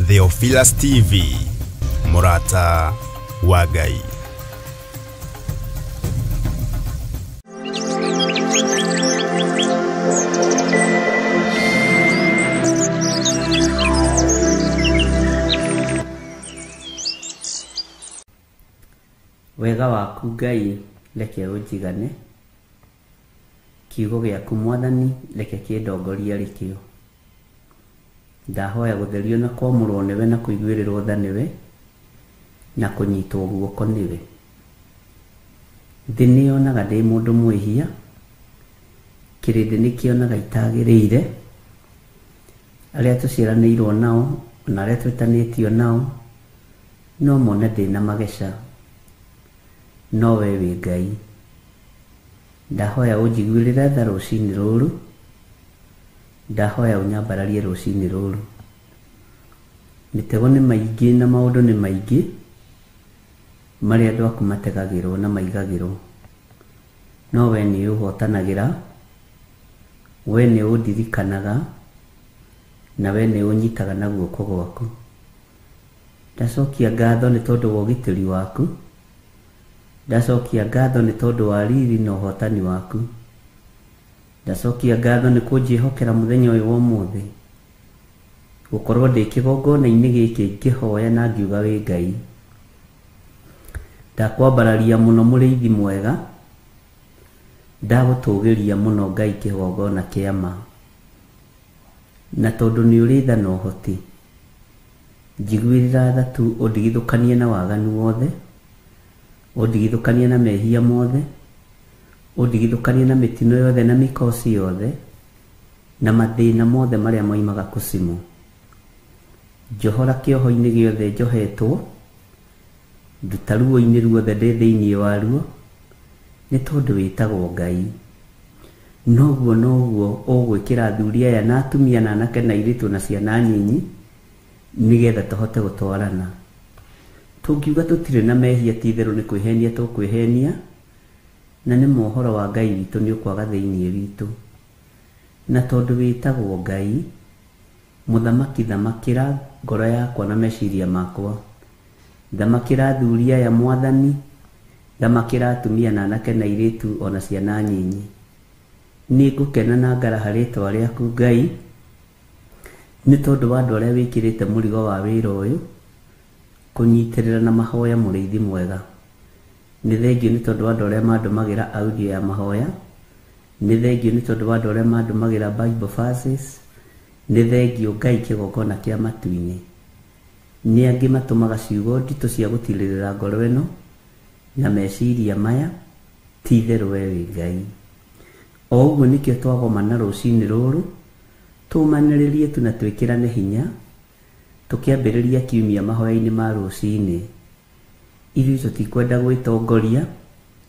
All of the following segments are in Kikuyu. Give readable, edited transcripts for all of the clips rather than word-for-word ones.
Theophilus TV, Murata wa Ngai. Wega waku Ngai reke ũnjigane, kiugo gĩaku Mwathani reke kĩndongorie rĩkĩo. Ndahoya gũtherio na kwamũrwo nĩwe na kũiguĩrĩrwo tha nĩwe na kũnyitwo guoko nĩwe. Thĩ nĩyonaga ndĩ mũndũ mwĩhia, kĩrĩndĩ nĩkĩonaga itagĩrĩire, arĩa tũciaranĩirwo nao na arĩa twĩtanĩtio nao no mone ndĩna mageca, no we wĩ Ngai. Ndahoya ũnjiguĩrĩre tha rũcinĩ rũrũ, ndahoya ũnyambararie rũcinĩ rũrũ. Mĩtego nĩ maingĩ na maũndũ nĩ maingĩ marĩa andũ aku mategagĩrwo na maigagĩrwo, no we nĩ ũhotanagĩra, we nĩ ũndirikanaga, na we nĩ ũnyitaga na guoko gwaku. Ndacokia ngatho nĩ tondũ wa ũgitĩri waku, ndacokia ngatho nĩ tondũ wa riri na ũhotani waku, ndacokia ngatho nĩ kũnjĩhokera mũthenya ũyũ wa ũmũthĩ, gũkorwo ndĩ kĩgongona-inĩ gĩkĩ ngĩhoya na ngiuga wĩ Ngai. Ndakwambararia mũno mũrĩithi mwega, ndagũtũgĩria mũno Ngai kĩgongona kĩa ma, na tondũ nĩ ũrĩ tha na ũhoti, njiguĩrĩra tha tu ũndigithũkanie na waganu wothe, ũndigithũkanie na mehia mothe, ũndigithũkanie na mĩtino yothe na mĩkosi yothe na mathĩna mothe marĩa moimaga kũcimu. Njohora kĩoho-inĩ gĩothe njohetwo, nduta ruo-inĩ ruothe ndĩ thĩinĩ waruo, nĩ tondũ wĩtagwo Ngai. Noguo noguo ũgwĩkĩra athuri aya na atumia na anake na airĩtu na ciana nyinyi, nĩgetha tũhote gũtwarana. Tũngiuga tũtirĩ na mehia, ti itherũ nĩ kwĩhenia tũkwĩhenia, na nĩ mohoro wa Ngai witũ nĩ ũkwaga thĩinĩ witũ. Na tondũ wĩtagwo Ngai, mũthamaki thamakĩra ngoro yakwa na meciria makwa, thamakĩra athuri aya Mwathani, thamakĩra atumia na anake na airĩtu ona ciana nyinyi. Nĩ ngũkena na ngaraha rĩtwa rĩaku Ngai, nĩ tondũ wa andũ arĩa wĩkĩrĩte mũrigo wa wĩra ũyũ, kũnyitĩrĩra na mahoya mũrĩithi mwega. Nĩ thengiũ nĩ tondũ wa andũ arĩa mandũmagĩra audio ya mahoya, nĩ thengiũ nĩ tondũ wa andũ arĩa mandũmagĩra Bible verses, nĩ thengiũ Ngai kĩgongona kĩa matu-inĩ. Nĩ angĩ matũmaga ciugo nditũ cia gũtirĩrĩra ngoro ĩno na meciria maya, ti itherũ we wĩ Ngai. O ũguo nĩkĩo twagomana rũcinĩ rũrũ, tũmanĩrĩrie tu na twĩkĩrane hinya, tũkĩambĩrĩria kiumia mahoya-inĩ ma rũcinĩ. Ithuĩ tũtikwenda gwĩtongoria,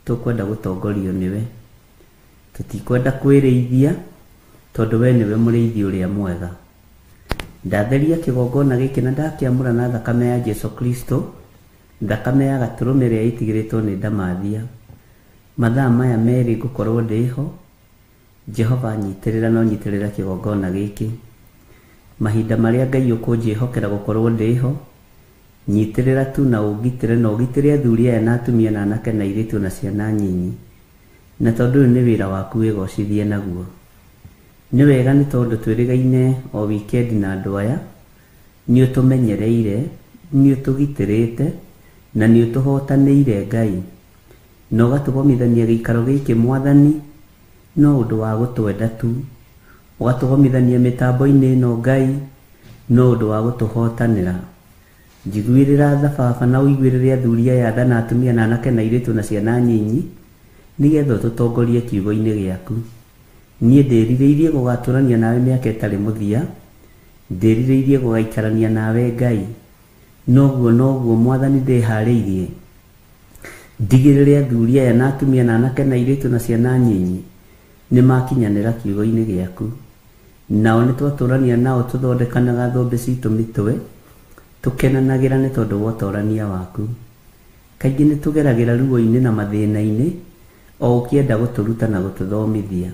tũkwenda gũtongorio nĩwe. Tũtikwenda kwĩrĩithia, tondũ we nĩwe mũrĩithi ũrĩa mwega. Ndatheria kĩgongona gĩkĩ na ndakĩamũra na thakame ya Jesu Kristo, thakame ya gatũrũme ĩrĩa ĩtigĩrĩtwo nĩ ndamathia. Mathaa maya merĩ ngũkorwo ndĩho, Jehova nyitĩrĩra na ũnyitĩrĩre kĩgongona gĩkĩ. Mahinda marĩa Ngai ũkũnjĩhokera gũkorwo ndĩho, nyitĩrĩra tu na ũngitĩre na ũgitĩre athuri aya na atumia na anake na airĩtu na ciana nyinyi. Na tondũ ũyũ nĩ wĩra waku wĩgocithie naguo. Nĩ wega nĩ tondũ twĩrĩgaine o weekend na andũ aya, nĩ ũtũmenyereire, nĩ ũtũgitĩrĩte na nĩ ũtũhotanĩire Ngai. Na ũgatũgomithania gĩikaro gĩkĩ Mwathani, no ũndũ wa gũtwenda tu. Ũgatũgomithania mĩtambo-inĩ ĩno Ngai, no ũndũ wa gũtũhotanĩra. Njiguĩrĩra tha baba na ũiguĩrĩre athuri aya tha na atumia na anake na airĩtu na ciana nyinyi, nĩgetha ũtũtongorie kiugo-inĩ gĩaku. Niĩ ndĩrirĩirie gũgatũrania nawe mĩaka ĩtarĩ mũthia, ndĩrirĩirie gũgaikarania nawe Ngai. Noguo noguo Mwathani ndĩharĩirie, ndigĩrĩre athuri aya na atumia na anake na airĩtu na ciana nyinyi Nĩ makinyanĩra kiugo-inĩ gĩaku. Nao nĩ twatũrania nao tũthondekanaga thũmbĩ citũ mĩtwe, tũkenanagĩra nĩ tondũ wa ũtorania waku. Kaingĩ nĩ tũgeragĩra ruo-inĩ na mathĩna-inĩ, o ũkĩenda gũtũruta na gũtũthomithia.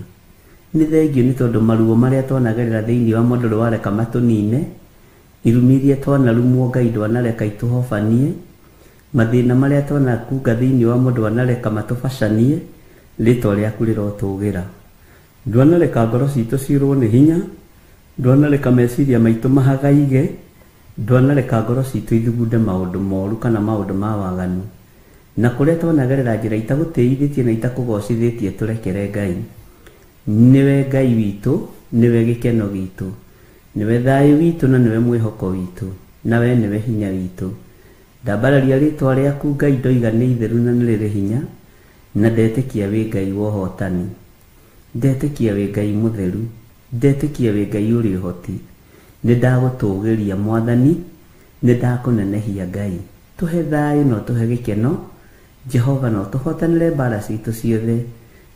Nĩ thengio nĩ tondũ maruo marĩa twanagerera thĩinĩ wa mo ndũrĩ wareka matũnine, irumi iria twanarumwo Ngai ndwanareka itũhobanie, mathĩna marĩa twanakunga thĩinĩ wa mo ndwanareka matũbacanie, rĩtwa rĩaku rĩrotũgĩra. Ndwanareka ngoro citũ ciũrwo nĩ hinya, ndwanareka meciria maitũ mahagaige, ndwanareka ngoro citũ ithugunde maũndũ moru kana maũndũ ma waganu. Na kũrĩa twanagerera njĩra itagũtĩithĩtie na itakũgocithĩtie tũrekere Ngai. Nĩwe Ngai witũ, nĩwe gĩkeno gitũ, nĩwe thayũ witũ na nĩwe mwĩhoko witũ, na we nĩwe hinya witũ. Ndambararia rĩtwa rĩaku Ngai ndoiga nĩ itheru na nĩ rĩrĩ hinya, na ndetĩkia wĩ Ngai wa ũhotani. Ndetĩkia wĩ Ngai mũtheru, ndetĩkia wĩ Ngai ũrĩ ũhoti. Nĩ ndagũtũgĩria Mwathani, nĩ ndakũnenehia Ngai. Tũhe thayũ na ũtũhe gĩkeno, Jehova na ũtũhotanĩre mbara citũ ciothe,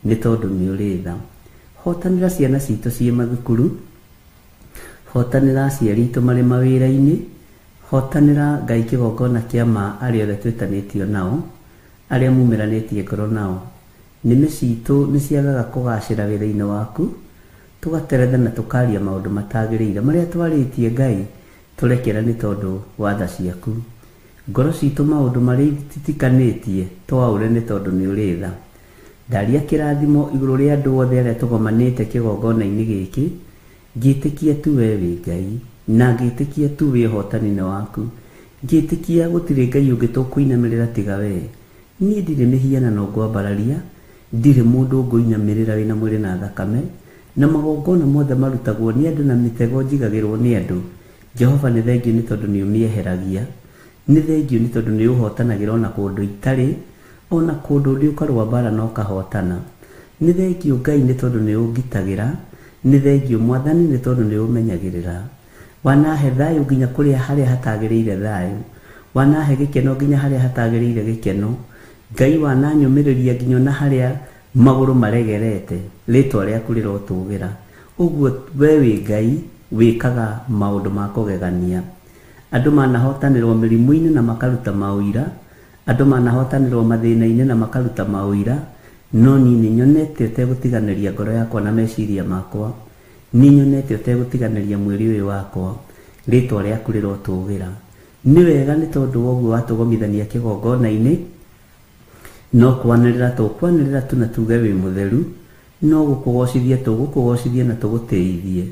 nĩ tondũ nĩ ũrĩ tha. Hotanĩra ciana citũ ciĩ mathukuru, hotanĩra aciari aitũ marĩ mawĩra-inĩ, hotanĩra Ngai kĩgongona kĩa ma arĩa othe twĩtanĩtio nao, arĩa mumĩranĩtie ngoro nao. Nĩmĩ citũ nĩ ciagaga kũgacĩra wĩra-inĩ waku, tũgateretha na tũkaria maũndũ matagĩrĩire marĩa twarĩtie Ngai tũrekera nĩ tondũ wa tha ciaku. Ngoro citũ maũndũ marĩa ititikanĩtie twaũre nĩ tondũ nĩ ũrĩ tha. Ndaria kĩrathimo igũrũ rĩa andũ othe arĩa tũgomanĩte kĩgongona-inĩ gĩkĩ, ngĩtĩkia tu we wĩ Ngai, na ngĩtĩkia tu wĩ ũhotani-inĩ waku. Ngĩtĩkia gũtirĩ Ngai ũngĩ tũkũinamĩrĩra tiga we. Niĩ ndirĩ mĩhianano ngwambararia, ndirĩ mũndũ ngũinamĩrĩra wĩna mwĩrĩ na thakame, na magongona mothe marutagwo nĩ andũ na mĩtego njigagĩrwo nĩ andũ. Jehova nĩ thengio nĩ tondũ nĩ ũmĩeheragia. Nĩ thengio nĩ tondũ nĩ ũhotanagĩra ona kũndũ itarĩ, ona kũndũ ndĩ ũkarũa mbara na ũkahotana. Nĩ thengio Ngai nĩ tondũ nĩ ũngitagĩra, nĩ thengio Mwathani nĩ tondũ nĩ ũmenyagĩrĩra. Wanahe thayũ nginya kũrĩa harĩa hatagĩrĩire thayũ, wanahe gĩkeno nginya harĩa hatagĩrĩire gĩkeno. Ngai wananyũmĩrĩria nginya ona harĩa magũrũ maregerete, rĩtwa rĩaku rĩrotũgĩra. Ũguo we wĩ Ngai wĩkaga maũndũ ma kũgegania. Andũ manahotanĩrwo mĩrimũ-inĩ na makaruta maũira, andũ manahotanĩrwo mathĩna-inĩ na makaruta maũira, no niĩ nĩ nyonete ũtegũtiganĩria ngoro yakwa na meciria makwa. Nĩ nyonete ũtegũtiganĩria mwĩrĩ ũyũ wakwa, rĩtwa rĩaku rĩrotũgĩra. Nĩ wega nĩ tondũ wa ũguo watũgomithania kĩgongona-inĩ, no kwanĩrĩra tũkwanĩrĩra tu na tuge wĩ mũtheru, no gũkũgocithia tũgũkũgocithia na tũgũtĩithie.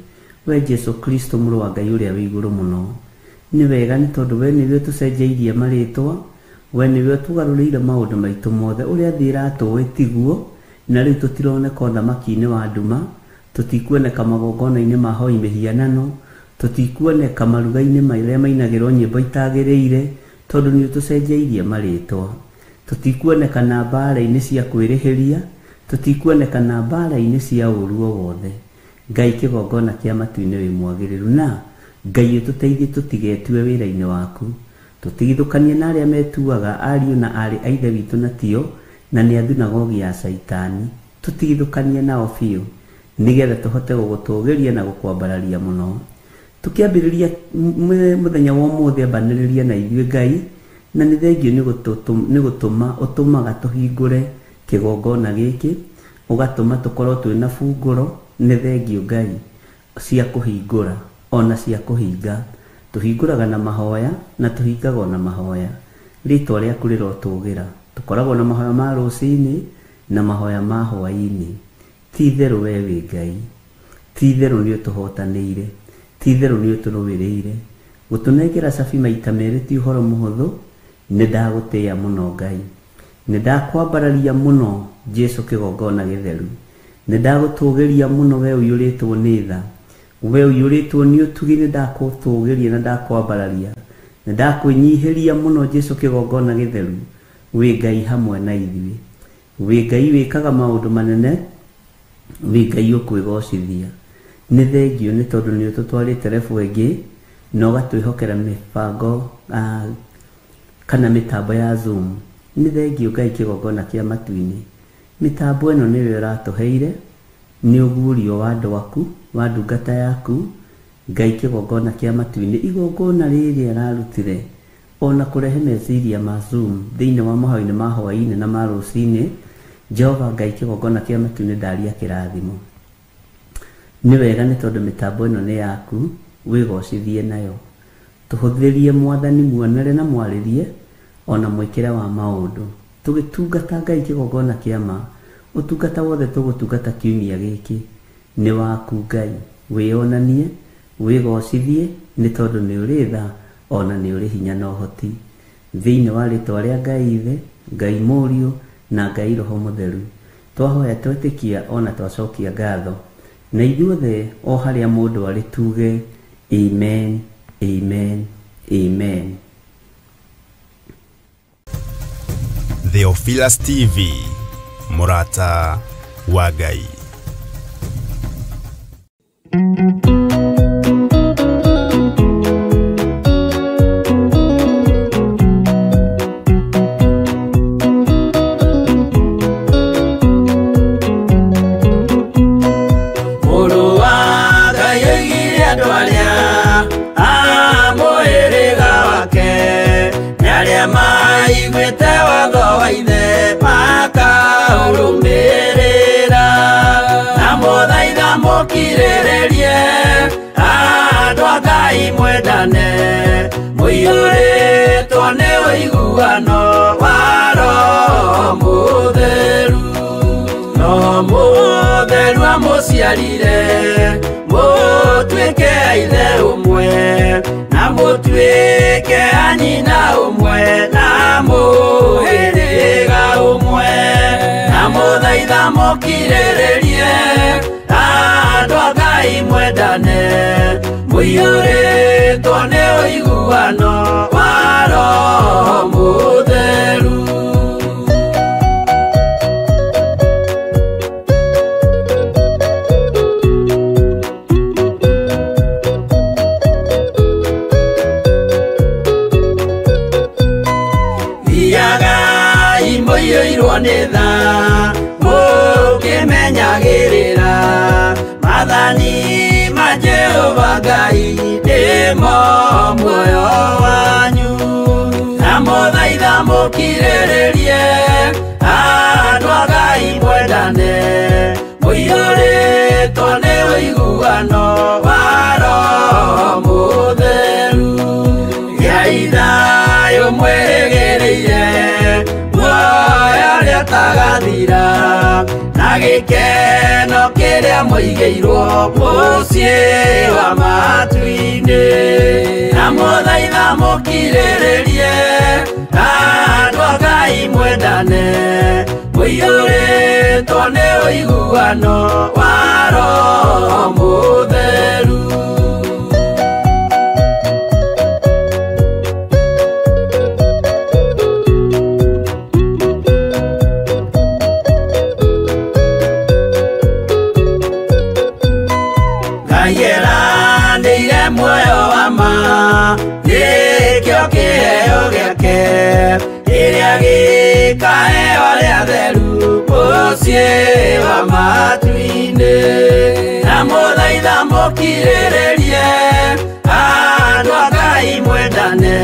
We Jesu Kristo mũrũ wa Ngai ũrĩa wĩ igũrũ mũno. Nĩ wega nĩ tondũ we nĩwe ũtũcenjeirie marĩtwa, we nĩwe ũtũgarũrĩire maũndũ maitũ mothe. Ũrĩa thĩ ĩratũĩ tiguo, na rĩu tũtironeka ũthamaki-inĩ wa nduma, tũtikuoneka magongona-inĩ ma hoi mĩhianano, tũtikuoneka maruga-inĩ marĩa mainagĩrwo nyĩmbo itagĩrĩire, tondũ nĩ ũtũcenjeirie marĩtwa. Tũtikuoneka na mbara-inĩ cia kwĩrĩhĩria, tũtikuoneka na mbara-inĩ cia ũũru o wothe. Ngai kĩgongona kĩa matu-inĩ wĩ mwagĩrĩru, na Ngai ũtũteithie tũtigetue wĩra-inĩ waku. Tũtigithũkanie na arĩa metuaga ariũ na aarĩ a Ithe witũ na tio, na nĩ a thunagogi ya Caitani. Tũtigithũkanie nao biũ, nĩgetha tũhote gũgũtũgĩria na gũkwambararia mũno. Tũkĩambĩrĩria mũthenya wa ũmũthĩ, ambanĩrĩria na ithuĩ Ngai, na nĩ thengio nĩ gũtũma ũtũmaga tũhingũre kĩgongona gĩkĩ, ũgatũma tũkorwo twĩna bungũro. Nĩ thengio Ngai cia kũhingũra ona cia kũhinga. Tũhingũraga na mahoya na tũhingaga ona mahoya. Rĩtwa rĩaku rĩrotũgĩra. Tũkoragwo na mahoya ma rũcinĩ na mahoya ma hwaĩ-inĩ. Ti itherũ we wĩ Ngai, ti itherũ nĩ ũtũhotanĩire, ti itherũ nĩ ũtũrũĩrĩire. Gũtũnengera cabi maita merĩ ti ũhoro mũhũthũ. Nĩ ndagũtĩĩa mũno Ngai, nĩ ndakwambararia mũno Jesu kĩgongona gĩtheru, nĩ ndagũtũgĩria mũno we ũiyũrĩtwo nĩ tha, we ũiyũrĩtwo nĩ ũtugi. Nĩ ndakũtũgĩria na ndakwambararia, nĩ ndakwĩnyihĩria mũno Jesu kĩgongona gĩtheru. Wĩ Ngai hamwe na ithuĩ, wĩ Ngai wĩkaga maũndũ manene, wĩ Ngai ũkwĩgocithia. Nĩ thengio nĩ tondũ nĩ ũtũtwarĩte rebu ĩngĩ na ũgatwĩhokera mĩbango kana mĩtambo ya Zoom. Nĩ thengio Ngai kĩgongona kĩa matu-inĩ. Mĩtambo ĩno nĩwe ũratũheire, Nĩ ũguũrio wa andũ aku, wa ndungata yaku, Ngai kĩgongona kĩa matu-inĩ, igongona rĩrĩ ararutire ona kũrehe meciria ma Zoom thĩinĩ wa mohau-inĩ ma hwaĩ-inĩ na ma rũcinĩ. Jehova Ngai kĩgongona kĩa matu-inĩ, ndaria kĩrathimo. Nĩ wega nĩ tondũ mĩtambo ĩno nĩ yaku, wĩgocithie nayo. Tũhũthĩrie Mwathani muonere na mwarĩrie ona mwĩkĩre wa maũndũ. Tũgĩtungata Ngai kĩgongona kĩa ma, ũtungata wothe tũgũtungata kiumia gĩkĩ nĩ waku Ngai. Wĩyonanie, wĩgocithie, nĩ tondũ nĩ ũrĩ tha ona nĩ ũrĩ hinya na ũhoti. Thĩinĩ wa rĩtwa rĩa Ngai Ithe, Ngai Mũriũ na Ngai Roho Mũtheru, twahoya twetĩkia ona twacokia ngatho. Na ithuothe o harĩa mũndũ arĩ tuge amen, amen, amen. Theophilus TV, Murata wa Ngai. Mwendane mũiyũrĩtwo nĩ ũiguano wa Roho Mũtheru. No Mũtheru amũciarire mũtuĩke a ithe ũmwe, na mũtuĩke a nyina ũmwe, na mũhĩrĩga ũmwe. Na mũthaitha mũkirĩrĩrie andũ a Ngai mwendane mũiyũrĩtwo nĩ ũiguano wa Roho Mũtheru. Thiagai mũiyũirwo nĩ tha mũkĩmenyagĩrĩra maathani ma Jehova Ngai nĩmo muoyo wanyu. Na mũthaitha mũkirĩrĩrie andũ a Ngai mwendane mũiyũrĩtwo nĩ ũiguano wa Roho Mũtheru. Gĩai thayũ mwĩrĩgĩrĩire muoyo ũrĩa ũtagathira, na gĩkeno kĩrĩa mũigĩirwo mũciĩ wa matu-inĩ. Na mũthaitha mũkirĩrĩrie andũ a Ngai mwendane mũiyũrĩtwo nĩ ũiguano wa Roho Mũtheru. Muoyo wa ma nĩkĩo kĩheo gĩake kĩrĩa gĩkaheo arĩa atheru mũciĩ wa matu-inĩ. Na mũthaitha mũkirĩrĩrie andũ a Ngai mwendane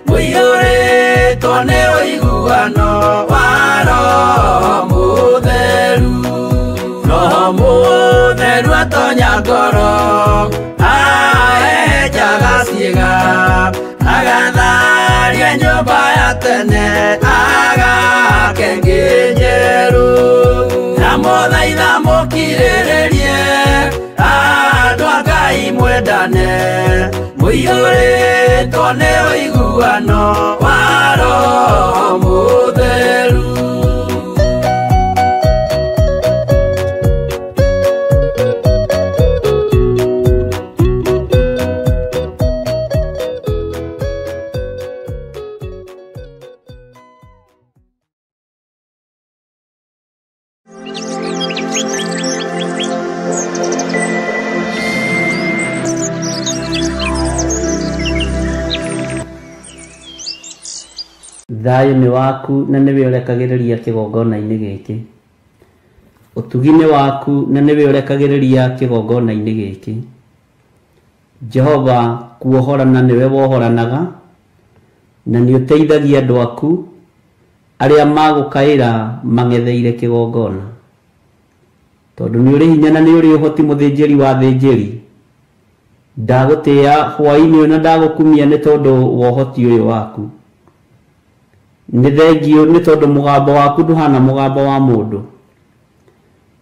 mũiyũrĩtwo nĩ ũiguano wa Roho Mũtheru. Roho Mũtheru atonya ngoro ahejaga ciĩga, agatharia nyũmba ya tene agake ĩngĩ njerũ. Na mũthaitha mũkirĩrĩrie andũ a Ngai mwendane mũiyũrĩtwo nĩ ũiguano wa Roho Mũtheru. Thayũ nĩ waku na nĩwe ũrekagĩrĩria kĩgongona-inĩ gĩkĩ. Ũtugi-inĩ waku na nĩwe ũrekagĩrĩria kĩgongona-inĩ gĩkĩ. Jehova kuohorana nĩwe wohoranaga na nĩ ũteithagia andũ aku arĩa magũkaĩra mang'etheire kĩgongona. Tondũ nĩ ũrĩ hinya na nĩ ũrĩ ũhoti mũthĩnjĩri wa thĩnjĩri, ndagũtĩĩa hwaĩ-inĩ ũyũ na ndagũkumia nĩ tondũ wa ũhoti ũyũ waku. Nĩ thengiũ nĩ tondũ mũgambo waku ndũhana mũgambo wa mũndũ.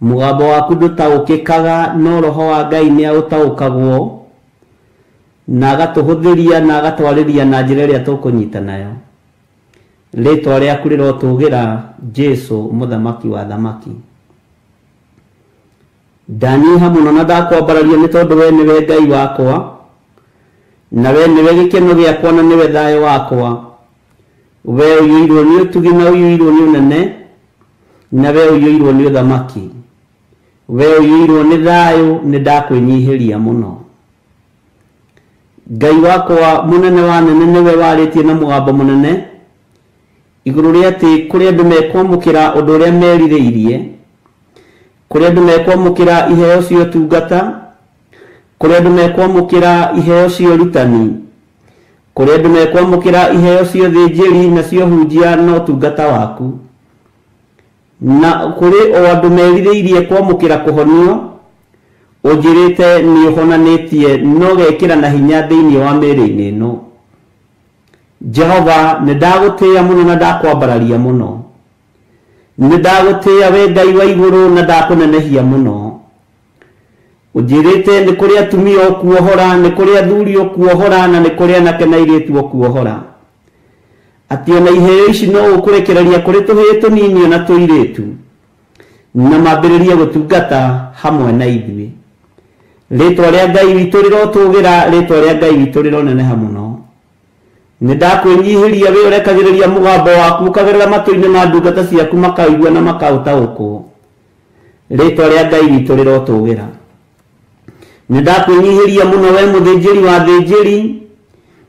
Mũgambo waku ndũtaũkĩkaga no roho wa Ngai nĩ aũtaũkagwo na agatũhũthĩria na agatwarĩria na njĩra ĩrĩa tũkũnyita nayo. Rĩtwa rĩaku rĩrotũgĩra Jesu mũthamaki wa thamaki. Ndanyiha mũno na ndakwambararia nĩ tondũ we nĩwe Ngai wakwa na we nĩwe gĩkeno gĩakwa na nĩwe thayũ wakwa. We ũiyũirwo nĩ ũtugi na ũiyũirwo nĩ ũnene na we ũiyũirwo nĩ ũthamaki. We ũiyũirwo nĩ thayũ nĩ ndakwĩnyihĩria mũno. Ngai wakwa mũnene wa nene nĩwe warĩtie na mũgambo mũnene igũrũ rĩa atĩ kũrĩ andũ mekwamũkĩra ũndũ ũrĩa merirĩirie, kũrĩ andũ mekwamũkĩra iheo cia ũtungata, kũrĩ andũ mekwamũkĩra iheo cia ũrutani, kũrĩ andũ mekwamũkĩra iheo cia ũthĩnjĩri na cia ũhunjia na ũtungata waku, na kũrĩ o andũ merirĩirie kwamũkĩra kũhonio ũnjĩrĩte nĩ ũhonanĩtie no gekĩra na hinya thĩinĩ wa mĩĩrĩ-inĩ ĩno. Jehova nĩ ndagũtĩĩa mũno na ndakwambararia mũno. Nĩ ndagũtĩĩa we Ngai wa igũrũ na ndakũnenehia mũno. Ũnjĩrĩte nĩ kũrĩ atumia ũkuohora, nĩ kũrĩ athuri ũkuohora na nĩ kũrĩ anake na airĩtu ũkuohora. Atĩ ona iheo ici no ũkũrekereria kũrĩ tũhĩĩ tũnini ona tũirĩtu na mambĩrĩrie gũtungata hamwe na ithuĩ. Rĩtwa rĩa Ngai witũ rĩrotũgĩra, rĩtwa rĩa Ngai witũ rĩroneneha mũno. Nĩ ndakwĩnyihĩria we ũrekagĩrĩria mũgambo waku ũkagerera matũ-inĩ ma ndungata ciaku makaũigua na makaũtaũkwo. Rĩtwa rĩa Ngai witũ rĩrotũgĩra. Nĩ ndakwĩnyihĩria mũno we mũthĩnjĩri wa thĩnjĩri,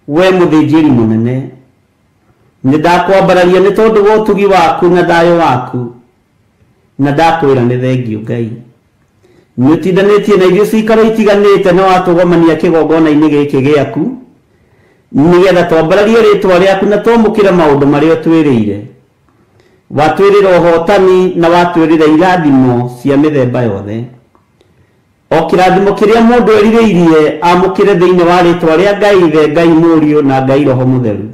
we mũthĩnjĩri mũnene. Nĩ ndakwambararia nĩ tondũ wa ũtugi waku na thayũ waku na ndakwĩra nĩ thengiũ Ngai. Nĩ ũtindanĩtie na ithuĩ cikaro itiganĩte na watũgomania kĩgongona-inĩ gĩkĩ gĩaku nĩgetha twambararie rĩtwa rĩaku na twamũkĩre maũndũ marĩa ũtwĩrĩire. Watwĩrĩra ũhotani na watwĩrĩra irathimo cia mĩthemba yothe. O kĩrathimo kĩrĩa mũndũ erirĩirie amũkĩre thĩinĩ wa rĩtwa rĩa Ngai Ithe, Ngai Mũriũ na Ngai Roho Mũtheru.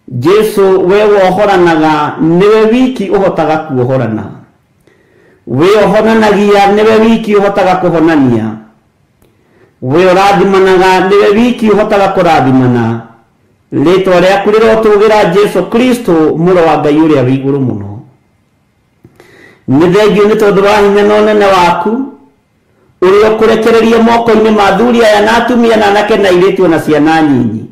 Jesu we wohoranaga nĩwe wiki ũhotaga kuohorana. We ũhonanagia nĩwe wiki ũhotaga kũhonania. We ũrathimanaga nĩwe wiki ũhotaga kũrathimana. Rĩtwa rĩaku rĩrotũgĩra Jesu Kristo mũrũ wa Ngai ũrĩa wĩ igũrũ mũno. Nĩ thengiũ nĩ tondũ wa hinya na ũnene waku ũrĩa ũkũrekereria moko-inĩ ma athuri aya na atumia na anake na airĩtu ona ciana nyinyi.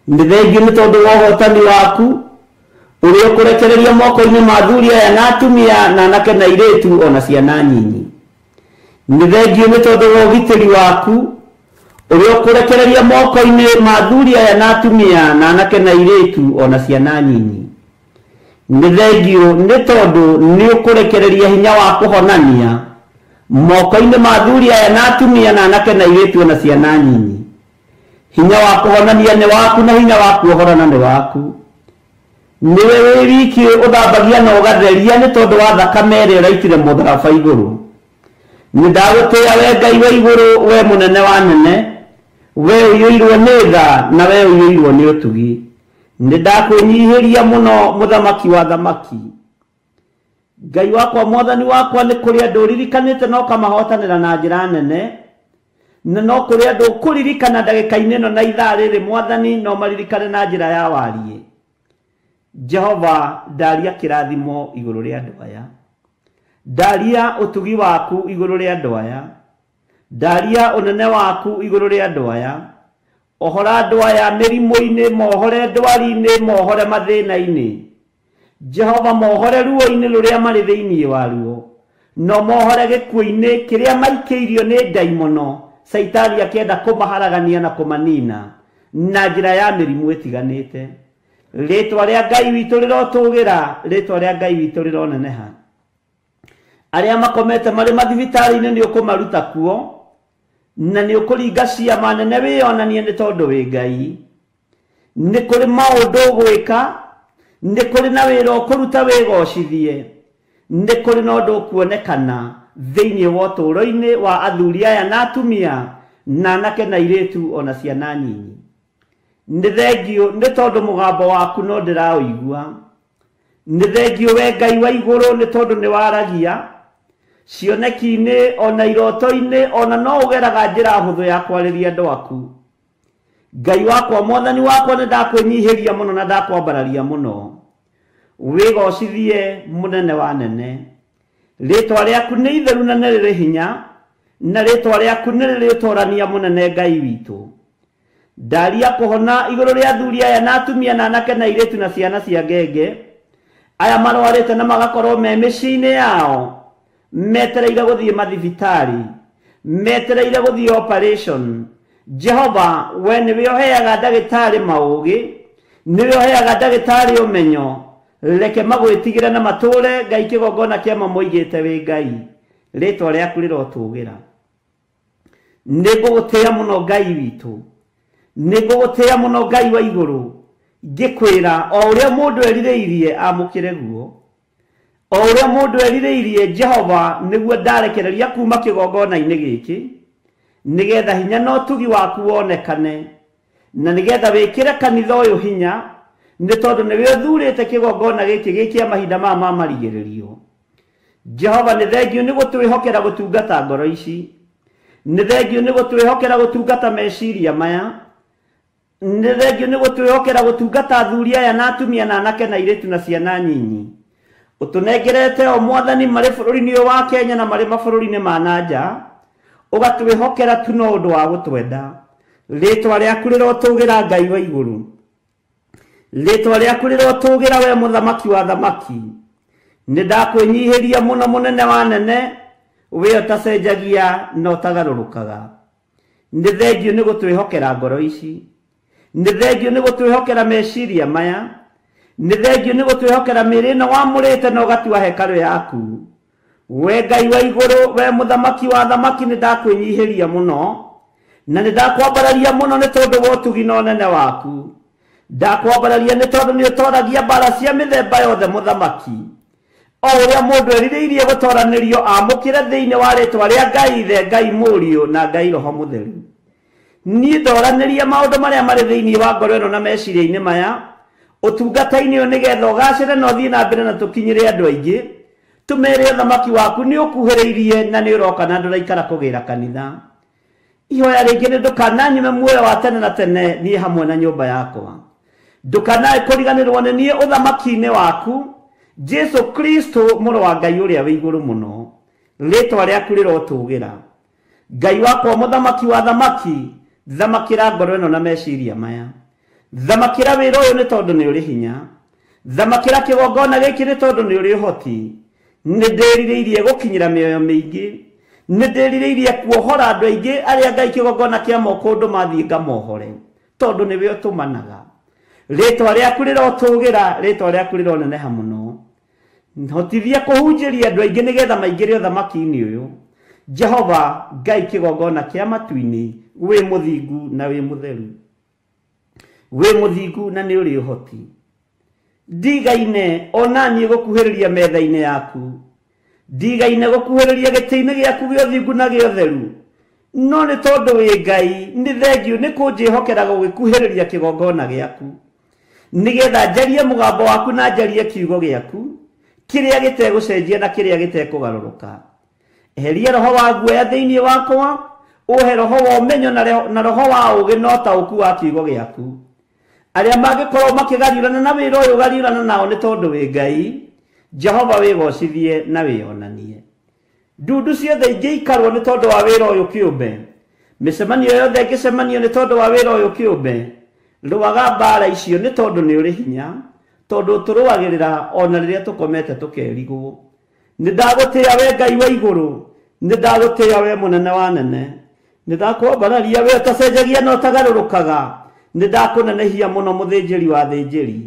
Nĩ thengiũ nĩ tondũ wa ũhotani waku ũrĩa ũkũrekereria moko-inĩ ma athuri aya na atumia na anake na airĩtu ona ciana nyinyi. Nĩ thengiũ nĩ tondũ wa ũgitĩri waku ũrĩa ũkũrekereria moko-inĩ ma athuri aya na atumia na anake na airĩtu ona ciana nyinyi. Nĩ thengiũ nĩ tondũ nĩ ũkũrekereria hinya wa kũhonania moko-inĩ ma athuri aya na atumia na anake na airĩtu ona ciana nyinyi. Hinya wa kũhonania nĩ waku na hinya wa kuohorana nĩ waku. Nĩwe wĩ wiki ũthambagia na ũgatheria nĩ tondũ wa thakame ĩrĩa ũraitire mũtharaba igũrũ. Nĩ ndagũtĩĩa we Ngai wa igũrũ, we mũnene wa nene, we ũiyũirwo nĩ tha na we ũiyũirwo nĩ ũtugi. Nĩ ndakwĩnyihĩria mũno mũthamaki wa thamaki. Ngai wakwa mwathani wakwa nĩ kũrĩ andũ ũririkanĩte na ũkamahotanĩra na njĩra nene, na no kũrĩ andũ ũkũririkana ndagĩka-inĩ ĩno na ithaa rĩrĩ mwathani no maririkane na njĩra ya wariĩ. Jehova ndaria kĩrathimo igũrũ rĩa andũ aya. Ndaria ũtugi waku igũrũ rĩa andũ aya. Ndaria ũnene waku igũrũ rĩa andũ aya. Ohora andũ aya mĩrimũ-inĩ, mohore ndwari-inĩ, mohore mathĩna-inĩ. Jehova mohore ruo-inĩ rũrĩa marĩ thĩinĩ waruo. No mohore gĩkuũ-inĩ kĩrĩa maikĩirio nĩ ndaimono Caitani akĩenda kũmaharagania na kũmanina na njĩra ya mĩrimũ ĩtiganĩte. Rĩtwa rĩa Ngai witũ rĩrotũgĩra, rĩtwa rĩa Ngai witũ rĩroneneha. Arĩa makomete marĩ mathibitarĩ-inĩ nĩ ũkũmaruta kuo, na nĩ ũkũringa ciama nene wĩyonanie nĩ tondũ wĩ Ngai. Nĩ kũrĩ maũndũ ũgwĩka, nĩ kũrĩ na wĩra ũkũruta wĩgocithie, nĩ kũrĩ na ũndũ ũkuonekana thĩinĩ wa ũtũũro-inĩ wa athuri aya na atumia na anake na airĩtu ona ciana nyinyi. Nĩ thengiũ nĩ tondũ mũgambo waku no ndĩraũigua. Nĩ thengiũ we Ngai wa igũrũ nĩ tondũ nĩ waragia cioneki-inĩ ona iroto-inĩ, ona no ũgeraga njĩra hũthũ ya kwarĩria andũ aku. Ngai wakwa, mwathani wakwa, nĩ ndakwĩnyihĩria mũno na ndakwambararia mũno. Wĩgocithie mũnene wa nene. Rĩtwa rĩaku nĩ itheru na nĩ rĩrĩ hinya, na rĩtwa rĩaku nĩ rĩrĩ ũtorania mũnene Ngai witũ. Ndaria kũhona igũrũ rĩa athuri aya na atumia na anake na airĩtu na ciana cia ngenge, aya marwarĩte na magakorwo me mĩciĩ-inĩ yao, metereire gũthiĩ mathibitarĩ, metereire gũthiĩ operation. Jehova, we nĩwe ũheaga ndagĩtarĩ maũgĩ, nĩwe ũheaga ndagĩtarĩ ũmenyo, reke magwĩtigĩre na matũre Ngai kĩgongona kĩa mamoigĩte wĩ Ngai. Rĩtwa rĩaku rĩrotũgĩra. Nĩ ngũgũtĩĩa mũno Ngai witũ, nĩ ngũgũtĩĩa mũno Ngai wa igũrũ, ngĩkwĩra o ũrĩa mũndũ erirĩirie amũkĩre guo, o ũrĩa mũndũ erirĩirie Jehova nĩguo ndarekereria kuma kĩgongona-inĩ gĩkĩ, nĩgetha hinya na ũtugi waku wonekane, na nĩgetha wĩkĩre kanitha ũyũ hinya, nĩ tondũ nĩwe ũthurĩte kĩgongona gĩkĩ gĩkĩa mahinda maya ma marigĩrĩrio. Jehova, nĩ thengiũ nĩ gũtwĩhokera gũtungata ngoro ici, nĩ thengiũ nĩ gũtwĩhokera gũtungata meciria maya, nĩ thengiũ nĩ gũtwĩhokera gũtungata athuri aya na atumia na anake na airĩtu na ciana nyinyi. Ũtũnengerete o mwathani marĩ bũrũri-inĩ ũyũ wa Kenya na marĩ mabũrũri-inĩ ma na nja, ũgatwĩhokera tu no ũndũ wa gũtwenda. Rĩtwa rĩaku rĩrotũgĩra Ngai wa igũrũ, rĩtwa rĩaku rĩrotũgĩra we mũthamaki wa thamaki. Nĩ ndakwĩnyihĩria mũno mũnene wa nene, we ũtacenjagia na ũtagarũrũkaga. Nĩ thengiũ nĩ gũtwĩhokera ngoro ici, nĩ thengiũ nĩ gũtwĩhokera meciria maya, nĩ thengiũ nĩ gũtwĩhokera mĩĩrĩ ĩno wamũrĩte na ũgatua hekarũ yaku. We Ngai wa igũrũ, we mũthamaki wa thamaki, nĩ ndakwĩnyihĩria mũno na nĩ ndakwambararia mũno nĩ tondũ wa ũtugi na ũnene waku. Ndakwambararia nĩ tondũ nĩ ũtoragia mbara cia mĩthemba yothe mũthamaki. O ũrĩa mũndũ erirĩirie gũtoranĩrio amũkĩre thĩinĩ wa rĩtwa rĩa Ngai Ithe, Ngai Mũriũ na Ngai Roho Mũtheru. Niĩ ndoranĩria maũndũ marĩa marĩ thĩinĩ wa ngoro ĩno na meciria-inĩ maya ũtungata-inĩ ũyũ, nĩgetha ũgacĩre na ũthiĩ na mbere na tũkinyĩre andũ aingĩ, tũmere ũthamaki waku nĩ ũkuhĩrĩirie na nĩ ũroka na ndũraikara kũgĩra kanitha. Ihoya rĩngĩ nĩ ndũkananyume muoyo wa tene na tene niĩ hamwe na nyũmba yakwa. Ndũkanae kũriganĩrwo nĩ niĩ ũthamaki-inĩ waku, Jesu Kristo mũrũ wa Ngai ũrĩa wĩ igũrũ mũno. Rĩtwa rĩaku rĩrotũgĩra. Ngai wakwa mũthamaki wa thamaki, thamakĩra ngoro ĩno na meciria maya. Thamakĩra wĩra ũyũ nĩ tondũ nĩ ũrĩ hinya. Thamakĩra kĩgongona gĩkĩ nĩ tondũ nĩ ũrĩ ũhoti. Nĩ ndĩrirĩirie gũkinyĩra mĩoyo mĩingĩ, nĩ ndĩrirĩirie kuohora andũ aingĩ arĩa Ngai kĩgongona kĩa moko ũndũ mathiĩ ngamohore, tondũ nĩwe ũtũmanaga. Rĩtwa rĩaku rĩrotũgĩra, rĩtwa rĩaku rĩroneneha mũno. Hotithia kũhunjĩria andũ aingĩ nĩgetha maingĩre ũthamaki-inĩ ũyũ. Jehova Ngai kĩgongona kĩa matu-inĩ, wĩ mũthingu na wĩ mũtheru, wĩ mũthingu na nĩ ũrĩ ũhoti. Ndigaine ona niĩ gũkuhĩrĩria metha-inĩ yaku, ndigaine gũkuhĩrĩria gĩtĩ-inĩ gĩaku gĩa ũthingu na gĩa ũtheru, no nĩ tondũ wĩ Ngai, nĩ thengiũ nĩ kũnjĩhokera gũgĩkuhĩrĩria kĩgongona gĩaku, nĩgetha njarie mũgambo waku na njarie kiugo gĩaku kĩrĩa gĩtegũcenjia na kĩrĩa gĩtekũgarũrũka. Eheria roho wa guoya thĩinĩ wakwa, ũhe roho wa ũmenyo na roho wa ũũgĩ na ũtaũku wa kiugo gĩaku. Arĩa mangĩkorwo makĩgariũrana na wĩra ũyũ gariũrana nao nĩ tondũ wĩ Ngai. Jehova wĩgocithie na wĩonanie. Ndundu ciothe ingĩikarwo nĩ tondũ wa wĩra ũyũ kĩũmbe, mĩcemanio yothe ĩngĩcemanio nĩ tondũ wa wĩra ũyũ kĩũmbe, rũaga mbara icio nĩ tondũ nĩ ũrĩ hinya, tondũ tũrũagĩrĩra ona rĩrĩa tũkomete tũkerigwo. Nĩ ndagũtĩĩa we Ngai wa igũrũ, nĩ ndagũtĩĩa we mũnene wa nene, nĩ ndakwambararia we ũtacenjagia na ũtagarũrũkaga, nĩ ndakũnenehia mũno mũthĩnjĩri wa thĩnjĩri,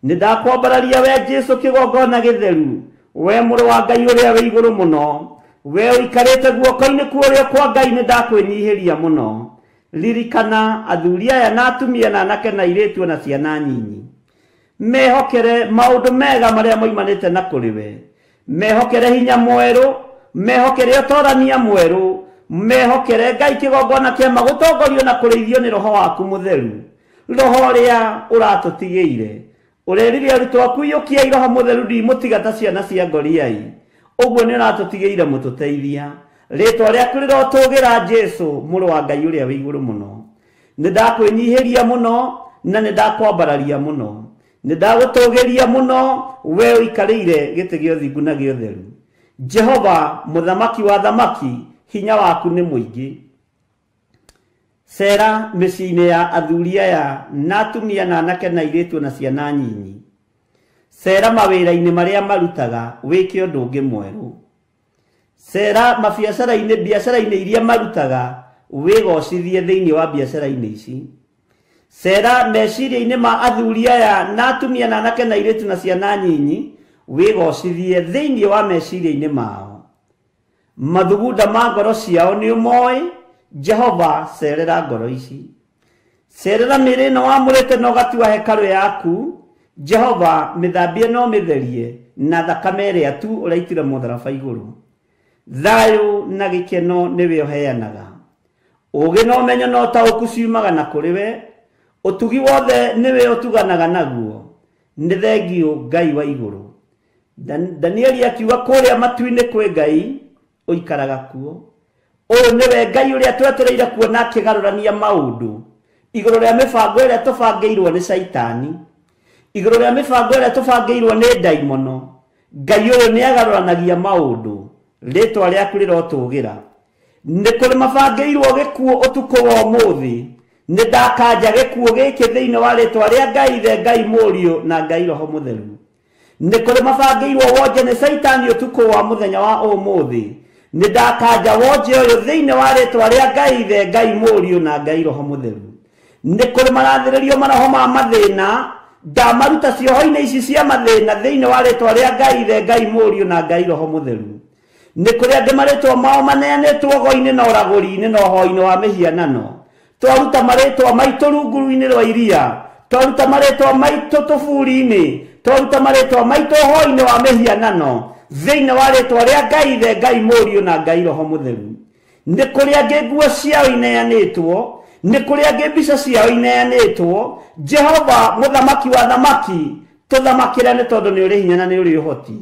nĩ ndakwambararia we Jesu kĩgongona gĩtheru, We mũrũ wa Ngai ũrĩa wĩ igũrũ mũno, we ũikarĩte guoko-inĩ kwa ũrĩo kwa Ngai, nĩ ndakwĩnyihĩria mũno. Ririkana athuri aya na atumia na anake na airĩtu na ciana nyinyi. Mehokere maũndũ mega marĩa moimanĩte na kũrĩ we. Mehokere hinya mwerũ, mehokere ũtorania mwerũ, mehokere Ngai kĩgongona kĩama gũtongorio na kũrĩithio nĩ roho waku mũtheru. Roho ũrĩa ũratũtigĩire. Ũrerire arutwo aku iyũkiai roho mũtheru ndimũtiga ta ciana cia ngoriai. Ũguo nĩ ũratũtigĩire mũtũteithia. Rĩtwa rĩaku rĩrotũgĩra Jesũ mũrũ wa Ngai ũrĩa wĩ igũrũ mũno. Nĩ ndakwĩnyihĩria mũno na nĩ ndakwambararia mũno. Nĩ ndagũtũgĩria mũno we ũikarĩire gĩtĩ gĩa ũthingu na gĩa ũtheru. Jehova mũthamaki wa thamaki, hinya waku nĩ mũingĩ. Cera mĩciĩ-inĩ ya athuri aya na atumia na anake na airĩtu na ciana nyinyi. Cera mawĩra-inĩ marĩa marutaga wĩke ũndũ ũngĩ mwerũ. Cera mabiacara-inĩ, biacara-inĩ iria marutaga wĩgocithie thĩinĩ wa biacara-inĩ ici. Cera meciria-inĩ ma athuri aya na atumia na anake na airĩtu na ciana nyinyi wĩgocithie thĩinĩ wa meciria-inĩ mao. Mathugunda ma ngoro ciao nĩ ũmoĩ. Jehova cerera ngoro ici. Cerera mĩĩrĩ ĩno wamũrĩte na ũgatua hekarũ yaku. Jehova mĩthambie na ũmĩtherie na thakame ĩrĩa tu ũraitire mũtharaba igũrũ. Thayũ na gĩkeno nĩwe ũheanaga. Ũũgĩ na ũmenyo na ũtaũku ciumaga na kũrĩ we. Ũtugi wothe nĩwe ũtuganaga naguo. Nĩ thengiũ Ngai wa igũrũ. Danieli akiuga kũrĩa matu-inĩ kwĩ Ngai ũikaraga kuo. Ũyũ nĩwe Ngai ũrĩa twetereire kuona akĩgarũrania maũndũ igũrũ rĩa mĩbango ĩrĩa tũbangĩirwo nĩ Caitani, igũrũ rĩa mĩbango ĩrĩa tũbangĩirwo nĩ ndaimono. Ngai ũyũ nĩagarũranagia maũndũ. Rĩtwa rĩaku rĩrotũgĩra. Nĩ kũrĩ mabangĩirwo gĩkuũ ũtukũ wa ũmũthĩ. Nĩ ndakanja gĩkuũ gĩkĩ thĩinĩ wa rĩtwa rĩa Ngai Ithe, Ngai Mũriũ na Ngai Roho Mũtheru. Nĩ kũrĩ mabangĩirwo wonje nĩ Caitani ũtukũ wa mũthenya wa ũmũthĩ. Nĩ ndakanja wonje ũyũ thĩinĩ wa rĩtwa rĩa Ngai Ithe, Ngai Mũriũ na Ngai Roho Mũtheru. Nĩ kũrĩ marathĩrĩrio maroho ma mathĩna, ndamaruta cioho-inĩ ici cia mathĩna thĩinĩ wa rĩtwa rĩa Ngai Ithe, Ngai Mũriũ na Ngai Roho Mũtheru. Nĩ kũrĩ angĩ marĩtwa mao maneanĩtwo ũgo-inĩ na ũragũri-inĩ na ũhoi-inĩ wa mĩhianano. Twaruta marĩtwa maitũ rungu-inĩ rwa iria, twaruta marĩtwa maitũ tũburi-inĩ, twaruta marĩtwa maitũ ũhoi-inĩ wa mĩhianano thĩinĩ wa rĩtwa rĩa Ngai Ithe, Ngai Mũriũ na Ngai Roho Mũtheru. Nĩ kũrĩ angĩ nguo ciao ineanĩtwo, nĩ kũrĩ angĩ mbica ciao ineanĩtwo. Jehova mũthamaki wa thamaki, tũthamakĩre nĩ tondũ nĩ ũrĩ hinya na nĩ ũrĩ ũhoti.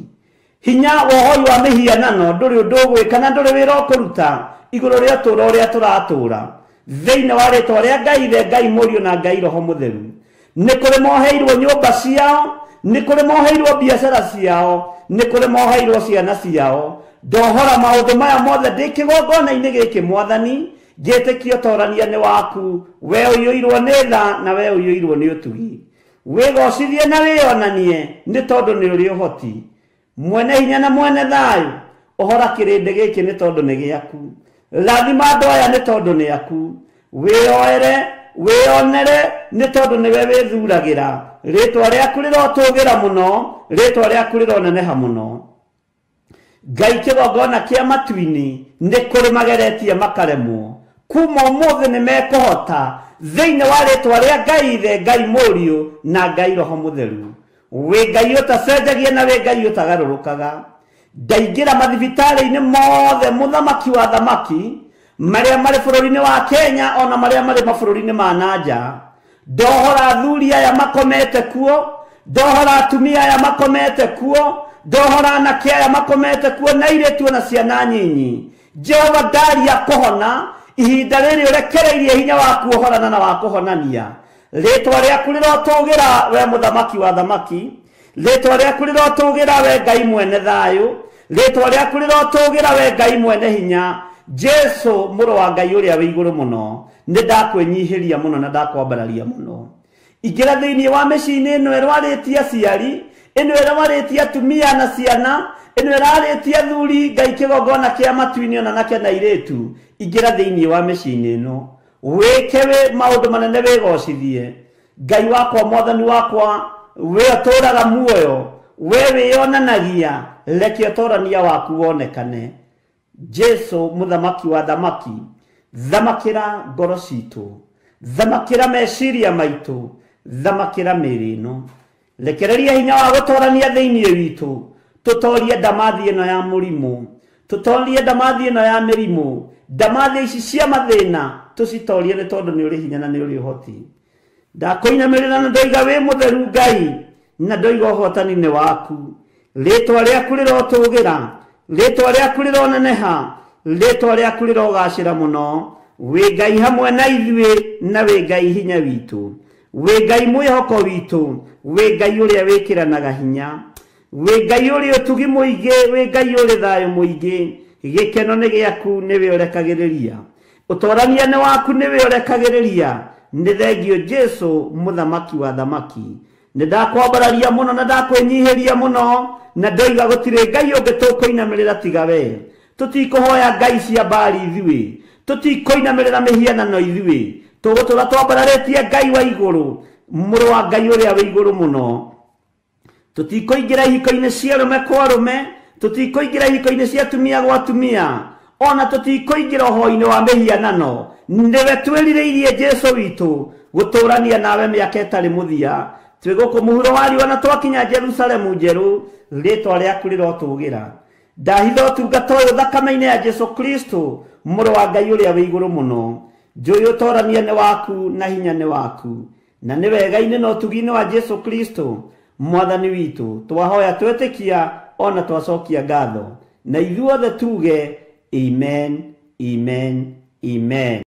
Hinya wa ũhoi wa mĩhianano ndũrĩ ũndũ ũgwĩka na ndũrĩ wĩra ũkũruta igũrũ rĩa ũtũũro ũrĩa tũratũũra thĩinĩ wa rĩtwa rĩa Ngai Ithe, Ngai Mũriũ na Ngai Roho Mũtheru. Nĩ kũrĩ moheirwo nyũmba ciao, nĩ kũrĩ moheirwo biacara ciao, nĩ kũrĩ moheirwo ciana ciao. Ndohora maũndũ maya mothe ndĩ kĩgongona-inĩ gĩkĩ Mwathani, ngĩtĩkia ũtorania nĩ waku. We ũiyũirwo nĩ tha na we ũiyũirwo nĩ ũtugi. Wĩgocithie na wĩonanie nĩ tondũ nĩ ũrĩ ũhoti. Mwene hinya na mwene thayũ, ũhora kĩrĩndĩ gĩkĩ nĩ tondũ nĩ gĩaku. Rathima andũ aya nĩ tondũ nĩ aku. Wĩyoere, wĩyonere nĩ tondũ nĩwe wĩthuragĩra. Rĩtwa rĩaku rĩrotũgĩra mũno, rĩtwa rĩaku rĩroneneha mũno. Ngai kĩgongona kĩa matu-inĩ nĩ kũrĩ mageretie makaremwo. Kuma ũmũthĩ nĩ mekũhota thĩinĩ wa rĩtwa rĩa Ngai Ithe, Ngai Mũriũ na Ngai Roho Mũtheru. Wĩ Ngai ũtacenjagia na wĩ Ngai ũtagarũrũkaga. Ndaingĩra mathibitarĩ-inĩ mothe mũthamaki wa thamaki marĩa marĩ bũrũri-inĩ wa Kenya ona marĩa marĩ mabũrũri-inĩ ma nanja. Ndohora athuri aya makomete kuo, ndohora atumia aya makomete kuo, ndohora anake aya makomete kuo na airĩtu na ciana nyinyi. Jehova ndaria kũhona ihinda rĩrĩ ũrekereirie hinya waku ũhorana na wa kũhonania. Rĩtwa rĩaku rĩrotũgĩra we mũthamaki wa thamaki, rĩtwa rĩaku rĩrotũgĩra we Ngai mwene thayũ, rĩtwa rĩaku rĩrotũgĩra we Ngai mwene hinya. Jesu mũrũ wa Ngai ũrĩa wĩ igũrũ mũno, nĩ ndakwĩnyihĩria mũno na ndakwambararia mũno. Ingĩra thĩinĩ wa mĩciĩ-inĩ ĩno ĩrwarĩtie aciari, ĩno ĩrwarĩtie atumia na ciana, ĩno ĩrarĩtie athuri, Ngai kĩgongona kĩa matu-inĩ ona anake na airĩtu. Ingĩra thĩinĩ wa mĩciĩ-inĩ ĩno wĩke wĩ maũndũ manene wĩgocithie. Ngai wakwa, Mwathani wakwa, we ũtũũraga muoyo, We wĩyonanagia, reke ũtorania waku wonekane. Jesu mũthamaki wa thamaki, thamakĩra ngoro citũ, thamakĩra meciria maitũ, thamakĩra mĩĩrĩ ĩno. Rekereria hinya wa gũtorania thĩinĩ witũ, tũtorie ndamathi ĩno ya mũrimũ, tũtorie ndamathi ĩno ya mĩrimũ, ndamathi ici cia mathĩna tũcitorie, nĩ tondũ nĩ ũrĩ hinya na nĩ ũrĩ ũhoti. Ndakũinamĩrĩra na ndoiga wĩ mũtheru Ngai, na ndoiga ũhotani nĩ waku. Rĩtwa rĩaku rĩrotũgĩra, rĩtwa rĩaku rĩroneneha, rĩtwa rĩaku rĩrogacĩra mũno. Wĩ Ngai hamwe na ithuĩ, na wĩ Ngai hinya witũ, wĩ Ngai mwĩhoko witũ, wĩ Ngai ũrĩa wĩkĩranaga hinya, wĩ Ngai ũrĩ ũtugi mũingĩ, wĩ Ngai ũrĩ thayũ mũingĩ. Gĩkeno nĩ gĩaku, nĩwe ũrekagĩrĩria, ũtorania nĩ waku, nĩwe ũrekagĩrĩria. Nĩ thengio Jesu mũthamaki wa thamaki. Nĩ ndakwambararia mũno na ndakwĩnyihĩria mũno, na ndoiga gũtirĩ Ngai ũngĩ tũkũinamĩrĩra tiga we. Tũtikũhoya ngai cia Baali ithuĩ, tũtikũinamĩrĩra mĩhianano ithuĩ, tũgũtũra twambararĩtie Ngai wa igũrũ, mũrũ wa Ngai ũrĩa wĩ igũrũ mũno. Tũtikũingĩra ihiko-inĩ cia arũme kwa arũme, tũtikũingĩra ihiko-inĩ cia atumia gwa atumia, ona tũtikũingĩra ũhoi-inĩ wa mĩhianano. Nĩwe twĩrirĩirie Jesu witũ gũtũrania nawe mĩaka ĩtarĩ mũthia. Twĩ gũkũ mũhuro wa riũa na twakinya Jerusalemu njerũ, rĩtwa rĩaku rĩrotũgĩra. Ndahitha ũtungata ũyũ thakame-inĩ ya Jesu Kristo, mũrũ wa Ngai ũrĩa wĩ igũrũ mũno. Njũĩ ũtorania nĩ waku na hinya nĩ waku, na nĩ wega-inĩ na ũtugi-inĩ wa Jesu Kristo mwathani witũ twahoya twetĩkia ona twacokia ngatho, na ithuothe tuge amen, amen, amen.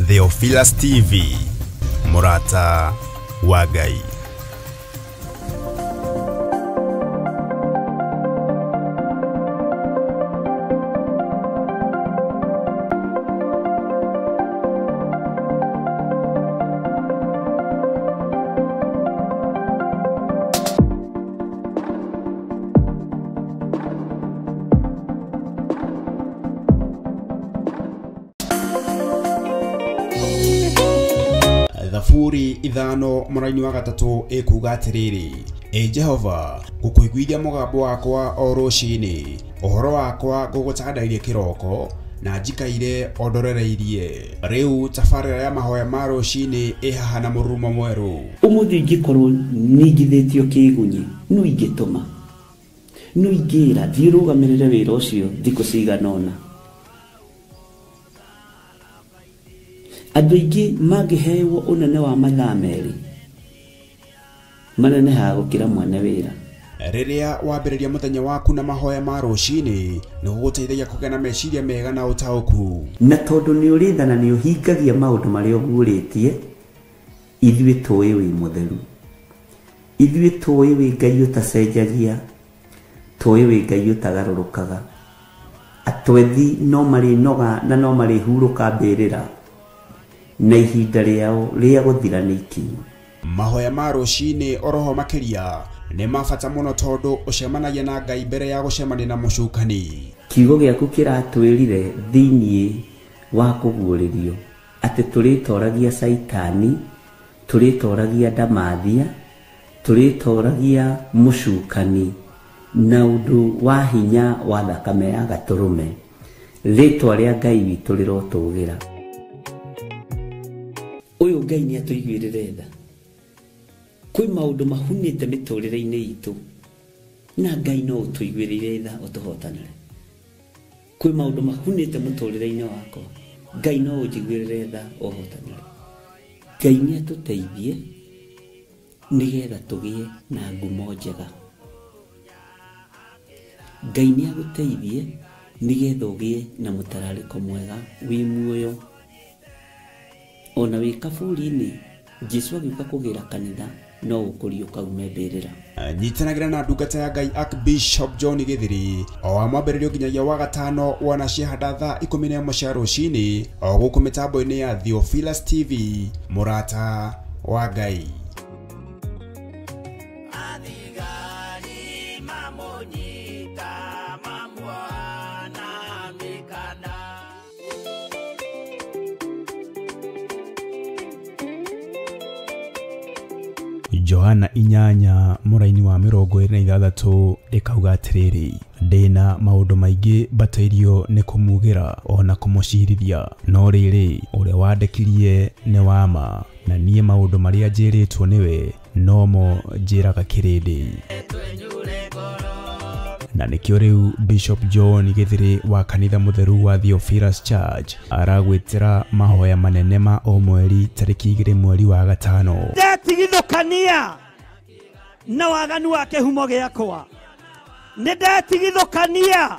Theophilus TV, mũrata wa Ngai. Thaburi 5 mũraini wa 3 ĩkuga atĩrĩrĩ, ĩ Jehova, ngũkũiguithia mũgambo wakwa o rũcinĩ, ũhoro wakwa ngũgũtandairie kĩroko, na njikaire o ndorereirie. Rĩu tabarĩra ya mahoya ma rũcinĩ ĩ haha na mũrurumo mwerũ. Ũmũthĩ ingĩkorwo ningithĩtio kĩgunyi, no ingĩtũma, no ingĩra thiĩ ũrũgamĩrĩre wĩra ũcio thikũ cigana ũna. Andũ aingĩ mangĩhewo ũnene wa mathaa 2 manenehaga gũkĩra mwene wĩra. Rĩrĩa wambĩrĩria mũthenya waku na mahoya ma rũcinĩ, nĩ gũgũteithagia kũgĩa na meciria mega na ũtaũku. Na tondũ nĩ ũrĩ tha na nĩ ũhingagia maũndũ marĩa ũguũrĩtie, ithuĩ tũĩ wĩ mũtheru, ithuĩ tũĩ wĩ Ngai ũtacenjagia, tũĩ wĩ Ngai ũtagarũrũkaga. Atwethi no marĩnoga na no marĩhurũka mbĩrĩra, na ihinda rĩao rĩa gũthira nĩ ikinyu. Mahoya ma rũcinĩ oroho makĩria nĩ ma bata mũno tondũ ũcemanagia na Ngai mbere ya gũcemania na mũcukani. Kiugo gĩaku kĩratwĩrire thĩinĩ wa kũguũrĩrio atĩ tũrĩtoragia Caitani, tũrĩtoragia ndamathia, tũrĩtoragia mũcukani na ũndũ wa hinya wa thakame ya gatũrũme. Rĩtwa rĩa Ngai witũ rĩrotũgĩra. Ũyũ Ngai nĩ atũiguĩrĩre tha. Kwĩ maũndũ mahunĩte mĩtũrĩre-inĩ itũ, na Ngai no ũtũiguĩrĩire tha ũtũhotanĩre. Kwĩ maũndũ mahunĩte mũtũrĩre-inĩ wakwa, Ngai no ũnjiguĩrĩre tha ũhotanĩre. Ngai nĩ atũteithie nĩgetha tũgĩe na ngumo njega. Ngai nĩ agũteithie nĩgetha ũgĩe na mũtararĩko mwega wĩ muoyo. Ona wĩ kaburi-inĩ, Jesu agĩũka kũgĩra kanitha, No gũkũriũka ume mbĩrĩra. Nyitanagĩra na ndungata ya Ngai Archbishop John Githiri o wa mwambĩrĩrio nginyagia wa gatano wana ciahanda thaa 11 cia rũcinĩ o gũkũ mĩtambo-inĩ ya Theophilus TV, mũrata wa Ngai. Johana 8 mũraini wa 26 ĩkauga atĩrĩrĩ, ndĩna maũndũ maingĩ mbatairio nĩ kũmugĩra ona kũmũcirithia, no rĩrĩ ũrĩa wandekirie nĩ wa ma, na niĩ maũndũ marĩa njĩrĩtwo nĩwe nomo njĩraga kĩrĩndĩ. Na nĩkĩo rĩu Bishop John Githiri wa kanitha mũtheru wa Theophilus Church aragwĩtĩra mahoya manene ma o mweri tarĩki 2 mweri wa gatano. Ndetigithũkania na waganu wa kĩhumo gĩakwa, nĩ ndetigithũkania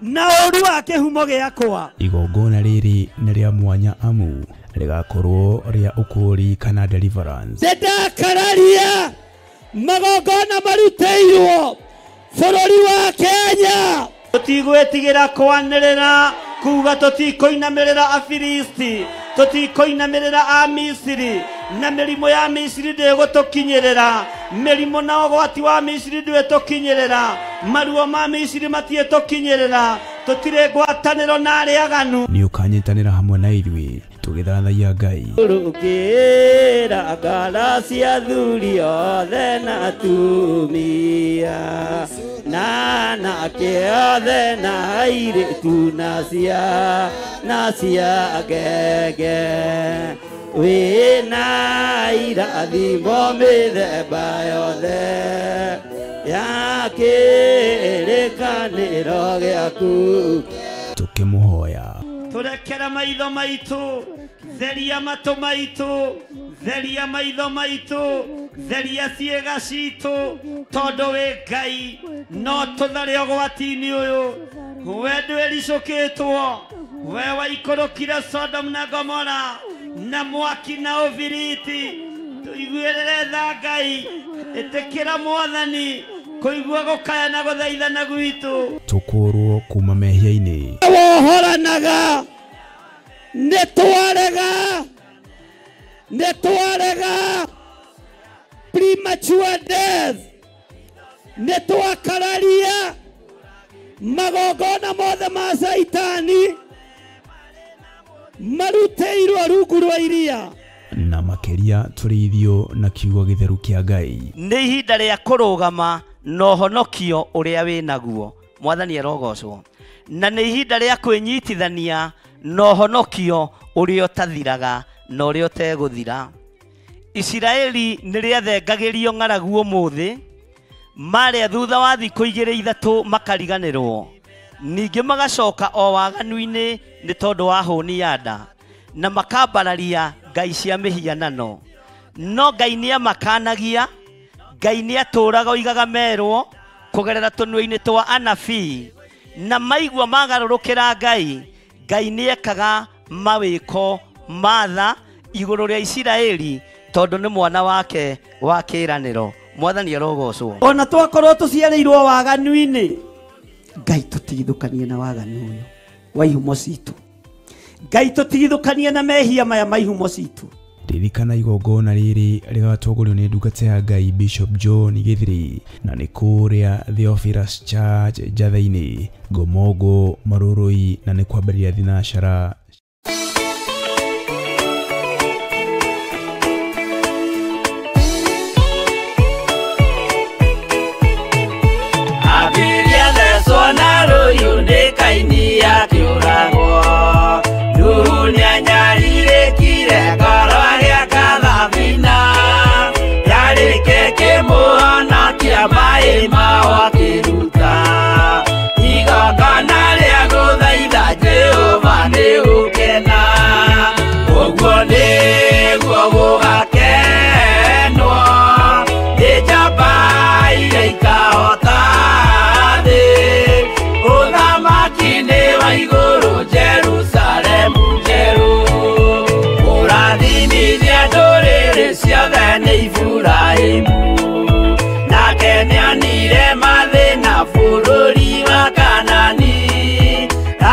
na ũru wa kĩhumo gĩakwa. Igongona rĩrĩ nĩ rĩa mwanya amu rĩgakorwo rĩa ũkũũri kana deliverance. Ndakararia magongona marutĩirwo bũrũri wa Kenya. Tũtigwĩtigĩra kwanĩrĩra kuga tũtikũinamĩrĩra Afilisti, tũtikũinamĩrĩra Amisiri, na mĩrimũ ya Misiri ndĩgũtũkinyĩrĩra, mĩrimũ na ũgwati wa Misiri ndwĩtũkinyĩrĩra, maruo ma Misiri matiĩtũkinyĩrĩra, tũtirĩ ngwatanĩro na arĩa aganu. Nĩ ũkanyitanĩra hamwe na ithuĩ tũgĩthathaiya Ngai. Rũkĩra ngara cia athuri othe na atumia, na anake othe na airĩtu na cia ngenge, wĩna irathimo mĩthemba yothe ya kĩrĩkanĩro gĩaku. Tũkĩmũhoya tũrekera maitho maitũ, theria matũ maitũ, theria maitho maitũ, theria ciĩga citũ, tondũ wĩ Ngai no tũthare ũgwati-inĩ ũyũ. We ndwĩricũkĩtwo, we waikũrũkire Sodom na Gomora na mwaki na ũbiriti. Tũiguĩrĩre tha Ngai, ĩtĩkĩra Mwathani kũigua gũkaya na gũthaithana gwitũ, tũkũrwo kuma mehia-inĩ. Wohoranaga nĩ twarega, nĩ twarega premature death, nĩ twakararia magongona mothe ma Caitani marutĩirwo rungu rwa iria, na makĩria tũrĩithio na kiugo gĩtheru kĩa Ngai. Nĩ ihinda rĩa kũrũgama na ũhonokio ũrĩa wĩ naguo, Mwathani arogocwo. Na nĩ ihinda rĩa kwĩnyitithania na ũhonokio ũrĩa ũtathiraga na ũrĩa ũtegũthira. Isiraeli nĩ rĩathengagĩrio ng'aragu ũmũthĩ, marĩa thutha wa thikũ 2 3 makariganĩrwo, ningĩ magacoka o waganu-inĩ nĩ tondũ wa hũni ya nda, na makambararia ngai cia mĩhianano. No Ngai nĩamakanagia, Ngai nĩatũraga oigaga merwo kũgerera tũnua-inĩ twa anabii, na maigua magarũrũkĩra Ngai, Ngai nĩekaga mawĩko ma tha igũrũ rĩa Isiraeli tondũ nĩ mwana wake wa kĩĩranĩro. Mwathani arogocwo. Ona twakorwo tũciarĩirwo waganu-inĩ, Ngai tũtigithũkanie na waganu ũyũ wa ihumo citũ, Ngai tũtigithũkanie na mehia maya ma ihumo citũ. Ririkana igongona rĩrĩ rĩgatongorio nĩ ndungata ya Ngai Bishop John Githiri, na nĩ kũrĩa Theophilus Church Njatha-inĩ, Ngomongo, Marũrũi, na nĩ kwambĩrĩria thinacara. Abiria thecwo na rũhiũ nĩ Kaini akĩũragwo, Nuhu nĩanyarirĩkire ngoro agĩaka thabina, yarĩke kĩmũhonokia maĩ mao akĩruta, igongona rĩa gũthaitha Jehova nĩ Iburaimu nake nĩonire mathĩna bũrũri wa Kanani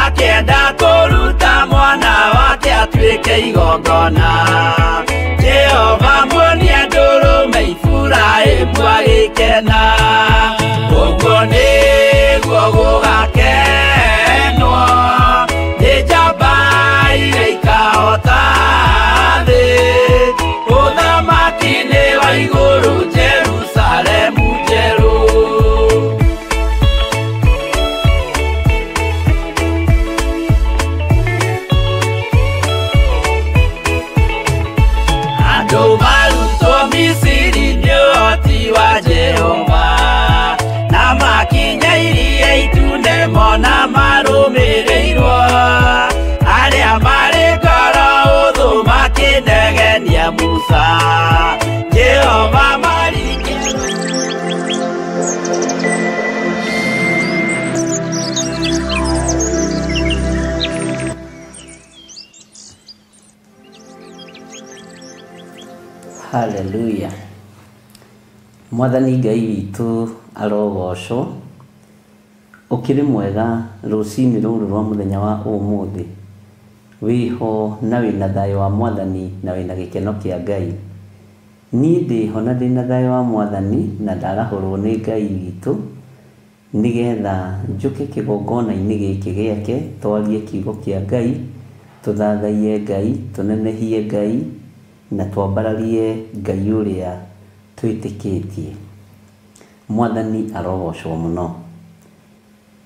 akĩenda kũruta mwana wake atuĩke igongona Jehova muonia ndũrũme Iburaimu agĩkena ũguo nĩguo gũgakenwo nĩ njamba iria ikahota thĩ ũthamaki-inĩ wa igũrũ Jerusalemu njerũ. Andũ marutwo Misiri nĩ ũhoti wa Jehova na makinya iria itune mona marũmĩrĩirwo arĩa marĩ ngoro ũthũ makĩnegenia Musa Jehova maringe. Haleluya. Mwathani Ngai witũ arogocwo. Ũkĩrĩ mwega rũcinĩ rũrũ rwa mũthenya wa ũmũthĩ. Wĩho na wĩna thayũ wa Mwathani na wĩna gĩkeno kĩa Ngai. Niĩ ndĩho na ndĩna thayũ wa Mwathani na ndarahũrwo nĩ Ngai witũ nĩgetha njũke kĩgongona-inĩ gĩkĩ gĩake twarie kiugo kĩa Ngai, tũthathaiye Ngai, tũnenehie Ngai na twambararie Ngai ũrĩa twĩtĩkĩtie. Mwathani arogocwo mũno.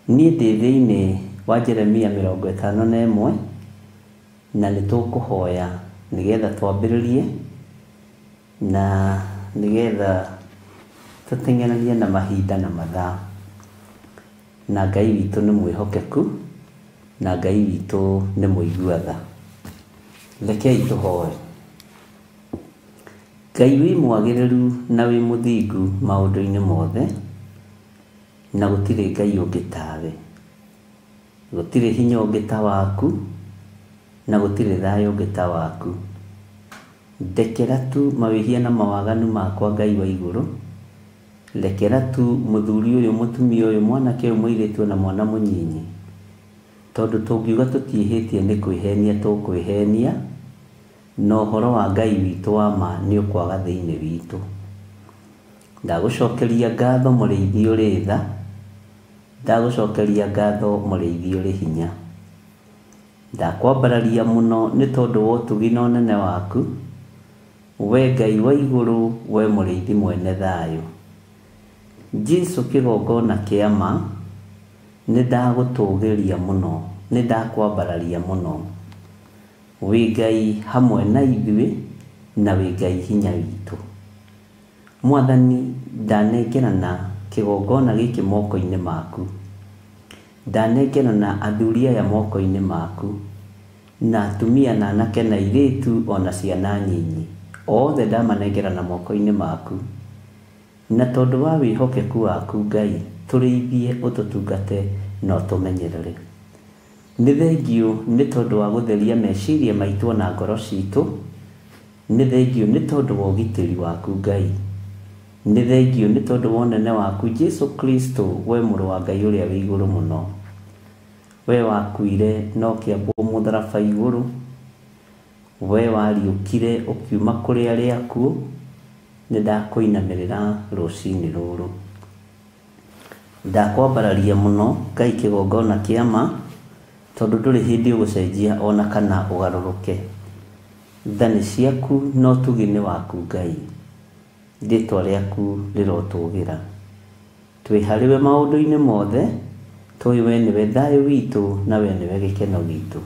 Niĩ ndĩ thĩinĩ wa Jeremia 51 na nĩtũkũhoya nĩgetha twambĩrĩrie na nĩgetha tũteng'eranie na mahinda na mathaa. Na Ngai witũ nĩ mwĩhokeku na Ngai witũ nĩ mũigua tha. Rekei tũhoe. Ngai wĩ mwagĩrĩru na wĩ mũthingu maũndũ-inĩ mothe na gũtirĩ Ngai ũngĩ tawe. Gũtirĩ hinya ũngĩ ta waku na gũtirĩ thayũ ũngĩ ta waku. Ndekera tu mawĩhia na mawaganu makwa Ngai wa igũrũ. Rekera tu mũthuri ũyũ, mũtumia ũyũ, mwanake ũyũ, mũirĩtu na mwana mũnyinyi, tondũ tũngiuga tũtiĩhĩtie nĩ kwĩhenia tũkwĩhenia na ũhoro wa Ngai witũ wa ma nĩ ũkwaga thĩinĩ witũ. Ndagũcokeria ngatho mũrĩithi ũrĩ tha, ndagũcokeria ngatho mũrĩithi ũrĩ hinya. Ndakwambararia mũno nĩ tondũ wa ũtugi na ũnene waku, we Ngai wa igũrũ, we mũrĩithi mwene thayũ. Jesũ kĩgongona kĩa ma, nĩ ndagũtũgĩria mũno, nĩ ndakwambararia mũno. Wĩ Ngai hamwe na ithuĩ na wĩ Ngai hinya witũ. Mwathani, ndanengerana kĩgongona gĩkĩ moko-inĩ maku. Ndanengerana athuri aya moko-inĩ maku na atumia na anake na airĩtu ona ciana nyinyi. Othe ndamanengerana moko-inĩ maku. Na tondũ wa wĩhokeku waku Ngai, tũrĩithie, ũtũtungate na ũtũmenyerere. Nĩ thengiũ nĩ tondũ wa gũtheria meciria maitũ na ngoro citũ. Nĩ thengiũ nĩ tondũ wa ũgitĩri waku Ngai. Nĩ thengiũ nĩ tondũ wa ũnene waku Jesũ Kristo, we mũrũ wa Ngai ũrĩa wĩ igũrũ mũno. We wakuire na ũkĩambwo mũtharaba igũrũ. We wariũkire ũkiuma kũrĩ arĩa akuũ. Nĩ ndakũinamĩrĩra rũcinĩ rũrũ. Ndakwambararia mũno Ngai kĩgongona kĩa ma, tondũ ndũrĩ hĩndĩ ũgũcenjia ona kana ũgarũrũke. Tha nĩ ciaku na ũtugi nĩ waku Ngai. Rĩtwa rĩaku rĩrotũgĩra. Twĩ harĩwe maũndũ-inĩ mothe, tũĩ we nĩwe thayũ witũ na we nĩwe gĩkeno gitũ.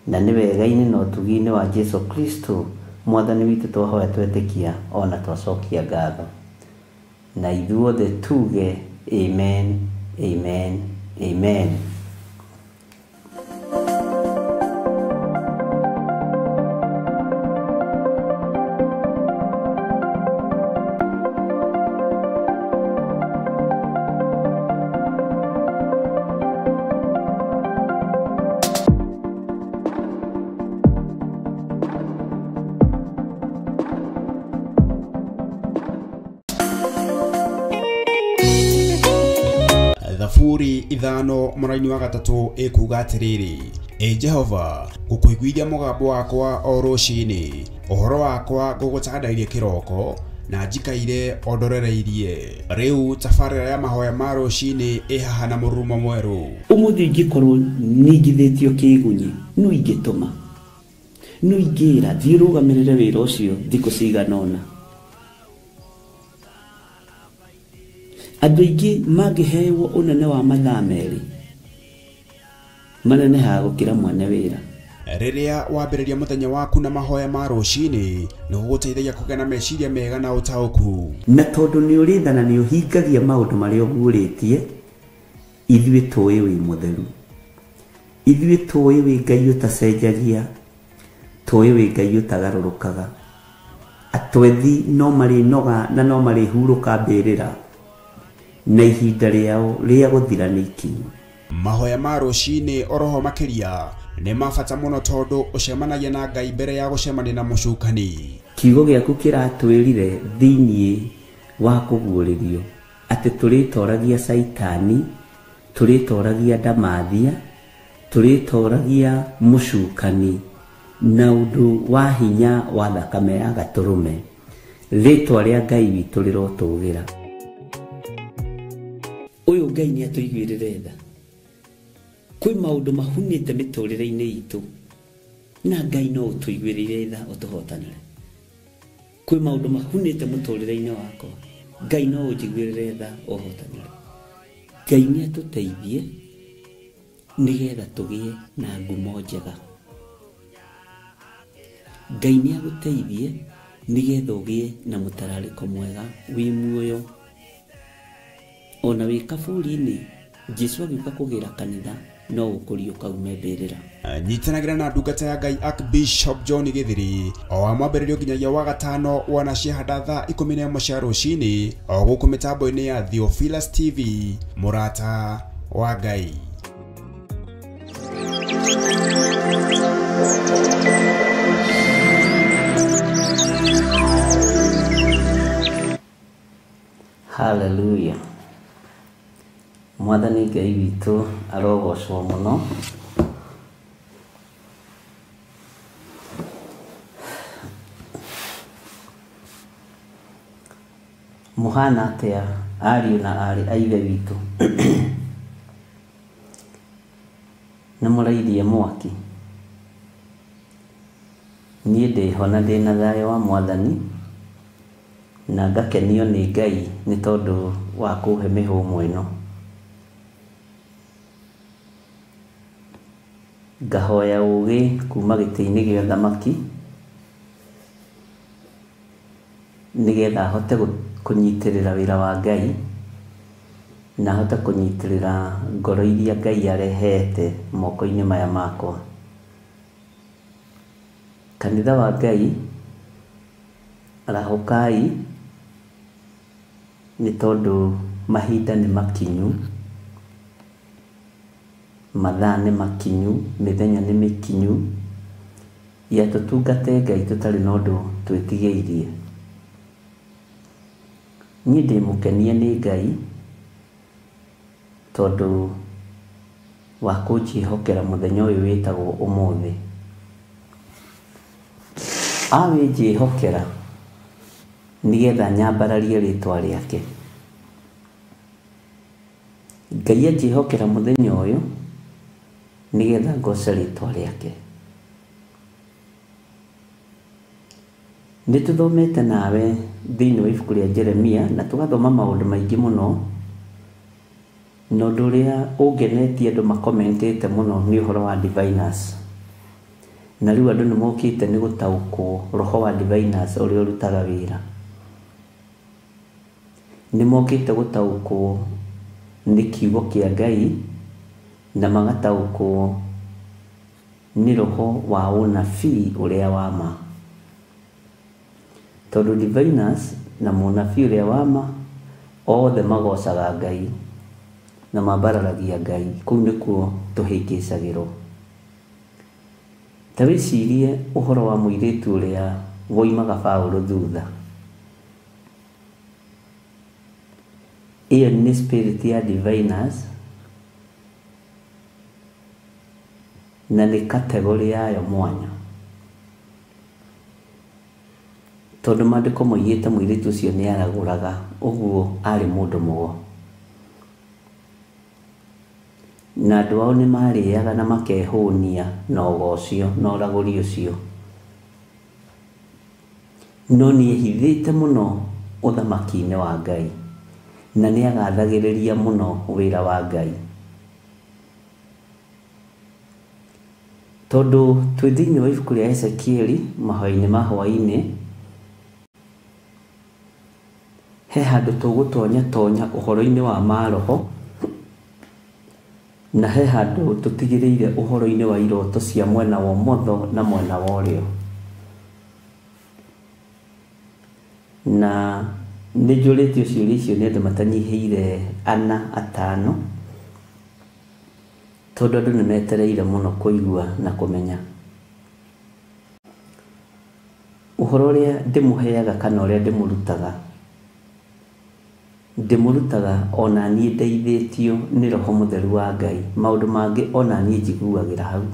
Na nĩ wega-inĩ na ũtugi-inĩ wa Jesũ Kristo Mwathani witũ twahoya twetĩkia ona twacokia ngatho. Na ithuothe tuge amen, amen, amen. Thaburi 5 mũraini wa 3 ĩkuga atĩrĩrĩ, Ĩ Jehova, ngũkũiguithia mũgambo wakwa o rũcinĩ, ũhoro wakwa ngũgũtandairie kĩroko, na njikaire o ndorereirie. Rĩu tabarĩra ya mahoya ma rũcinĩ ĩ haha na mũrurumo mwerũ. Ũmũthĩ ingĩkorwo ningithĩtio kĩgunyi, no ingĩtũma, no ingĩra thiĩ rũgamĩrĩre wĩra ũcio thikũ cigana ũna. Andũ aingĩ mangĩhewo ũnene wa mathaa 2 manenehaga gũkĩra mwene wĩra. Rĩrĩa wambĩrĩria mũthenya waku na mahoya ma rũcinĩ, nĩ gũgũteithagia kũgĩa na meciria mega na ũtaũku. Na tondũ nĩ ũrĩ tha na nĩ ũhingagia maũndũ marĩa ũguũrĩtie, ithuĩ tũĩ wĩ mũtheru, ithuĩ tũĩ wĩ Ngai ũtacenjagia, tũĩ wĩ Ngai ũtagarũrũkaga. Atwethi no marĩnoga na no marĩhurũka mbĩrĩra, na ihinda rĩao rĩa gũthira nĩ ikinyu. Mahoya ma rũcinĩ oroho makĩria nĩ ma bata mũno tondũ ũcemanagia na Ngai mbere ya gũcemania na mũcukani. Kiugo gĩaku kĩratwĩrire thĩiniĩ wa kũguũrĩrio atĩ tũrĩtoragia Caitani, tũrĩtoragia ndamathia, tũrĩtoragia mũcukani na ũndũ wa hinya wa thakame ya gatũrũme. Rĩtwa rĩa Ngai witũ rĩrotũgĩra. Ũyũ Ngai nĩ atũiguĩrĩre tha. Kwĩ maũndũ mahunĩte mĩtũrĩre-inĩ itũ na Ngai no ũtũiguĩrĩire tha ũtũhotanĩre. Kwĩ maũndũ mahunĩte mũtũrĩre-inĩ wakwa, Ngai no ũnjiguĩrĩre tha ũhotanĩre. Ngai nĩ atũteithie nĩgetha tũgĩe na ngumo njega. Ngai nĩ agũteithie nĩgetha ũgĩe na mũtararĩko mwega wĩ muoyo. Ona wĩ kaburi-inĩ, Jesũ agĩũka kũgĩra kanitha no ũkũriũka ume mbĩrĩra. Nyitanagĩra na ndungata ya Ngai Archbishop John Githiri o wa mwambĩrĩrio nginyagia wa gatano wana ciahanda thaa 11 cia rũcinĩ o gũkũ mĩtambo-inĩ ya Theophilus TV, mũrata wa Ngai. Hallelujah. Mwathani Ngai witũ arogocwo mũno. Mũhana atĩa ariũ na aarĩ a Ithe witũ? Nĩ mũrairie mwaki? Niĩ ndĩho na ndĩna thayũ wa Mwathani, na ngakenio nĩ Ngai nĩ tondũ wa kũhe mĩhũmũ ĩno. Ngahoya ũũgĩ kuma gĩtĩ-inĩ gĩa ũthamaki nĩgetha hote kũnyitĩrĩra wĩra wa Ngai na hote kũnyitĩrĩra ngoro iria Ngai arehete moko-inĩ maya makwa. Kanitha wa Ngai, arahũkai nĩ tondũ mahinda nĩ makinyu, mathaa nĩ makinyu, mĩthenya nĩ mĩkinyu ya tũtungate Ngai tũtarĩ na ũndũ twĩtigĩirie. Niĩ ndĩ mũkenie nĩ Ngai tondũ wa kũnjĩhokera mũthenya ũyũ wĩtagwo ũmũthĩ. Awĩnjĩhokera nĩgetha nyambararie rĩtwa rĩake. Ngai anjĩhokera mũthenya ũyũ nĩgetha ngoce rĩtwa rĩake. Nĩ tũthomete nawe thĩinĩ wa ibuku rĩa Jeremia na tũgathoma maũndũ maingĩ mũno, na ũndũ ũrĩa ũngenetie andũ makomentĩte mũno nĩ ũhoro wa diviners. Na rĩu andũ nĩ mokĩte nĩ gũtaũkwo roho wa diviners ũrĩa ũrutaga wĩra. Nĩ mokĩte gũtaũkwo nĩ kiugo kĩa Ngai na magataũkwo nĩ roho wa ũnabii ũrĩa wa ma. Tondũ diviners na mũnabii ũrĩa wa ma othe magocaga Ngai na mambararagia Ngai. Kũu nĩkuo tũhĩngĩcagĩrwo. Ta wĩcirie ũhoro wa mũirĩtu ũrĩa woimaga Paũlũ thutha. Ĩyo nĩ spirit ya diviners na nĩ kategori yayo mwanya. Tondũ maandĩko moigĩte mũirĩtu ũcio nĩ aragũraga, ũguo arĩ mũndũ mũgo. Na andũ ao nĩ marĩaga na makehũnia na ũgo ũcio na ũragũri ũcio. No nĩ ehithĩte mũno ũthamaki-inĩ wa Ngai na nĩ agathagĩrĩria mũno wĩra wa Ngai. Tondũ twĩ thĩinĩ wa ibuku rĩa Ezekieli mahoya-inĩ ma hwaĩ-inĩ, he handũ tũgũtonya tonya ũhoro-inĩ wa maroho na he handũ tũtigĩrĩire ũhoro-inĩ wa iroto cia mwena wa ũmotho na mwena wa ũrĩo. Na nĩ njũrĩtio ciũria icio nĩ andũ matanyihĩire 4 5, tondũ andũ nĩ metereire mũno kũigua na kũmenya ũhoro ũrĩa ndĩmũheaga kana ũrĩa ndĩmũrutaga. Ndĩmũrutaga ona niĩ ndeithĩtio nĩ Roho Mũtheru wa Ngai. Maũndũ mangĩ ona niĩ njiguagĩra hau.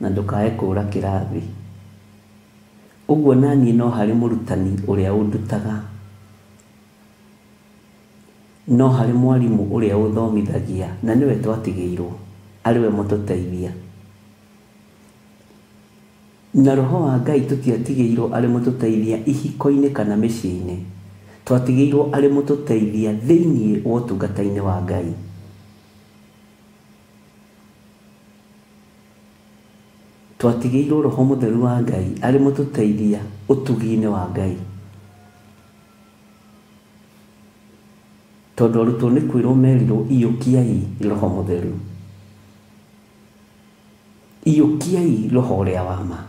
Na ndũkae kũũra kĩrathi. Ũguo naniĩ no harĩ mũrutani ũrĩa ũndutaga, no harĩ mwarimũ ũrĩa ũthomithagia, na nĩwe twatigĩirwo arĩ we mũtũteithia. Na Roho wa Ngai tũtiatigĩirwo arĩ mũtũteithia ihiko-inĩ kana mĩciĩ-inĩ, twatigĩirwo arĩ mũtũteithia thĩinĩ wa ũtungata-inĩ wa Ngai. Twatigĩirwo Roho Mũtheru wa Ngai arĩ mũtũteithia ũtugi-inĩ wa Ngai. Tondũ arutwo nĩ kwĩrwo merirwo iyũkiai Roho Mũtheru, iyũkiai Roho ũrĩa wa ma.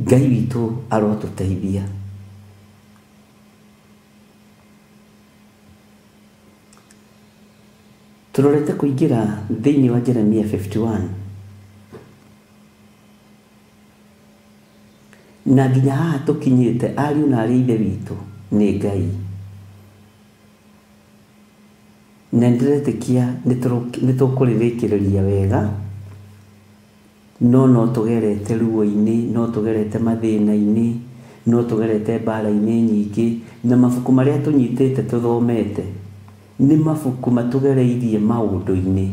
Ngai witũ arotũteithia. Tũrorete kũingĩra thĩinĩ wa Jeremia 51 na nginya haha tũkinyĩte ariũ na arĩ ithe witũ nĩ Ngai. Na ndĩretĩkia nĩ tũkũrĩrĩkĩrĩria wega, no no tũgerete ruo-inĩ, no tũgerete mathĩna-inĩ, no tũgerete mbara-inĩ nyingĩ, na mabuku marĩa tũnyitĩte tũthomete nĩ mabuku matũgereirie maũndũ-inĩ.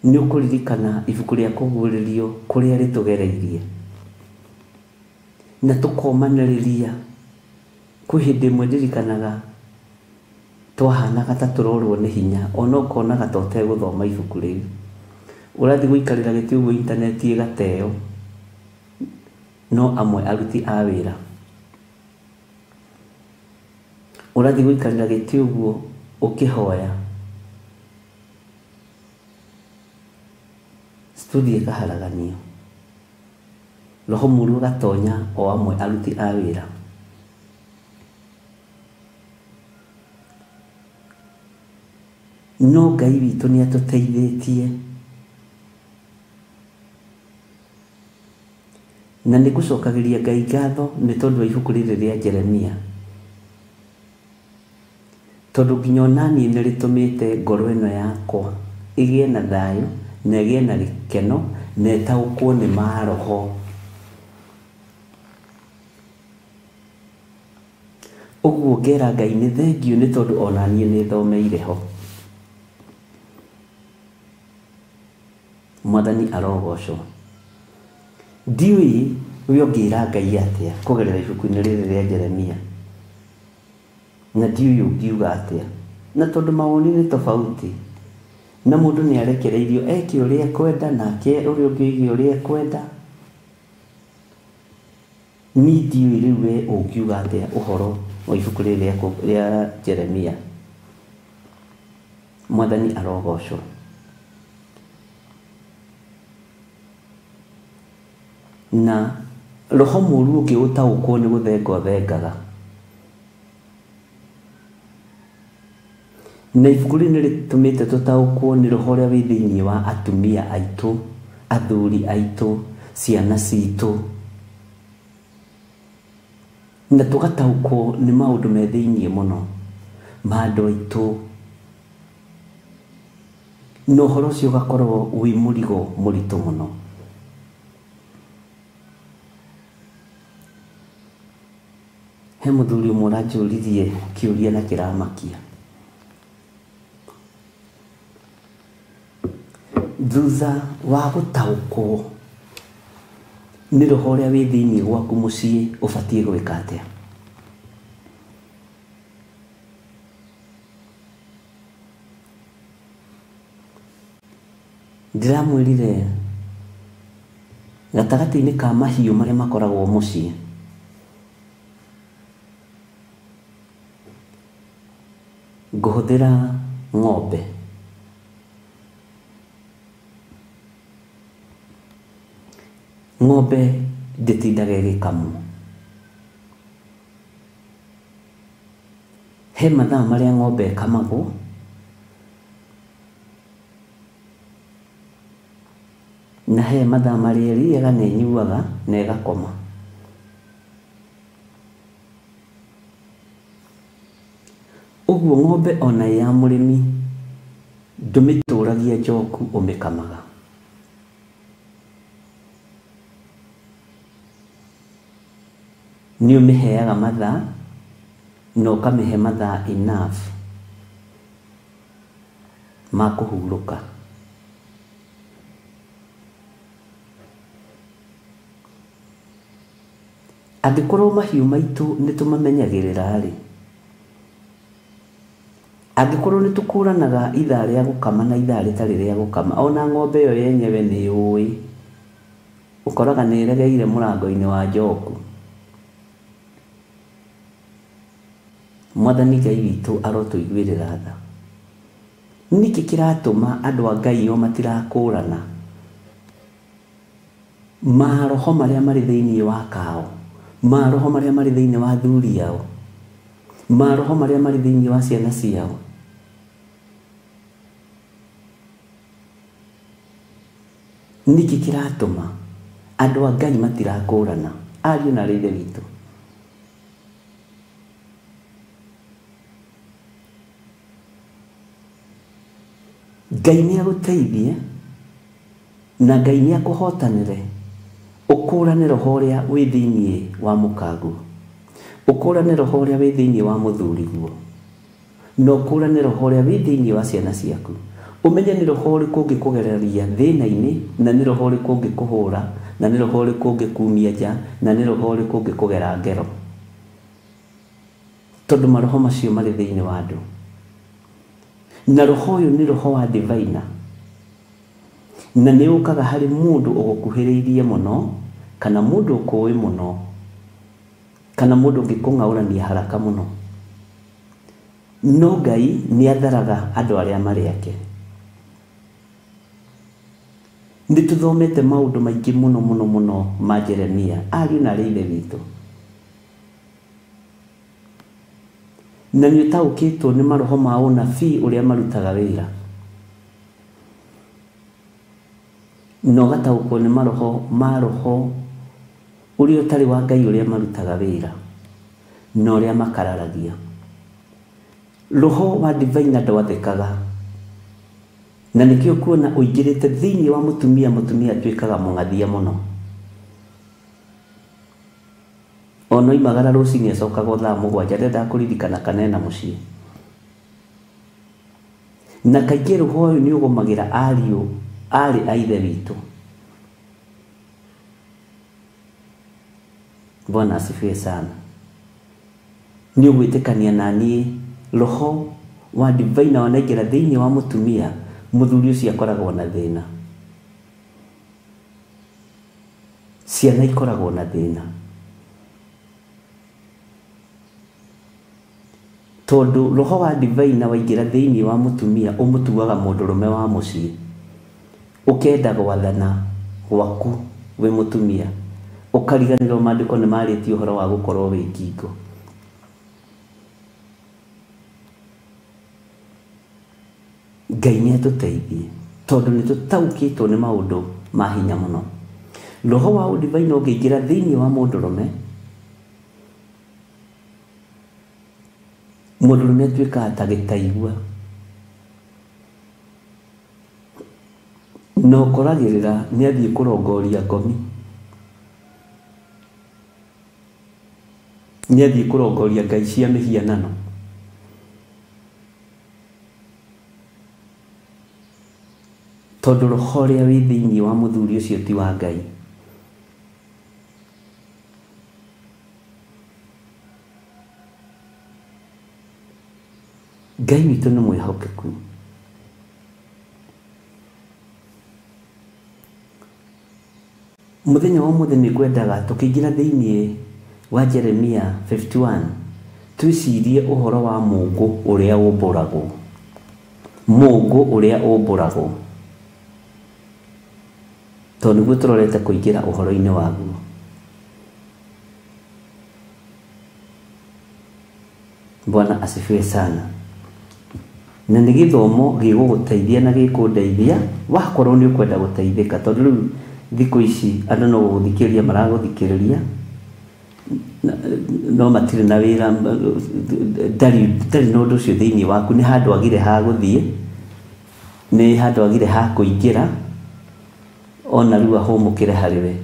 Nĩ ũkũririkana ibuku rĩa kũguũrĩrio kũrĩa rĩtũgereirie na tũkomanĩrĩria. Kwĩ hĩndĩ ĩmwe ndirikanaga twahanaga ta tũrorwo nĩ hinya, ona ũkonaga ta ũtegũthoma ibuku rĩu. Ũrathiĩ gũikarĩra gĩtĩ ũguo intaneti ĩgateo, no amwe aruti a wĩra. Ũrathiĩ gũikarĩra gĩtĩ ũguo ũkĩhoya, studio ĩkaharaganio, roho mũru ũgatonya o amwe aruti a wĩra. No Ngai witũ nĩ atũteithĩtie, na nĩ ngũcokagĩria Ngai ngatho nĩ tondũ wa ibuku rĩrĩ rĩa Jeremia, tondũ nginya ona niĩ nĩ rĩtũmĩte ngoro ĩno yakwa ĩgĩe na thayũ na ĩgĩe na gĩkeno na ĩtaũkwo nĩ maroho. Ũguo ngera Ngai nĩ thengiũ nĩ tondũ ona niĩ nĩ thomeire ho. Mwathani arogocwo. Ndiũĩ we ũngĩra Ngai atĩa kũgerera ibuku-inĩ rĩrĩ rĩa Jeremia, na ndiũĩ ũngiuga atĩa, na tondũ mawoni nĩ tofauti, na mũndũ nĩ arekereirio eke ũrĩa ekwenda nake ũrĩa ũngĩ oige ũrĩa ekwenda. Niĩ ndiũĩ rĩu we ũngiuga atĩa ũhoro wa ibuku rĩrĩ rĩa Jeremia. Mwathani arogocwo. Na roho mũru ũngĩ ũtaũkwo nĩ gũthenga ũthengaga. Na ibuku rĩrĩ nĩ rĩtũmĩte tũtaũkwo nĩ roho ũrĩa wĩ thĩinĩ wa atumia aitũ, athuri aitũ, ciana citũ. Na tũgataũkwo nĩ maũndũ me thĩiniĩ mũno ma andũ aitũ, na ũhoro ũcio ũgakorwo wĩ mũrigo mũritũ mũno. He mũthuri ũmwe ũranjũririe kĩũria na kĩramakia. Thutha wa gũtaũkwo nĩ roho ũrĩa wĩ thĩiniĩ gwaku mũciĩ ũbatiĩ gwĩka atĩa? Ndĩramwĩrire gatagatĩ-inĩ ka mahiũ marĩa makoragwo mũciĩ, ngũhũthĩra ng'ombe. Ng'ombe ndĩtindaga ĩgĩkamwo. He mathaa marĩa ng'ombe ĩkamagwo, na he mathaa marĩa ĩrĩaga na ĩnyuaga na ĩgakoma. Ũguo ng'ombe ona ĩ ya mũrĩmi ndũmĩtũragia njoku, ũmĩkamaga. Nĩ ũmĩheaga mathaa na ũkamĩhe mathaa enough ma kũhurũka. Angĩkorwo mahiũ maitũ nĩ tũmamenyagĩrĩra rĩ, angĩkorwo nĩ tũkũranaga ithaa rĩa gũkama na ithaa rĩtarĩ rĩa gũkama, ona ng'ombe ĩyo yenyewe nĩ yũĩ, ũkoraga nĩ ĩregeire mũrango-inĩ wa njoku. Mwathani Ngai witũ arotũiguĩrĩra tha. Nĩkĩ kĩratũma andũ a Ngai o matirakũrana maroho marĩa marĩ thĩiniĩ wa kao, maroho marĩa marĩ thĩiniĩ wa athuri ao, maroho marĩa marĩ thĩiniĩ wa ciana ciao? Nĩkĩ kĩratũma andũ a Ngai matirakũrana, ariũ na aarĩ a Ithe witũ? Ngai nĩ agũteithie na Ngai nĩ akũhotanĩre ũkũrane roho ũrĩa wĩ thĩiniĩ wa mũkaguo, ũkũrane roho ũrĩa wĩ thĩiniĩ wa mũthuriguo, na ũkũrane roho ũrĩa wĩ thĩiniĩ wa ciana ciaku. Ũmenye nĩ roho ũrĩkũ ũngĩkũgereria thĩna-inĩ, na nĩ roho ũrĩkũ ũngĩkũhũra, na nĩ roho ũrĩkũ ũngĩkumia nja, na nĩ roho ũrĩkũ ũngĩkũgera ngero, tondũ maroho macio marĩ thĩiniĩ wa andũ. Na roho ũyũ nĩ roho wa divina, na nĩ ũkaga harĩ mũndũ ũgũkuhĩrĩirie mũno, kana mũndũ ũkũĩ mũno, kana mũndũ ũngĩkũng'aũrania haraka mũno. No Ngai nĩ atharaga andũ arĩa marĩ ake. Nĩ tũthomete maũndũ maingĩ mũno mũno mũno ma Jeremia, ariũ na aarĩ a Ithe witũ, na nĩ ũtaũkĩtwo nĩ maroho ma ũnabii ũrĩa marutaga wĩra, na ũgataũkwo nĩ maroho ma roho ũrĩa ũtarĩ wa Ngai ũrĩa marutaga wĩra na ũrĩa makararagia. Roho wa divina ndwathĩkaga, na nĩkĩo kuona ũingĩrĩte thĩiniĩ wa mũtumia, mũtumia atuĩkaga mũng'athia mũno. Ona oimagara rũcinĩ acokaga o thaa 7, ndendaga kũririkana kana ena mũciĩ. Na kaingĩ roho ũyũ nĩ ũgũmagĩra ariũ aarĩ a Ithe witũ. Bwana asifiwe sana. Nĩ ũgwĩtĩkania na niĩ roho wa divina wanaingĩra thĩiniĩ wa mũtumia, mũthuri ũcio akoragwo na thĩna, ciana ikoragwo na thĩna, tondũ roho wa divina waingĩra thĩiniĩ wa mũtumia ũmũtuaga mũndũrũme wa mũciĩ, ũkenda gwathana gwaku wĩ mũtumia, ũkariganĩrwo maandĩko nĩ marĩtie ũhoro wa gũkorwo wĩ ngingo. Ngai nĩ atũteithie tondũ nĩ tũtaũkĩtwo nĩ maũndũ ma hinya mũno. Roho wa ũdivaina ũngĩingĩra thĩiniĩ wa mũndũrũme, Mũndũrũme atuĩkaga ta gĩtaigua na ũkoragĩrĩra nĩ athiĩ kũrongoria ngomi, nĩ athiĩ kũrongoria ngai cia mĩhianano. Tondũ roho ũrĩa wĩ thĩinĩ wa mũthuri ũcio ti wa Ngai. Ngai witũ nĩ mwĩhokeku. Mũthenya wa ũmũthĩ nĩ ngwendaga tũkĩingĩra thĩinĩ wa Jeremia 51 twĩcirie ũhoro wa mũngũ ũrĩa ũmbũragwo. Mũngũ ũrĩa ũmbũragwo. Tondũ nĩguo tũrorete kũingĩra ũhoro-inĩ waguo. Bwana asifiwe sana. Na nĩ gĩthomo gĩgũgũteithia na gĩkũndeithia wakorwo nĩ ũkwenda gũteithĩka, tondũ rĩu thikũ ici andũ no gũgũthikĩrĩria maragũthikĩrĩria no matirĩ na wĩra, ndarĩ na ũndũ ũcio thĩinĩ waku, nĩ handũ agire ha gũthiĩ, nĩ handũ agire ha kũingĩra, ona rĩu ahũmũkĩre harĩ we.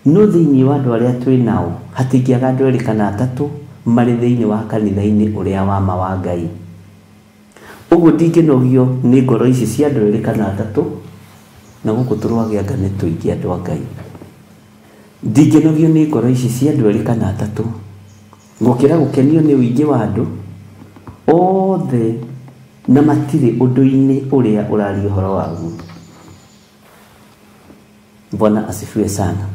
No thĩinĩ wa andũ arĩa twĩ nao hatingĩaga andũ erĩ kana atatũ marĩ thĩinĩ wa kanitha-inĩ ũrĩa wa ma wa Ngai. Ũguo ndingĩnogio nĩ ngoro ici cia andũ erĩ kana atatũ, na gũkũ tũrwage anga nĩ tũingĩ andũ a Ngai. Ndingĩnogio nĩ ngoro ici cia andũ erĩ kana atatũ gũkĩra gũkenio nĩ ũingĩ wa andũ othe na matirĩ ũndũ-inĩ ũrĩa ũraria ũhoro waguo. Bwana asifiwe sana.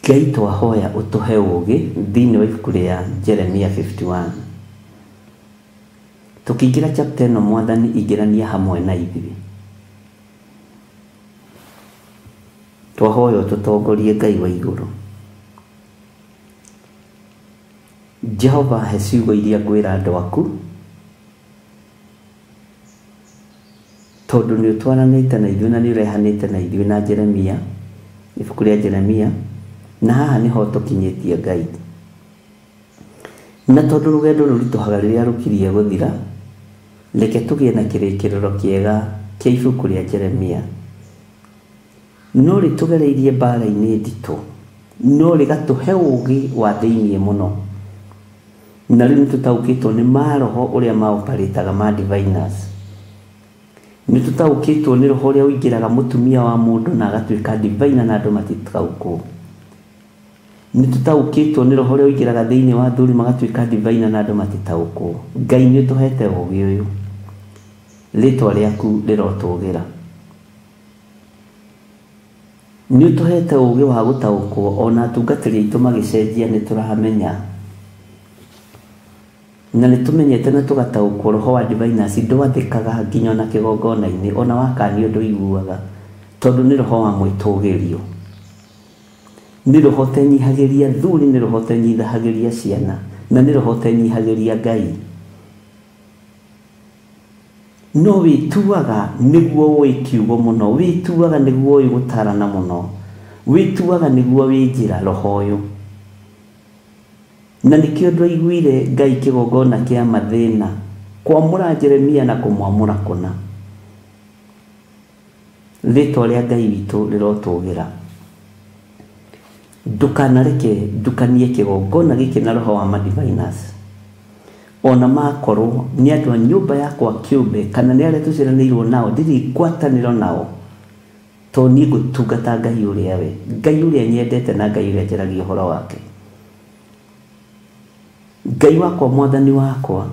Ngai twahoya ũtũhe ũũgĩ thĩinĩ wa ibuku rĩa Jeremia 51. Tũkĩingĩra chapter ĩno, Mwathani ingĩrania hamwe na ithuĩ. Twahoya ũtũtongorie Ngai wa igũrũ. Jehova, he ciugo iria ngwĩra andũ aku, tondũ nĩ ũtwaranĩte na ithuĩ na nĩ ũrehanĩte na ithuĩ na Jeremia, ibuku rĩa Jeremia, na haha nĩho tũkinyĩtie Ngai. Na tondũ rũgendo rũritũhaga rĩrĩa rũkirie gũthira, reke tũgĩe na kĩrĩkĩrĩro kĩega kĩa ibuku rĩa Jeremia. No rĩtũgereirie mbara-inĩ nditũ, no rĩgatũhe ũũgĩ wa thĩinĩ mũno. Na rĩu nĩtũtaũkĩtwo nĩ maroho ũrĩa maoparĩtaga ma diviners. Nĩtũtaũkĩtwo nĩ roho ũrĩa ũingĩraga mũtumia wa mũndũ na agatuĩka diviner na andũ matitaũkwo. Nĩtũtaũkĩtwo nĩ roho ũrĩa ũingĩraga thĩinĩ wa athuri magatuĩka diviner na andũ matitaũkwo. Ngai nĩ ũtũhete ũũgĩ ũyũ, rĩtwa rĩaku rĩrotũgĩra. Nĩ ũtũhete ũũgĩ wa gũtaũkwo, ona atungatĩri aitũ magĩcenjia nĩ tũramenya. Na nĩ tũmenyete na tũgataũkwo roho wa diviners ndwathĩkaga nginya ona kĩgongona-inĩ, ona wakanio ndũiguaga, tondũ nĩ roho wa mwĩtũgĩrio. Nĩ roho ũtenyihagĩria thuri, nĩ roho ũtenyihagĩria ciana, na nĩ roho ũtenyihagĩria Ngai. No wĩtuaga nĩguo ũĩ kiugo mũno, wĩtuaga nĩguo ũĩ gũtarana mũno, wĩtuaga nĩguo wĩ njĩra roho ũyũ. Na nĩkĩo ndwaiguire Ngai kĩgongona kĩa mathĩna kwamũra Jeremia na kũmwamũra kũna. Rĩtwa rĩa Ngai witũ rĩrotũgĩra. Ndũkanareke ndukanie kĩgongona gĩkĩ na roho wa madiviners. Ona makorwo nĩ andũ a nyũmba yakwa kĩũmbe kana nĩ arĩa tũciaranĩirwo nao, ndirĩ ngwatanĩro nao, tondũ niĩ ngũtungata Ngai ũrĩa we, Ngai ũrĩa nyendete na Ngai ũrĩa njaragia ũhoro wake. Ngai wakwa, Mwathani wakwa,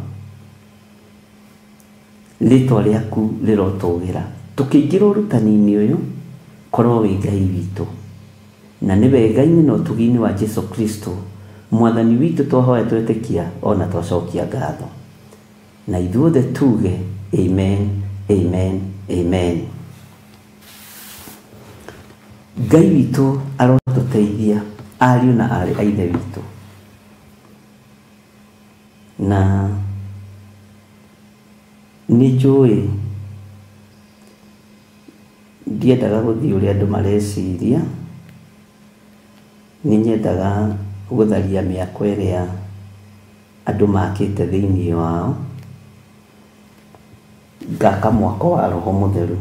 rĩtwa rĩaku rĩrotũgĩra. Tũkĩingĩra ũrutani-inĩ ũyũ, korwo wĩ Ngai witũ, na nĩ wega-inĩ na ũtugi-inĩ wa Jesu Kristo Mwathani witũ twahoya twetĩkia ona twacokia ngatho. Na ithuothe tuge amen, amen, amen. Ngai witũ arotũteithia ariũ na aarĩ a Ithe witũ. Na nĩ njũĩ ndiendaga gũthiĩ ũrĩa andũ mareciria, Nĩ nyendaga gũtharia mĩako ĩrĩa andũ makĩte thĩinĩ wao, ngaka mwako wa Roho Mũtheru.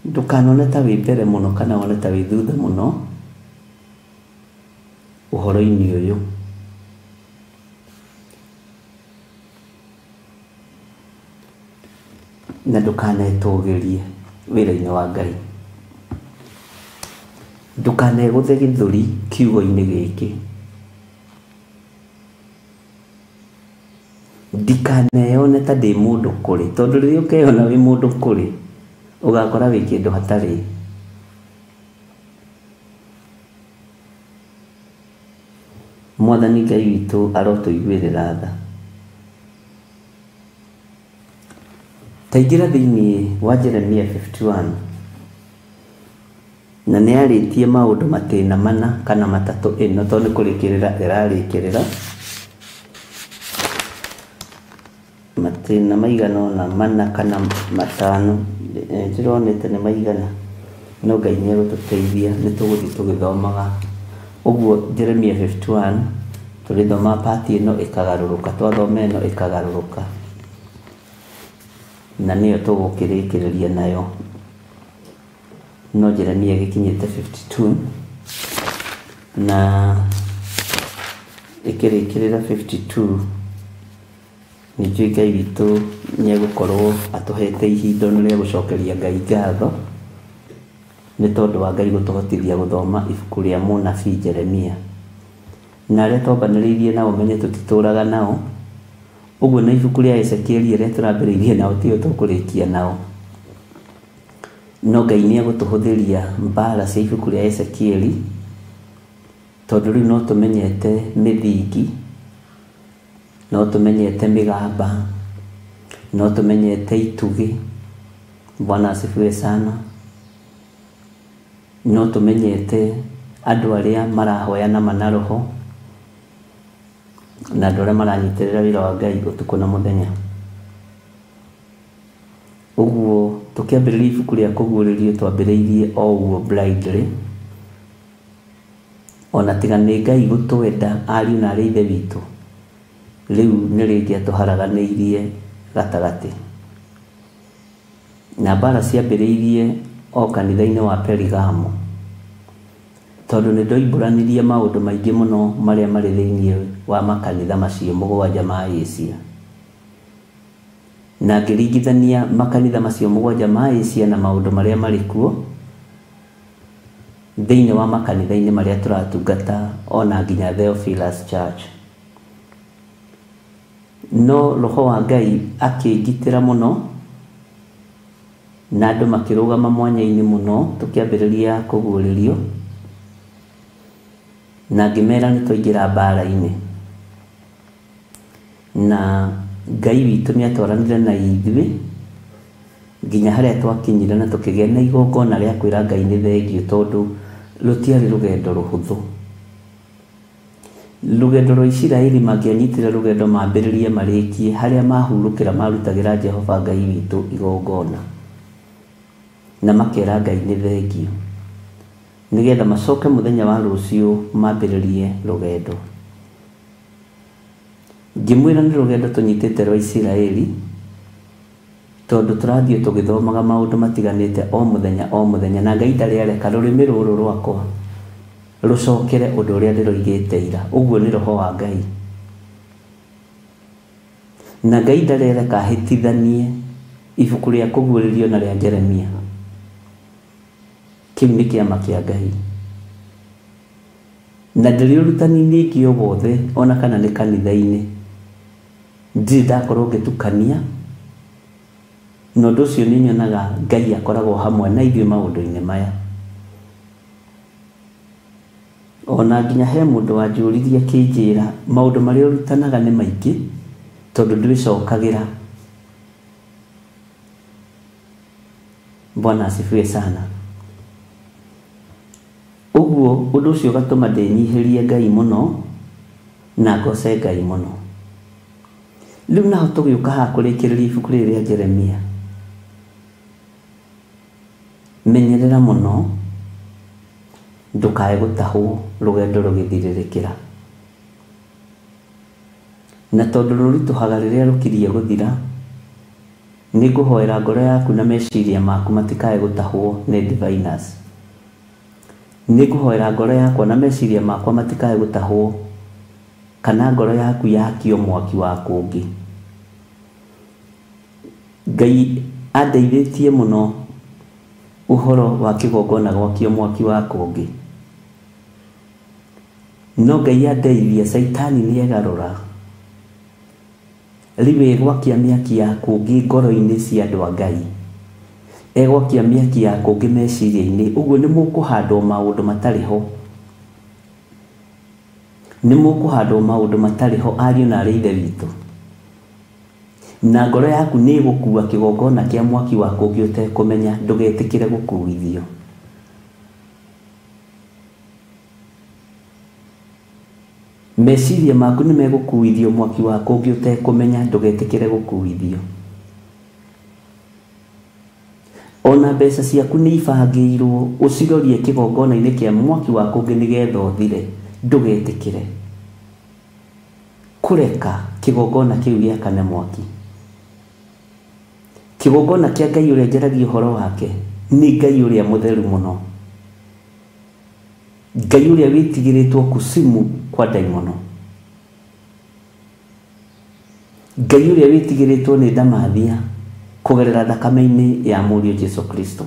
Ndũkanone ta wĩ mbere mũno kana wone ta wĩ thutha mũno ũhoro-inĩ ũyũ. Na ndũkanetũgĩrie wĩra-inĩ wa Ngai. Ndũkanegũthe gĩthũri kiugo-inĩ gĩkĩ. Ndikaneyone ta ndĩ mũndũ kũrĩ, tondũ rĩrĩa ũkeyona wĩ mũndũ kũrĩ, ũgakora wĩ kĩndũ hatarĩ. Mwathani Ngai witũ arotũiguĩrĩra tha. Taingĩra thĩinĩ wa Jeremia 51 na nĩ arĩtie maũndũ matĩna mana kana matatũ ĩno, tondũ nĩ kũrĩkĩrĩra ĩrarĩkĩrĩra matĩna maigana ũna mana kana matano, ndĩronete nĩ maigana, no Ngai nĩ egũtũteithia, nĩ tũgũthiĩ tũgĩthomaga. Ũguo Jeremia 51 tũrĩthoma part ĩno ĩkagarũrũka, twathoma ĩno ĩkagarũrũka, na nĩyo tũgũkĩrĩkĩrĩria nayo. No Jeremia ĩgĩkinyĩte 52 na ĩkĩrĩkĩrĩra 52. Nĩ njũĩ Ngai witũ nĩ egũkorwo atũhete ihinda rĩa gũcokeria Ngai ngatho nĩ tondũ wa Ngai gũtũhotithia gũthoma ibuku rĩa mũnabii Jeremia. Na arĩa twambanĩrĩirie nao menye tũtitũraga nao, ũguo na ibuku rĩa Ezekieli rĩrĩa tũrambĩrĩirie nao tiyo tũkũrĩkia nao. No Ngai nĩ egũtũhũthĩria mbara cia ibuku rĩa Ezekieli, tondũ rĩu no tũmenyete mĩthingi, no tũmenyete mĩgamba, no tũmenyete itugĩ. Bwana asifiwe sana. No tũmenyete andũ arĩa marahoya na mana roho, na andũ arĩa maranyitĩrĩra wĩra wa Ngai ũtukũ na mũthenya. Ũguo tũkĩambĩrĩria ibuku rĩa kũguũrĩrio twambĩrĩirie o ũguo blindly, ona tiga nĩ Ngai gũtwenda ariũ na arĩ ithe witũ, rĩu nĩ rĩngĩatũharaganĩirie gatagatĩ. Na mbara ciambĩrĩirie o kanitha-inĩ wa Perigamo, tondũ nĩ ndoimbũranirie maũndũ maingĩ mũno marĩa marĩ thĩinĩ wa makanitha macio mũgwanja ma Asia, na ngĩringithania makanitha macio mũgwanja ma Asia na maũndũ marĩa marĩ kuo thĩinĩ wa makanitha-inĩ marĩa tũratungata ona nginya Theophilus Church. No Roho wa Ngai akĩngitĩra mũno na andũ makĩrũgama mwanya-inĩ mũno tũkĩambĩrĩria kũguũrĩrio, na ngĩmera nĩ twaingĩra mbara-inĩ. Na Ngai witũ nĩ atwaranire na ithuĩ nginya harĩa twakinyire, na tũkĩgĩa na igongona rĩa kwĩra Ngai nĩ thengiũ, tondũ rũtiarĩ rũgendo rũhũthũ. Rũgendo rwa Isiraeli mangĩanyitire rũgendo mambĩrĩrie marĩkie, harĩa mahurũkĩra marutagĩra Jehova Ngai witũ igongona na makera Ngai nĩ thengiũ, nĩgetha macoke mũthenya wa rũciũ mambĩrĩrie rũgendo. Ngĩmwĩra nĩ rũgendo tũnyitĩte rwa Isiraeli, tondũ tũrathiĩ tũgĩthomaga maũndũ matiganĩte o mũthenya o mũthenya, na Ngai ndarĩ areka rũrĩmĩ rũrũ rwakwa rũcokere ũndũ ũrĩa ndĩroigĩte ira. Ũguo nĩ Roho wa Ngai. Na Ngai ndarĩ areka hĩtithanie ibuku rĩa kũguũrĩrio na rĩa Jeremia. Kĩu nĩ kĩama kĩa Ngai. Na ndĩrĩ ũrutani-inĩ ingĩ o wothe ona kana nĩ kanitha-inĩ ndirĩ ndakorwo ngĩtukania, na ũndũ ũcio nĩ nyonaga Ngai akoragwo hamwe na ithuĩ maũndũ-inĩ maya. Ona nginya he mũndũ wanjũririe akĩnjĩra maũndũ marĩa ũrutanaga nĩ maingĩ tondũ ndwĩcokagĩra. Bwana asifiwe sana. Ũguo ũndũ ũcio ũgatũma ndĩnyihĩrie Ngai mũno na ngoce Ngai mũno. Rĩu naho tũgĩũka haha kũrĩkĩrĩria ibuku rĩrĩ rĩa Jeremia, Menyerera mũno ndukae gũtahwo rũgendo rũgĩthirĩrĩkĩra. Na tondũ rũritũhaga rĩrĩa rũkirie gũthira, nĩngũhoera ngoro yaku na meciria maku matikae gũtahwo nĩ diviners. Nĩngũhoera ngoro yakwa na meciria makwa matikae gũtahwo, kana ngoro yaku yakio mwaki wa kũngĩ. Ngai andeithĩtie mũno ũhoro wa kĩgongona gwakio mwaki wa kũngĩ. No Ngai andeithia, Caitani nĩegarũra. Rĩu egwakia mĩaki ya kũngĩ ngoro-inĩ cia andũ a Ngai. Egwakia mĩaki ya kũngĩ meciria-inĩ. Ũguo nĩ mũkũhandwo maũndũ matarĩ ho. Nĩ mũkũhandwo maũndũ matarĩ ho ariũ na arĩ ithe witũ. Na ngoro yaku nĩ ĩgũkua kĩgongona kĩa mwaki wa kũngĩ ũtekũmenya, ndũgetĩkĩre gũkuithio. Meciria maku nĩ megũkuithio mwaki wa kũngĩ ũtekũmenya, ndũgetĩkĩre gũkuithio. Ona mbeca ciaku nĩ ibangĩirwo ũcirorie kĩgongona-inĩ kĩa mwaki wa kũngĩ nĩgetha ũthire, ndũgetĩkĩre kũreka kĩgongona kĩu gĩakane mwaki. Kĩgongona kĩa Ngai ũrĩa njaragia ũhoro wake nĩ Ngai ũrĩa mũtheru mũno, Ngai ũrĩa wĩtigĩrĩtwo kusimu kwa ndaimono, Ngai ũrĩa wĩtigĩrĩtwo nĩ ndamathia kũgerera thakame-inĩ ya mũriũ Jesu Kristo.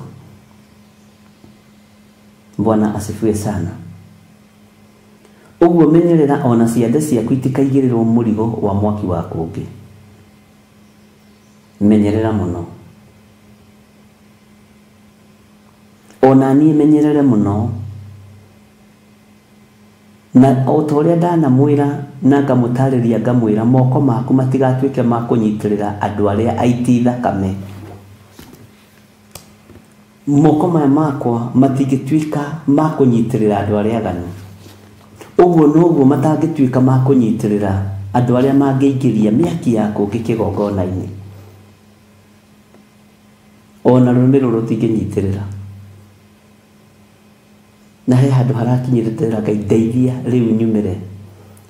Bwana asifiwe sana. Ũguo menyerera ona ciande ciaku itikaigĩrĩrwo mũrigo wa mwaki wa kũngĩ. Menyerera mũno. Ona niĩ menyerere mũno. Na o ta ũrĩa ndanamwĩra na ngamũtarĩria ngamwĩra, moko maku matigatuĩke ma kũnyitĩrĩra andũ arĩa aiti thakame. Moko maya makwa matingĩtuĩka ma kũnyitĩrĩra andũ arĩa aganu. Ũguo noguo matangĩtuĩka ma kũnyitĩrĩra andũ arĩa mangĩingĩria mĩaki ya kũngĩ kĩgongona-inĩ. Ona rũrĩmĩ rũrũ rũtingĩnyitĩrĩra. Na he handũ harakinyĩrĩra Ngai ndeithia rĩu nyumĩre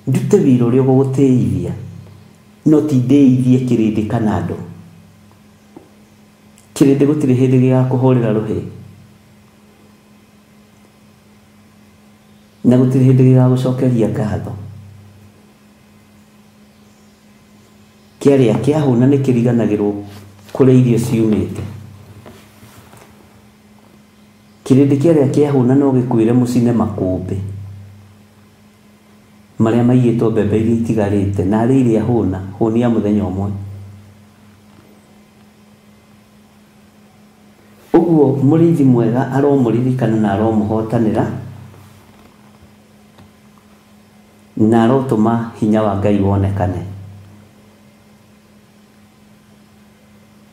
ndute wĩra ũrĩa ũgũgũtĩithia, no ti ndĩithie kĩrĩndĩ kana andũ. Kĩrĩndĩ gũtirĩ hĩndĩ gĩgakũhũrĩra rũhĩ, na gũtirĩ hĩndĩ gĩgagũcokeria ngatho. Kĩarĩa kĩahũna nĩ kĩriganagĩrwo kũrĩa irio ciumĩte. Kĩrĩndĩ kĩarĩa kĩahũna no gĩkwĩre mũcine makũmbĩ marĩa maigĩtwo mbembe iria itigarĩte, na arĩ iria hũna hũnia mũthenya ũmwe. Ũguo mũrĩithi mwega aromũririkana na aromũhotanĩra, na arotũma hinya wa Ngai wonekane.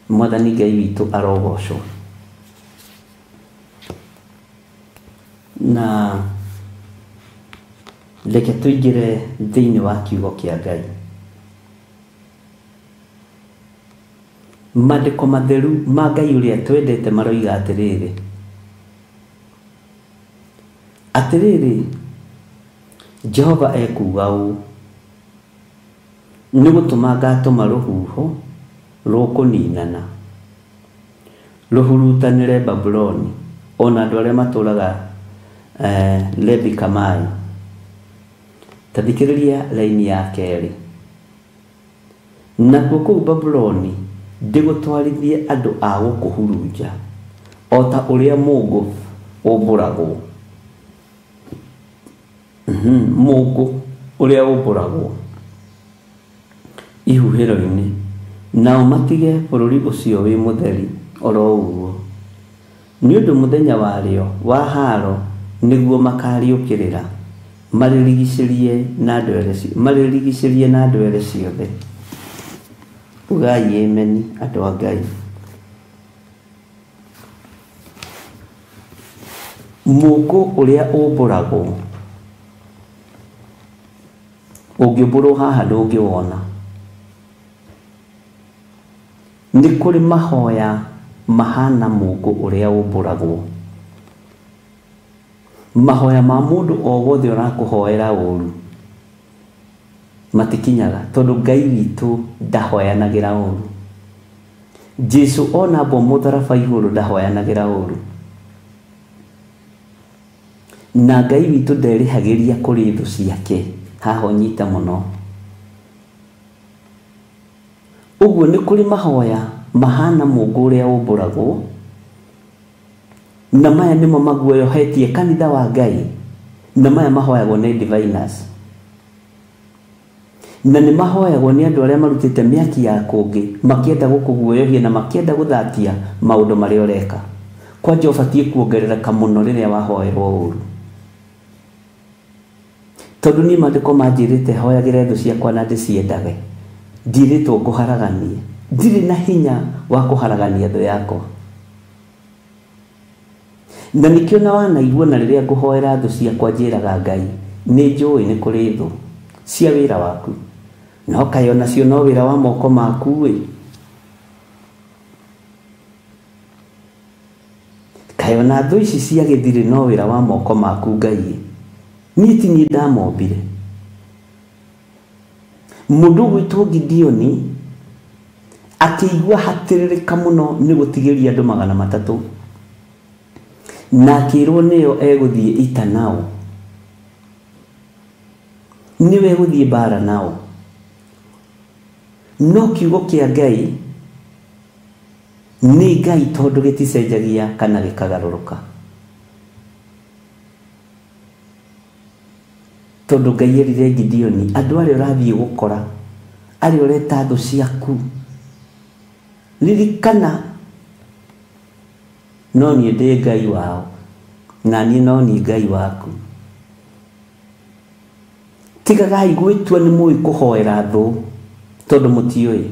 Mwathani Ngai witũ arogocwo. Na reke tũingĩre thĩinĩ wa kiugo kĩa Ngai. Maandĩko matheru ma Ngai ũrĩa twendete maroiga atĩrĩrĩ, atĩrĩrĩ, Jehova ekuuga ũũ, nĩ gũtũma ngatũma rũhuho rũkũninana rũhurutanĩre Babuloni ona andũ arĩa matũraga Lebi Kamai. Ta thikĩrĩria raini ya kerĩ. Nakuo kũu Babuloni ndĩgũtwarithie andũ a gũkũhurunja o ta ũrĩa mũũngũ ũmbũragwo. Mũũngũ ũrĩa ũmbũragwo ihuhĩro-inĩ, nao matige bũrũri ũcio wĩ mũtheri oro ũguo. Nĩ ũndũ mũthenya warĩo wa haro nĩguo makariũkĩrĩra, marĩrigicĩrie na ndwere ciothe. Ugai ameni andũ a Ngai. Mũũngũ ũrĩa ũmbũragwo ũngĩũmbũrwo haha ndũngĩwona. Nĩ kũrĩ mahoya mahana mũngũ ũrĩa ũmbũragwo. Mahoya ma mũndũ o wothe ũrakũhoera ũru matikinyaga, tondũ Ngai witũ ndahoyanagĩra ũru. Jesu ona ambwo mũtharaba igũrũ ndahoyanagĩra ũru. Na Ngai witũ nderĩhagĩria kũrĩ thũ ciake. Haha ũnyite mũno. Ũguo nĩ kũrĩ mahoya mahana mũngũ ũrĩa ũmbũragwo, na maya nĩmo maguoyohetie kanitha wa Ngai, na maya mahoyagwo nĩ diviners, na nĩ mahoyagwo nĩ andũ arĩa marutĩte mĩaki ya kũngĩ makĩenda gũkũguoyohia na makĩenda gũthatia maũndũ marĩa ũreka. Kwanja ũbatiĩ kuongerereka mũno rĩrĩa wahoerwo ũru, tondũ niĩ maandĩko manjĩrĩte hoyagĩre thũ ciakwa na ndĩciendage. Ndirĩtwo ngũharaganie, ndirĩ na hinya wa kũharagania thũ yakwa. Na nĩkĩo na wanaigua na rĩrĩa ngũhoera thũ ciakwa njĩraga Ngai nĩ njũĩ nĩ kũrĩ thũ cia wĩra waku, no kaĩ onacio no wĩra wa moko maku ĩ. Kaĩ ona thũ ici cia gĩthirĩ no wĩra wa moko maku Ngai, niĩ ti niĩ ndamombire. Mũndũ ũgwĩtwo Gideoni akĩigua hatĩrĩrĩka mũno nĩ gũtigĩria andũ 300, na akĩrwo nĩyo egũthiĩ ita nao, nĩwe egũthiĩ mbara nao. No kiugo kĩa Ngai nĩ Ngai, tondũ gĩticenjagia kana gĩkagarũrũka. Tondũ Ngai erire Gideoni, andũ arĩa ũrathiĩ gũkora, arĩa ũreta thũ ciaku, ririkana no niĩ ndĩ Ngai wao, na niĩ no niĩ Ngai waku. Tigagai gwĩtua nĩ mũĩ kũhoera thũ, tondũ mũtiũĩ.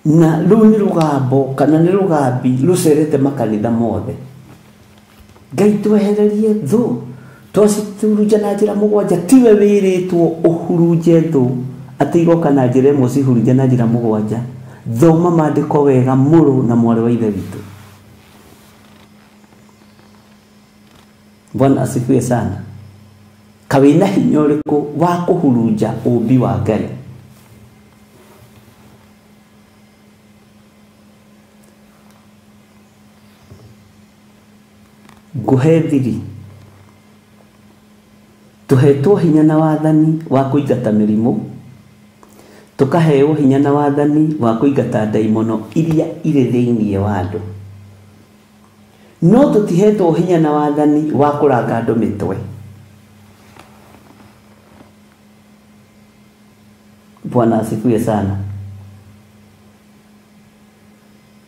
Na rũu nĩ rũgambo kana nĩ rũgambi rũcerete makanitha mothe. Ngai twehererie thũ, twacihurunja na njĩra 7. Tiwe wĩrĩtwo ũhurunje thũ atĩ igoka na njĩra ĩmwe ũcihurunje na njĩra 7. Thoma maandĩko wega mũrũ na mwarĩ wa Ithe witũ. Bwana asifiwe sana. Kawĩna hinya ũrĩkũ wa kũhurunja ũmbi wa Ngai? Ngũhe thiri. Tũhetwo hinya na wathani wa kũingata mĩrimũ, tũkaheo hinya na wathani wa kũingata ndaimono iria irĩ thĩinĩ wa andũ, no tũtihetwo hinya na wathani wa kũranga andũ mĩtwe. Bwana asifiwe sana.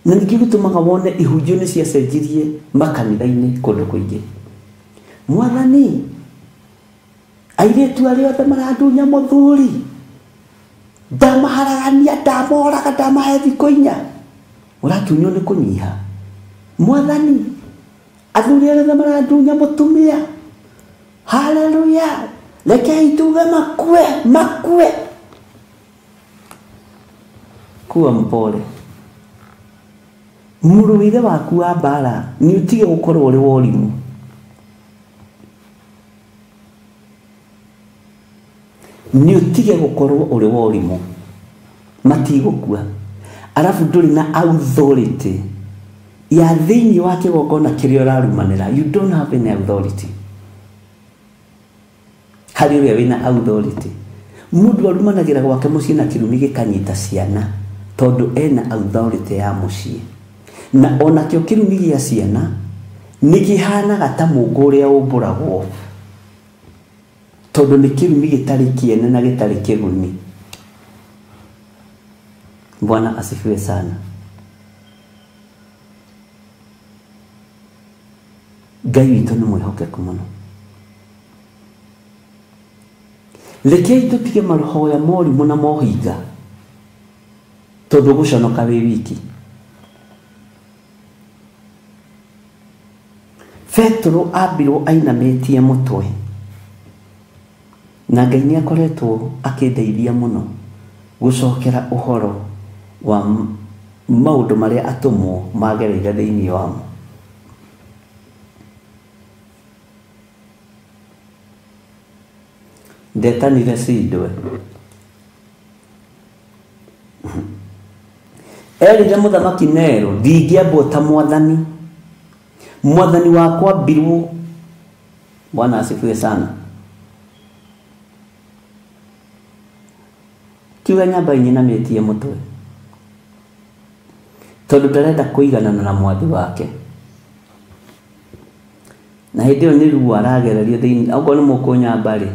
Na nĩkĩo gĩtũmaga wone ihunjio nĩ ciacenjirie makanitha-inĩ kũndũ kũingĩ. Mwathani, airĩtu arĩa othe marandunya mũthuri, ndamaharagania, ndamoraga, ndamahe thikũ 4. Ũratunywo nĩ kũnyiha. Mwathani, athuri arĩa othe marandunya mũtumia, haleluya, rekei tuge makue, makue. Kuwa mpole. Mũrũĩre waku wa mbara nĩ ũtige gũkorwo ũrĩ wa ũrimũ. Nĩ ũtige gũkorwo ũrĩ wa ũrimũ. Matigũkua. Arabu ndũrĩ na authority ya thĩinĩ wa kĩgongona kĩrĩa ũrarumanĩra. You don't have any authority. Harĩ ũrĩa wĩna authority. Mũndũ arumanagĩra gwake mũciĩ na kĩrumi gĩkanyita ciana, tondũ ena authority ya mũciĩ. Na onakĩo kĩrumi gĩa ciana nĩ kĩhanaga ta mũngũ ũrĩa ũmbũragwo, tondũ nĩ kĩrumi gĩtarĩ kĩene na gĩtarĩ kĩguni. Bwana asifiwe sana. Ngai witũ nĩ mwĩhokeku mũno. Rekei tũtige mahoya morimũ na mohinga, tondũ ũgũconoka wĩ wiki. Petero ambirwo ainamĩtie mũtwe, na Ngai nĩ akoretwo akĩndeithia mũno. Gũcokera ũhoro wa maũndũ marĩa atũmwo magereire thĩinĩ wamo. Ndetanire cindwe. Erire mũthamaki Nero ndingĩambwo ta mwathani. Mwathani wakwa ambirwo. Bwana asifiwe sana. Kiuga nyamba inyinamĩtie mũtwe. Tondũ ndarenda kũiganana na mwathi wake. Na hĩndĩ ĩyo nĩ ruo aragererio thĩinĩ, okorwo nĩ mũkũnyamba rĩ,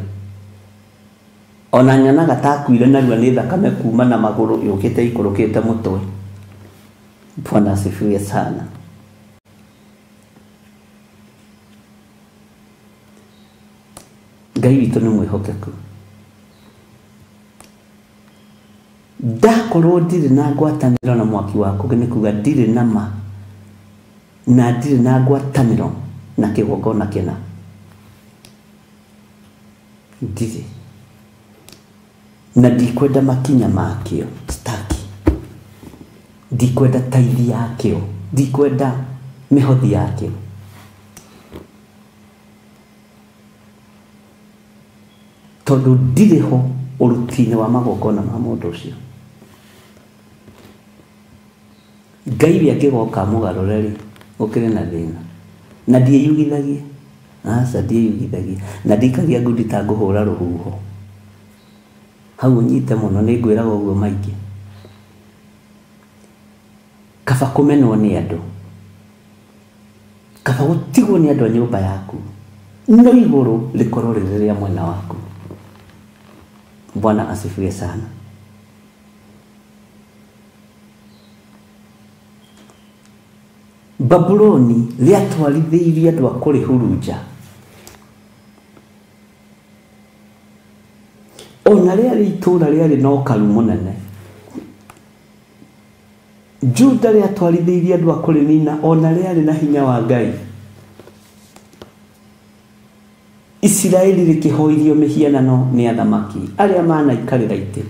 ona nyonaga ta akuire narua nĩ thakame kuma na magũrũ yũkĩte ikũrũkĩte mũtwe. Bwana asifiwe sana. Ngai witũ nĩ mwĩhokeku. Ndakorwo ndirĩ na ngwatanĩro na mwaki waku nĩ kuga ndirĩ na ma na ndirĩ na ngwatanĩro na kĩgongona kĩna. Ndirĩ. Na ndikwenda makinya makĩo, sitaki. Ndikwenda taithi yakĩo, ndikwenda mĩhothi yakĩo. Tondũ ndirĩ ho ũruti-inĩ wa magongona ma mũndũ ũcio. Ngai we angĩgoka amũgarũre rĩ, gũkĩrĩ na thĩna. Na ndiĩyugithagia. Aca ndiĩyugithagia. Na ndikagia ngundi ta ngũhũra rũhuho. Hau ũnyite mũno nĩ ngwĩraga ũguo maingĩ. Kaba kũmenwo nĩ andũ. Kaba gũtigwo nĩ andũ a nyũmba yaku. No igũrũ rĩkorwo rĩrĩ rĩa mwena waku. Bwana asifiwe sana. Babuloni rĩatwarithĩirie andũ a kũrĩhurunja. Ona rĩarĩ itũũra rĩarĩ na ũkaru mũnene. Juda rĩatwarithĩirie andũ a kũrĩnina ona rĩarĩ na hinya wa Ngai. Isiraeli rĩkĩhoirio mĩhianano nĩ athamaki arĩa manaikarĩra itĩ.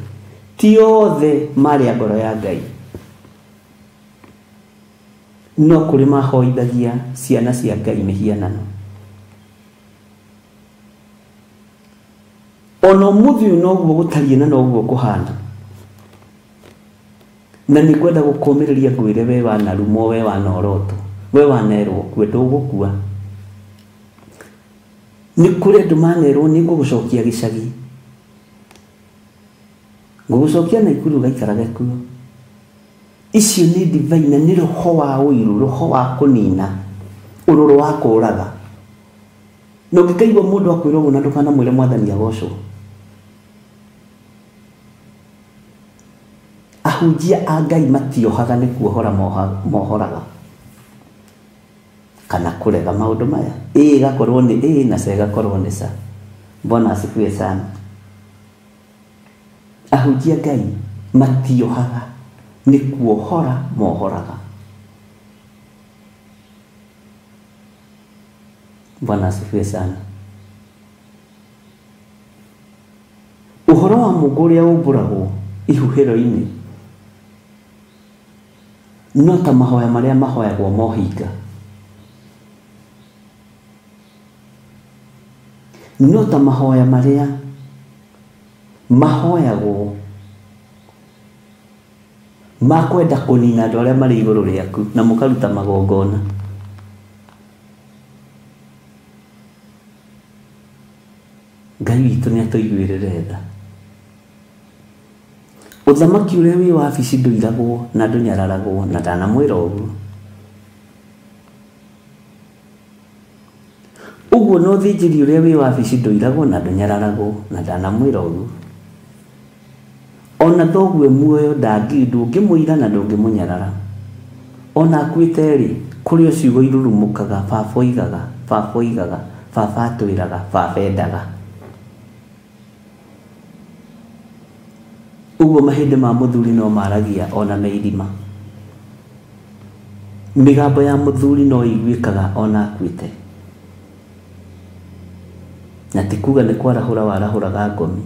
Ti othe marĩ a ngoro ya Ngai. No kũrĩ mahoithagia ciana cia Ngai mĩhianano. Ona ũmũthĩ ũyũ noguo gũtariĩ na noguo kũhana. Na nĩ ngwenda gũkũmĩrĩria ngwĩre we wanarumwo, we wanorotwo, we wanerwo ũkue, ndũgũkua. Nĩ kũrĩ andũ manerwo nĩ ngũgũcokia gĩcagi. Ngũgũcokia Naikuru ũgaikarage kuo. Icio nĩ ndibei na nĩ roho wa ũiru, roho wa kũnina, ũrũrũ wa kũũraga. Na ũngĩkaigua mũndũ akwĩra ũguo na ndũkanamwĩre mwathani agocwo. Ahunjia a Ngai matiohaga nĩ kuohora mohoraga. Kana kũrega maũndũ maya. Ĩ ĩgakorwo nĩ ĩ na C ĩgakorwo nĩ ca. Bwana asifiwe sana. Ahunjia Ngai matiohaga nĩ kuohora mohoraga. Bwana asifiwe sana. Ũhoro wa Mungu ũrĩa ũmbũragwo ihuhĩro-inĩ no ta mahoya marĩa mahoyagwo mohinga. No ta mahoya marĩa mahoyagwo makwenda kũnina andũ arĩa marĩ igũrũ rĩaku na mũkaruta magongona. Ngai witũ nĩ atũiguĩrĩre tha. Ũthamaki ũrĩa wĩ wabici ndũiragwo na ndũnyararagwo na ndanamwĩra ũguo. Ũguo no ũthĩnjĩri ũrĩa wĩ wabici ndũiragwo na ndũnyararagwo na ndanamwĩra ũguo. Ona thoguo muoyo ndũngĩmũira na ndũngĩmũnyarara. Ona akuĩte rĩ, kũrĩ o ciugo irurumũkaga, baba oigaga, baba oigaga, baba atwĩraga, baba endaga. Ũguo mahĩndĩ ma mũthuri no maragia ona me irima. Mĩgambo ya mũthuri no ĩiguĩkaga ona akuĩte. Na ti kuga nĩ kwarahũra warahũraga ngomi.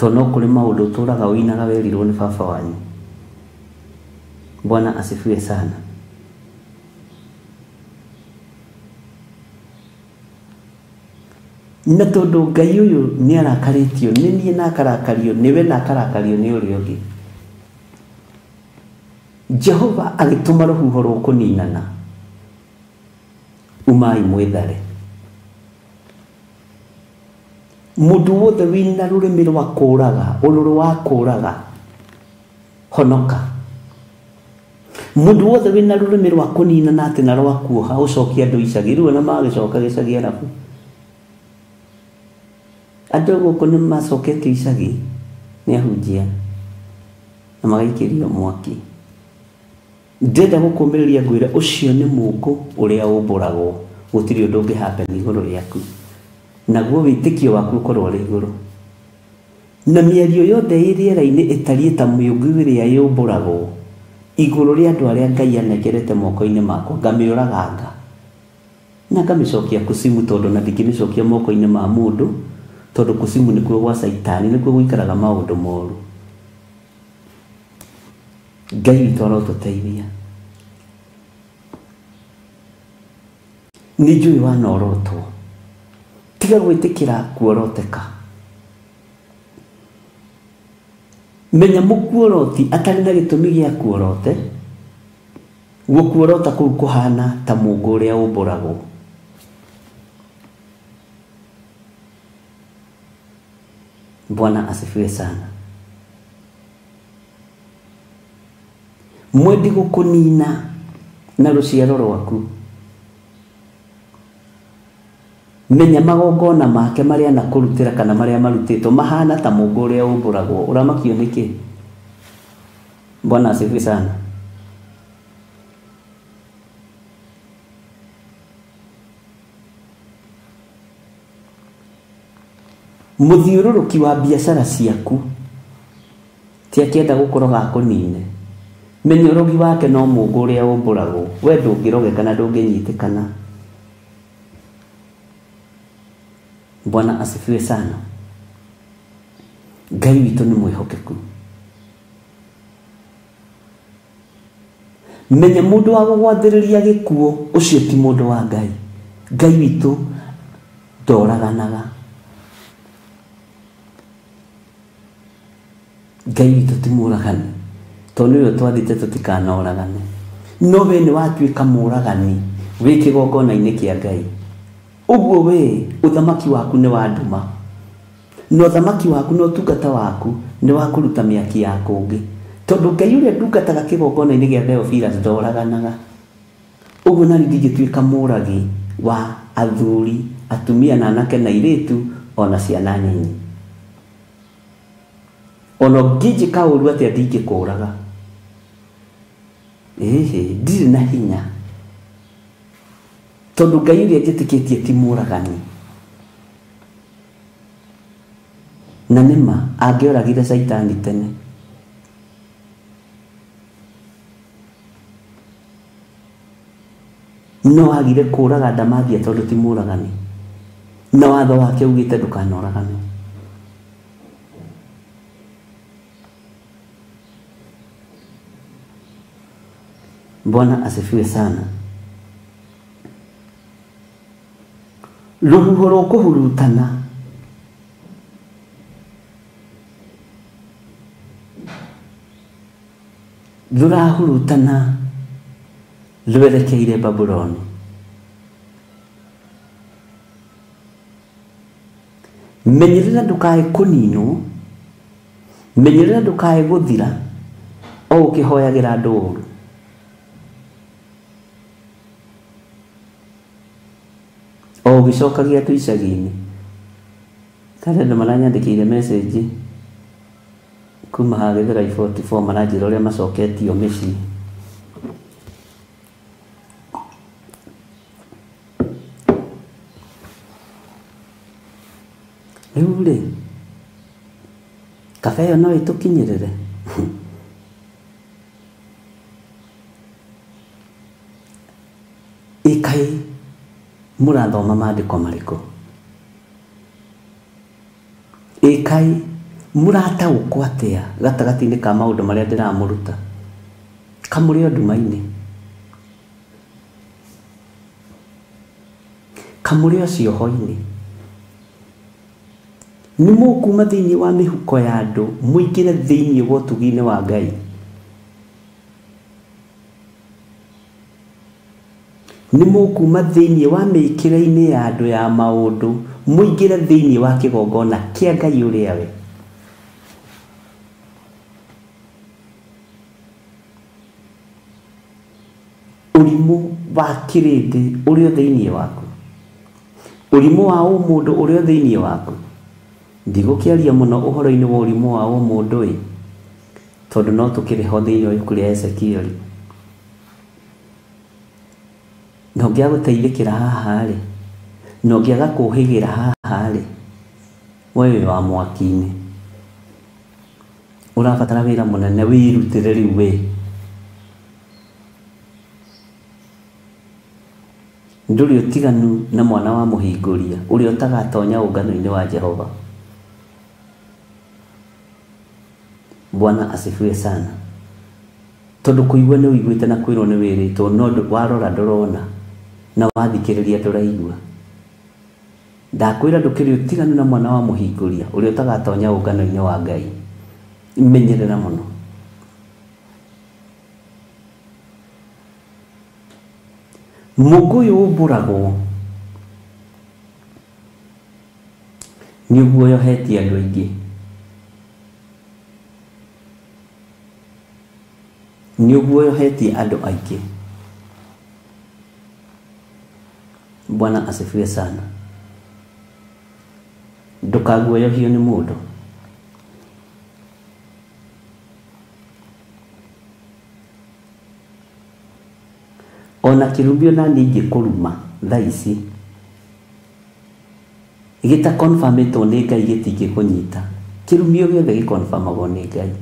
Tondũ no kũrĩ maũndũ ũtũraga ũinaga werirwo nĩ baba wanyu. Bwana asifiwe sana. Na tondũ Ngai ũyũ nĩ arakarĩtio nĩ niĩ na akarakario nĩwe na akarakario nĩ ũrĩa ũngĩ, Jehova agĩtũma rũhuho rũkũninana, umai mwĩthare. Mũndũ wothe wĩna rũrĩmĩ rwa kũraga, ũrũrũ wa kũraga, honoka. Mũndũ wothe wĩna rũrĩmĩ rwa kũninana atĩ na rwa kuoha, ũcokie andũ icagi. Rĩu ona magĩcoka gĩcagi arabu, andũ gũkũ nĩ macoketio icagi nĩ ahunjia na magaikĩrio mwaki. Ndĩrenda gũkũmĩrĩria ngwĩre ũcio nĩ mũngũ ũrĩa ũmbũragwo, gũtirĩ ũndũ ũngĩ happen igũrũ rĩaku, naguo wĩtĩkio waku ũkorwo ũrĩ igũrũ. Na mĩario yothe ĩ rĩera-inĩ ĩtariĩ ta mĩũngũ ĩrĩa yũmbũragwo igũrũ rĩa andũ arĩa Ngai anengerete moko-inĩ makwa, ngamĩũraganga na ngamĩcokia kucimu, tondũ na ndingĩmĩcokia moko-inĩ ma mũndũ, tondũ kucimu nĩkuo gwa Caitani, nĩkuo gũikaraga maũndũ moru. Ngai witũ arotũteithia. Nĩ njũĩ wanorotwo, tiga gwĩtĩkĩra kuoroteka. Menya mũkuoroti atarĩ na gĩtũmi gĩa kuorote, gũkuorota kũu kũhana ta mũngũ ũrĩa ũmbũragwo. Bwana asifiwe sana. Mwendi gũkũnina na rũciaro rwaku, menya magongona make marĩa anakũrutĩra kana marĩa marutĩtwo mahana ta mũngũ ũrĩa ũmbũragwo. Ũramakio nĩkĩ? Bwana asifiwe sana. Mũthiũrũrũki wa biacara ciaku ti akĩenda gũkũroga akũnine, menya ũrogi wake no mũngũ ũrĩa ũmbũragwo. We ndũngĩrogeka na ndũngĩnyitĩkana. Bwana asifiwe sana. Ngai witũ nĩ mwĩhokeku. Menya mũndũ wa gũgwathĩrĩria gĩkuũ, ũcio ti mũndũ wa Ngai. Ngai witũ ndoraganaga. Ngai witũ ti mũragani, tondũ nĩwe twathĩte tũtikanoragane. No we nĩ watuĩka mũragani wĩ kĩgongona-inĩ kĩa Ngai. Ũguo we ũthamaki waku nĩ wa nduma, na ũthamaki waku na ũtungata waku nĩ wa kũruta mĩaki ya kũngĩ, tondũ Ngai ũrĩa ndungataga kĩgongona-inĩ gĩa Theophilus ndoraganaga. Ũguo nani ndingĩtuĩka mũragi wa athuri, atumia na anake na airĩtu ona ciana nyinyi. Ona ũngĩnjĩka ũru atĩa ndingĩkũraga. Ĩhĩ, ndirĩ na hinya, tondũ Ngai ũrĩa njĩtĩkĩtie ti mũragani. Na nĩma angĩoragire Caitani tene. No agire kũraga Ndamathia tondũ ti mũragani, na watho wake ugĩte ndũkanoragane. Bwana asifiwe sana. Rũhuho rũkũhurutana rũrahurutana rwerekeire Babuloni. Menyerera ndũkae kũninwo, menyerera ndũkae gũthira o ũkĩhoyagĩra andũ ũru. O ũgĩcokagia andũ icagi-inĩ. Karĩ andũ maranyandĩkĩire message kuma haha Gĩthũrai 44 maranjĩra ũrĩa macoketio mĩciĩ. Rĩu rĩ, kaba ĩyo no ĩtũkinyĩrĩre? Ĩkaĩ mũrathoma maandĩko marĩkũ? Ĩkaĩ Mũrataũkwo atĩa gatagatĩ-inĩ ka maũndũ marĩa ndĩramũruta? Kamũrĩ o nduma-inĩ, kamũrĩ o cioho-inĩ. Nĩ mũkuma thĩinĩ wa mĩhuko ya andũ mũingĩre thĩinĩ wa ũtugi-inĩ wa Ngai. Nĩ mũkuma thĩinĩ wa mĩkĩre-inĩ ya andũ ya maũndũ mũingĩre thĩinĩ wa kĩgongona kĩa Ngai ũrĩa we. Ũrimũ wa kĩrĩndĩ ũrĩa thĩinĩ waku, ũrimũ wa ũmũndũ ũrĩa thĩinĩ waku. Ndigũkĩaria mũno ũhoro-inĩ wa ũrimũ wa ũmũndũ ĩ, tondũ no tũkĩrĩ ho thĩinĩ wa ibuku rĩa Ezekieli. Na ũngĩaga gũteithĩkĩra haha rĩ, na ũngĩaga kũhĩgĩra haha rĩ, we wĩ wa mwaki-inĩ. Ũrabatara wĩra mũnene wĩrutĩre rĩu we. Ndũrĩ ũtiganu na mwana wa mũhingũria ũrĩa ũtagatonya ũngano-inĩ wa Jehova. Bwana asifiwe sana. Tondũ kũigua nĩ ũiguĩte na kwĩrwo nĩ wĩrĩtwo, no warora ndũrona na wathikĩrĩria ndũraigua. Ndakwĩra ndũkĩrĩ ũtiganu na mwana wa mũhingũria ũrĩa ũtagatonya ũngano-inĩ wa Ngai. Menyerera mũno. Mũngũ ũyũ ũmbũragwo nĩ ũguoyohetie andũ aingĩ. Nĩ ũguoyohetie andũ aingĩ. Bwana asifiwe sana. Ndũkaguoyohio nĩ mũndũ. Ona kĩrumi ona niĩ ingĩkũruma thaa ici gĩta confirmĩtwo nĩ Ngai gĩtingĩkũnyita. Kĩrumi o gĩothe gĩkonfirmagwo nĩ Ngai.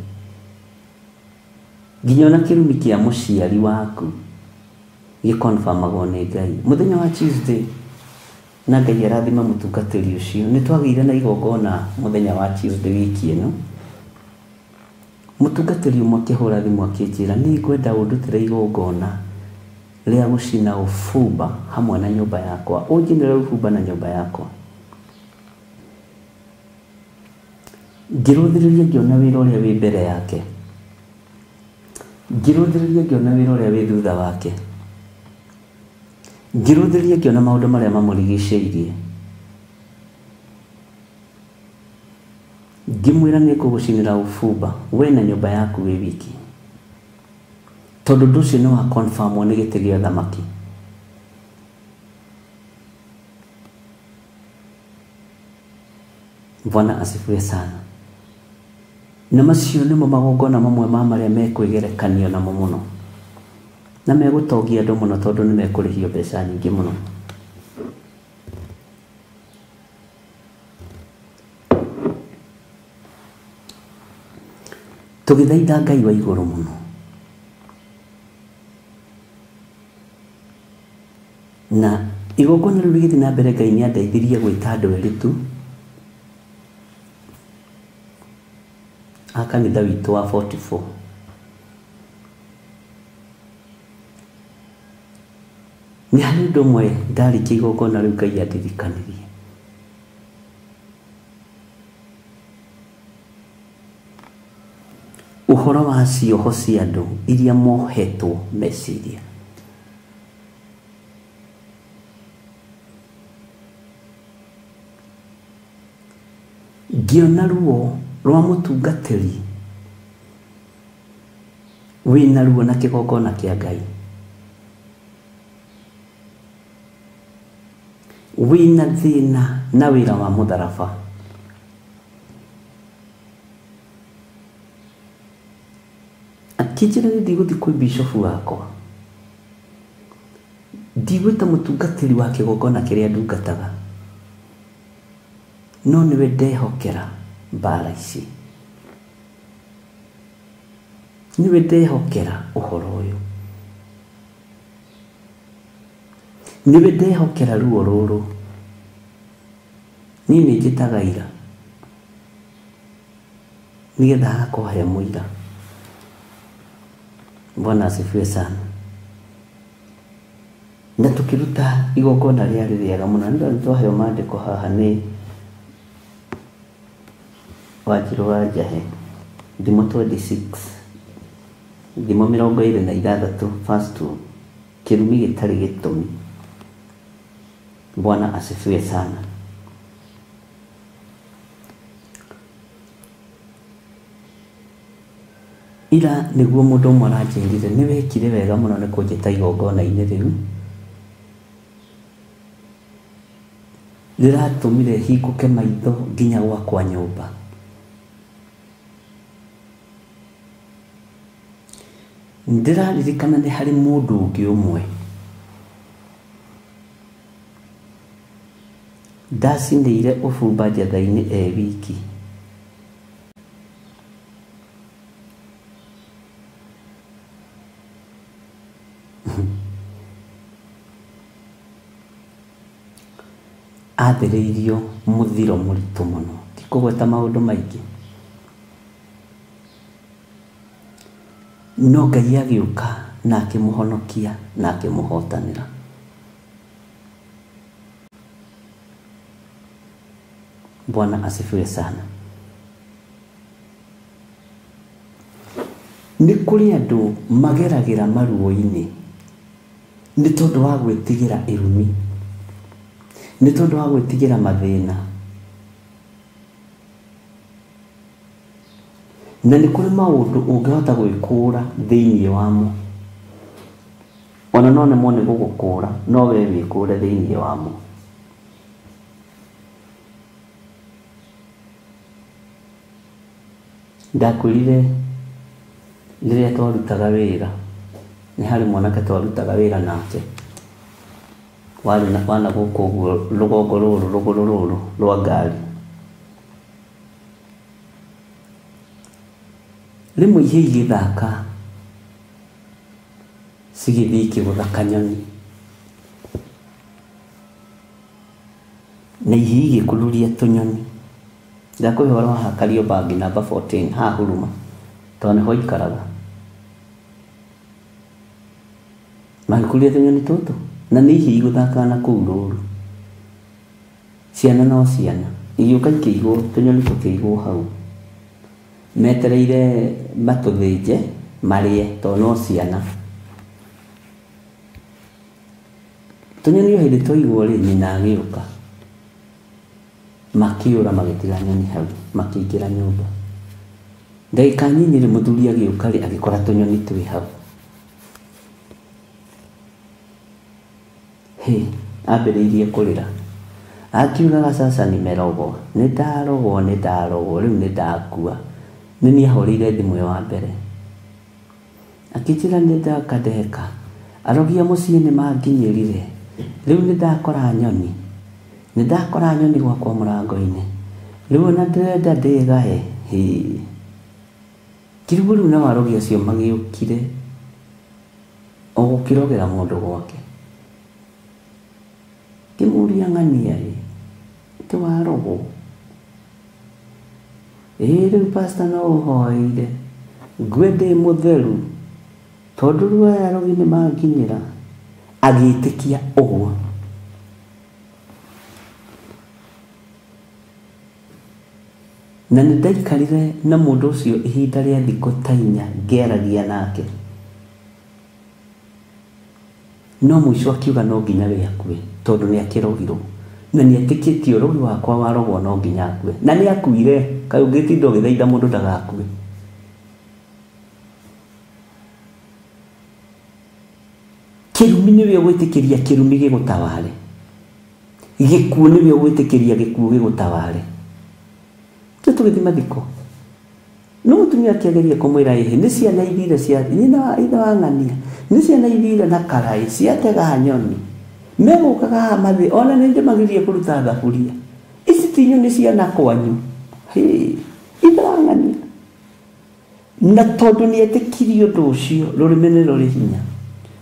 Nginya ona kĩrumi kĩa mũciari waku gĩkonfirmagwo nĩ Ngai. Mũthenya wa Tuesday na Ngai arathima mũtungatĩri ũcio, nĩ twagĩire na igongona mũthenya wa Tuesday wiki ĩno. Mũtungatĩri ũmwe akĩhũra thimũ akĩnjĩra nĩ ngwenda ũndutĩre igongona rĩa gũcina ũbumba hamwe na nyũmba yakwa, ũnjinĩre ũbumba na nyũmba yakwa. Ngĩrũthĩrĩria ngĩona wĩra ũrĩa wĩ mbere yake, ngĩrũthĩrĩria ngĩona wĩra ũrĩa wĩ thutha wake, ngĩrũthĩrĩria ngĩona maũndũ marĩa mamũrigicĩirie. Ngĩmwĩra nĩ ngũgũcinĩra ũbumba we na nyũmba yaku wĩ wiki, tondũ ũndũ ũcio nĩ wa confirmwo nĩ gĩtĩ gĩa ũthamaki. Bwana asifiwe sana. Na macio nĩmo magongona mamwe ma marĩa mekwĩgerekanio namo mũno na megũtongia andũ mũno, tondũ nĩ mekũrĩhio mbeca nyingĩ mũno. Tũgĩthaitha Ngai wa igũrũ mũno na igongona rĩu rĩgĩthiĩ na mbere. Ngai nĩ andeithirie gwĩta andũ erĩ tu a kanitha witũ wa 44. Nĩ harĩ ũndũ ũmwe ndarĩkia igongona rĩu Ngai andirikanirie. Ũhoro wa cioho cia andũ iria mohetwo meciria. Ngĩona ruo rwa mũtungatĩri wĩna ruo na kĩgongona kĩa Ngai, wĩna thĩna na wĩra wa mũtharaba. Akĩnjĩra nĩ ndigũthiĩ kwĩ bishofu wakwa, ndigwĩta mũtungatĩri wa kĩgongona kĩrĩa ndungataga, no nĩwe ndehokera mbara ici, nĩwe ndehokera ũhoro ũyũ, nĩwe ndehokera ruo rũrũ. Niĩ nĩ njĩtaga ira. Nĩgetha agakorwo he mũira. Bwana asifiwe sana. Na tũkĩruta igongona rĩarĩ rĩega mũno. Nĩ twaheo maandĩko haha nĩ Wanjirũ wa Njahe, Thimo 26, Thimo 26 verse 2, kĩrumi gĩtarĩ gĩtũmi. Bwana asifiwe sana. Ira nĩguo mũndũ ũmwe aranjĩrire nĩ wekire wega mũno nĩ kũnjĩta igongona-inĩ rĩu, rĩratũmire hingũke maitho nginya gwakwa nyũmba. Ndĩraririkana nĩ harĩ mũndũ ũngĩ ũmwe ndacinĩire ũbumba njatha-inĩ e wiki. Athĩrĩirio mũthiro mũritũ mũno, ndikũgweta maũndũ maingĩ, no Ngai agĩũka na akĩmũhonokia na akĩmũhotanĩra. Bwana asifiwe sana. Nĩ kũrĩ andũ mageragĩra maruo-inĩ nĩ tondũ wa gwĩtigĩra irumi, nĩ tondũ wa gwĩtigĩra mathĩna, na nĩ kũrĩ maũndũ ũngĩhota gwĩkũra thĩinĩ wamo, ona no nemwo nĩ gũgũkũra, no we wĩkũre thĩinĩ wamo. Ndakwĩrire rĩrĩa twarutaga wĩra, nĩ harĩ mwanake twarutaga wĩra nake warĩ na wana gũkũ ũguo rũgongo rũrũ rũgũrũ rũrũ rwa ngari. Rĩmwe ihĩĩ igĩthaka cigĩthiĩ ikĩgũtha kanyoni, na ihĩĩ igĩkururia tũnyoni. Ndakũhe ũhoro wa Kariobangi namba 14 haha Huruma, tondũ nĩho aikaraga. Magĩkururia tũnyoni tũtũ na nĩ ihĩĩ igũthakaga na kũu rũru. Ciana no ciana igĩũka ikĩigwo, tũnyoni tũkĩigwo hau metereire matũthĩnje marĩe, tondũ no ciana. Tũnyoni o hĩndĩ twaigwo rĩ, nyina agĩũka, makĩũra magĩtiga nyoni hau, makĩingĩra nyũmba. Ndagĩka nyinyi rĩ, mũthuri agĩũka rĩ, agĩkora tũnyoni twĩ hau. Hĩ, ambĩrĩirie kũrĩra akiugaga, sasa nimerogwo, nĩ ndarogwo, nĩ ndarogwo, rĩu nĩ ndakua. Nĩ niĩ ahũrĩire thimũ ĩyo wa mbere, akĩnjĩra nĩ ndaka ndeka, arogi a mũciĩ nĩ manginyĩrire, rĩu nĩ ndakora nyoni, nĩ ndakora nyoni gwakwa mũrango-inĩ, rĩu ona ndĩrenda ndĩgae. Hĩ, kĩrigwo rĩu nao arogi acio magĩũkire o gũkĩrogera mũndũ gwake. Ngĩmũria, ng'ania ĩ, atĩ warogwo? Ĩĩ rĩu pastor no ũhoeire ngue ndĩ mũtheru, tondũ rĩu aya arogi nĩ manginyĩra. Agĩtĩkia ũguo. Na nĩ ndaikarire na mũndũ ũcio ihinda rĩa thikũ ta 4 ngĩaragia nake, no mũico akiuga no nginya we akue, tondũ nĩ akĩrogirwo na nĩ etĩkĩtie ũrogi wakwa warogwo no nginya akue, na nĩ akuire. Kaĩ ũngĩtinda ũgĩthaitha mũndũ ndagakue? Kĩrumi nĩwe ũgwĩtĩkĩria kĩrumi gĩgũtaware, gĩkuũ nĩwe ũgwĩtĩkĩria gĩkuũ gĩgũtaware. Tũ tũgĩthiĩ mathiko, no mũtumia akĩgeria kũmwĩra, ĩhĩ nĩ ciana ithire cia nyina wa ithe wa ng'ania, nĩ ciana ithire na karaĩ ciatega nyoni, megũkaga haha mathĩ, ona nĩ ndĩmagiririe kũruta thaburia, ici ti nyoni ciana kwanyu. Hĩ, ithe wa ng'ania. Na tondũ nĩ etĩkirie ũndũ ũcio, rũrĩmĩ nĩ rũrĩ hinya.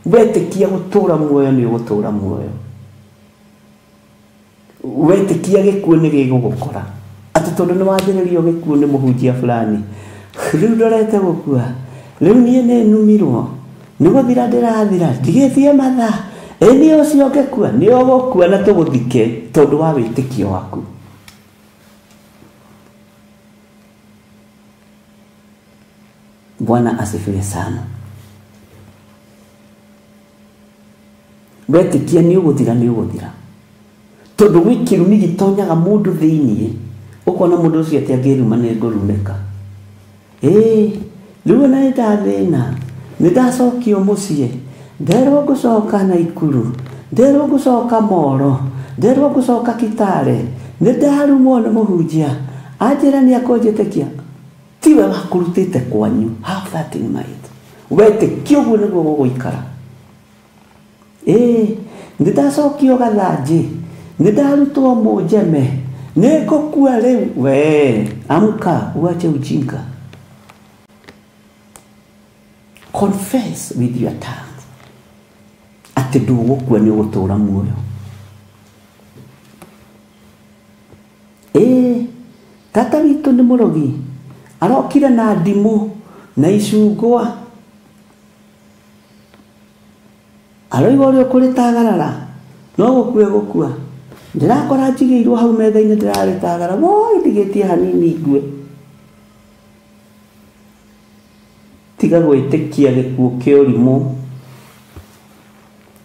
Wetĩkia gũtũra muoyo nĩ ũgũtũra muoyo, wetĩkia gĩkuũ nĩ gĩgũgũkora. Atĩ tondũ nĩ wathĩrĩrio gĩkuũ nĩ mũhunjia fulani, Rĩu ndorete gũkua, rĩu niĩ nĩ numirwo, nĩ gũthira ndĩrathira, ndigĩtie mathaa. Ĩ niĩ ũcio ngĩkua, nĩ ũgũkua na tũgũthike tondũ wa wĩtĩkio waku. Bwana asifiwe sana. Wetĩkia nĩ ũgũthira, nĩ ũgũthira. Tondũ gwĩ kĩrumi gĩtonyaga mũndũ thĩiniĩ, ũkona mũndũ ũcio atĩ angĩruma nĩ ngũrumĩka. Ĩĩ, rĩu ona nĩ ndathĩna, nĩ ndacokio mũciĩ, nderwo ngũcoka Naikuru, nderwo ngũcoka Moro, nderwo ngũcoka Kitale, nĩ ndarumwo nĩ mũhunjia, anjĩra nĩ akũnjĩtĩkia. Tiwe wakũrutĩte kwanyu, have that in mind. Wetĩkia ũguo nĩguo gũgũikara. Ĩĩ, nĩ ndacokio Gathanjĩ, nĩ ndarutwo Mũnjeme, nĩ ngũkua rĩu. We, amka uache ujinga. Confess with your tongue atĩ ndũgũkua, nĩ ũgũtũra muoyo. Ĩĩ, tata witũ nĩ mũrogi, arokire na ndimũ na icungwa, aroiga ũrĩa ũkũrĩtagarara no gũkua gũkua. Ndĩrakora njigĩirwo hau metha-inĩ ndĩrarĩtagara, woi ndigĩtie hanini ngue. Tiga gwĩtĩkia gĩkuũ kĩa ũrimũ,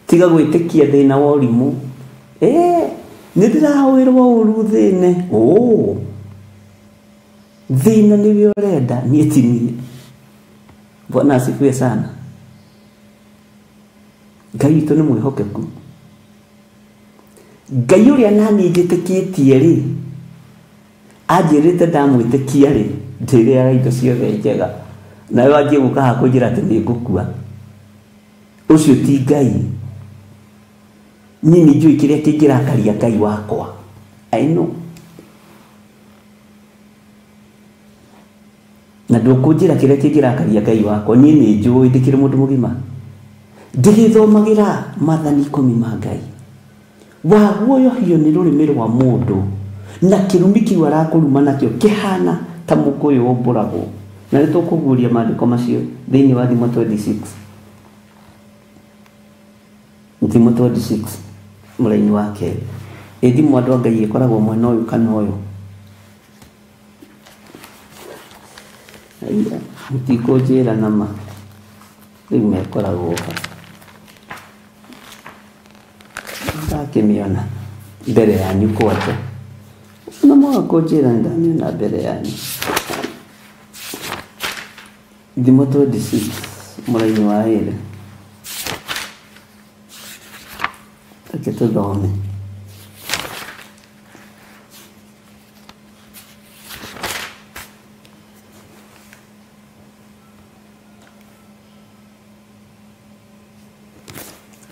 tiga gwĩtĩkia thĩna wa ũrimũ. Ĩĩ, nĩ ndĩrahũĩrwo ũru thĩne. Ũ, thĩna nĩwe ũrenda, niĩ ti niĩ. Bwana asifiwe sana. Ngai witũ nĩ mwĩhokeku. Ngai ũrĩa naniĩ njĩtĩkĩtie rĩ, anjĩrĩte ndamwĩtĩkia rĩ, ndĩrĩaga indo ciothe njega, nawe wanjie gũka haha kũnjĩra atĩ nĩ ngũkua. Ũcio ti Ngai. Niĩ nĩ njũĩ kĩrĩa kĩngĩrakaria Ngai wakwa. I know. Na ndũkũnjĩra kĩrĩa kĩngĩrakaria Ngai wakwa, niĩ nĩ njũĩ ndĩkĩrĩ mũndũ mũgima. Ndĩgĩthomagĩra maathani 10 ma Ngai. Waguoyohio nĩ rũrĩmĩ rwa mũndũ, na kĩrumi kĩu arakũruma nakĩo kĩhana ta mũkũyũ ũmbũragwo. Na nĩ tũkũguũria maandĩko macio thĩinĩ wa Thimo 26. Thimo 26 mũraini wa kerĩ. Ĩ thimo andũ a Ngai ĩkoragwo mwena ũyũ kana ũyũ? Aiya, mũtikũnjĩra nama. Rĩu mekoragwo ha? Ndakĩmĩona mbere yanyu kwanja. Na mwaga kũnjĩra nĩ ndamĩona mbere yanyu. Thimo 26 mũraini wa ĩrĩ. Reke tũthome.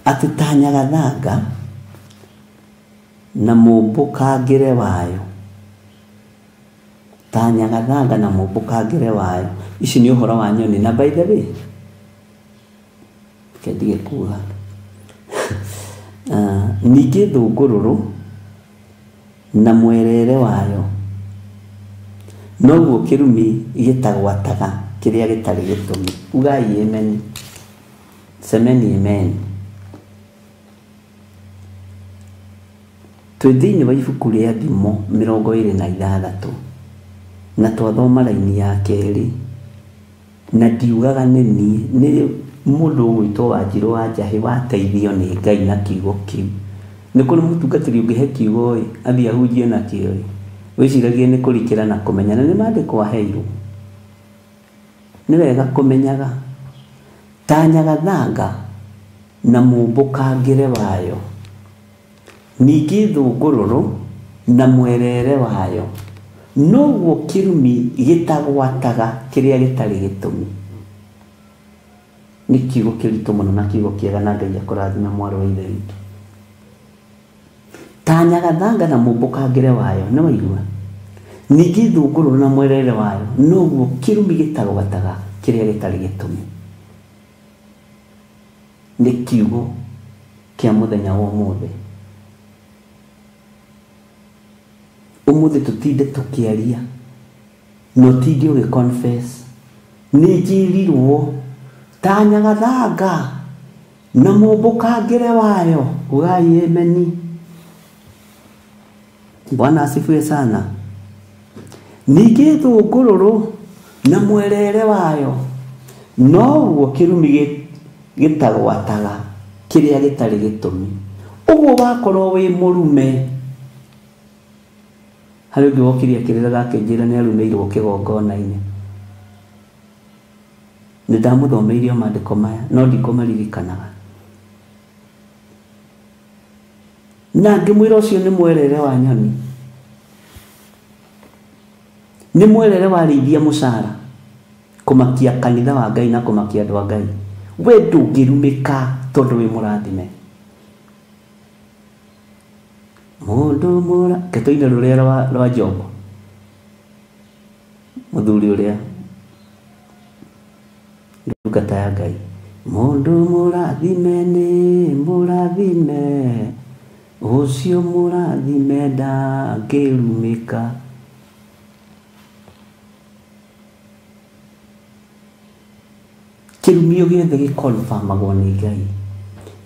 Atĩ ta nyagathanga na mũmbũkangĩre wayo. Ta nyagathanga na mũmbũkangĩre wayo. Ici nĩ ũhoro wa nyoni. Na by the way, reke ndige kuga. Ningĩ thũngũrũrũ na mwerere wayo, noguo kĩrumi gĩtagwataga kĩrĩa gĩtarĩ gĩtũmi. Ugai amen. Semeni amen. Twĩ thĩinĩ wa ibuku rĩa Thimo 26 na twathoma raini ya kerĩ, na ndiugaga nĩ niĩ, nĩ mũndũ ũgwĩtwo Wanjirũ wa Njahĩ wateithio nĩ Ngai na kiugo kĩu. Nĩ kũrĩ mũtungatĩri ũngĩhe kiugo ĩ, athiĩ ahunjie nakĩo ĩ, wĩciragie nĩ kũrikĩra na kũmenya, na nĩ maandĩko aheirwo. Nĩ wega kũmenyaga. Ta nyagathanga na mũmbũkangĩre wayo, ningĩ thũngũrũrũ na mwerere wayo, noguo kĩrumi gĩtagwataga kĩrĩa gĩtarĩ gĩtũmi. Nĩ kiugo kĩritũ mũno na kiugo kĩega, na Ngai akũrathime mwarĩ wa ithe witũ. Ta nyagathanga na mũmbũkangĩre wayo, nĩ waigua? Ningĩ thũngũrũrũ na mwerere wayo, noguo kĩrumi gĩtagwataga kĩrĩa gĩtarĩ gĩtũmi. Nĩ kiugo kĩa mũthenya wa ũmũthĩ. Ũmũthĩ tũtinde tũkĩaria, na ũtinde ũgĩ confess. Nĩ njĩrirwo ta nyagathanga na mũmbũkangĩre wayo. Ugai ameni. Bwana asifiwe sana. Ningĩ thũngũrũrũ na mwerere wayo noguo kĩrumi gĩtagwataga kĩrĩa gĩtarĩ gĩtũmi. Ũguo wakorwo wĩ mũrume, harĩ ũngĩ wokire akĩrĩraga akĩnjĩra nĩ arumĩirwo kĩgongona-inĩ. Nĩ ndamũthomeirie maandĩko maya no ndikũmaririkanaga. Na ngĩmwĩra ũcio nĩ mwerere wa nyoni, nĩ mwerere wa rĩithia mũcara, kũmakia kanitha wa Ngai na kũmakia andũ a Ngai. We ndũngĩrumĩka tondũ wĩ mũrathime. Mũndũ mũra ketũine rũrĩa rwa Jobo, mũthuri ũrĩa ndungata ya Ngai. Mũndũ mũrathime nĩ mũrathime, ũcio mũrathime ndangĩrumĩka. Kĩrumi o gĩothe gĩkonfamagwo nĩ Ngai.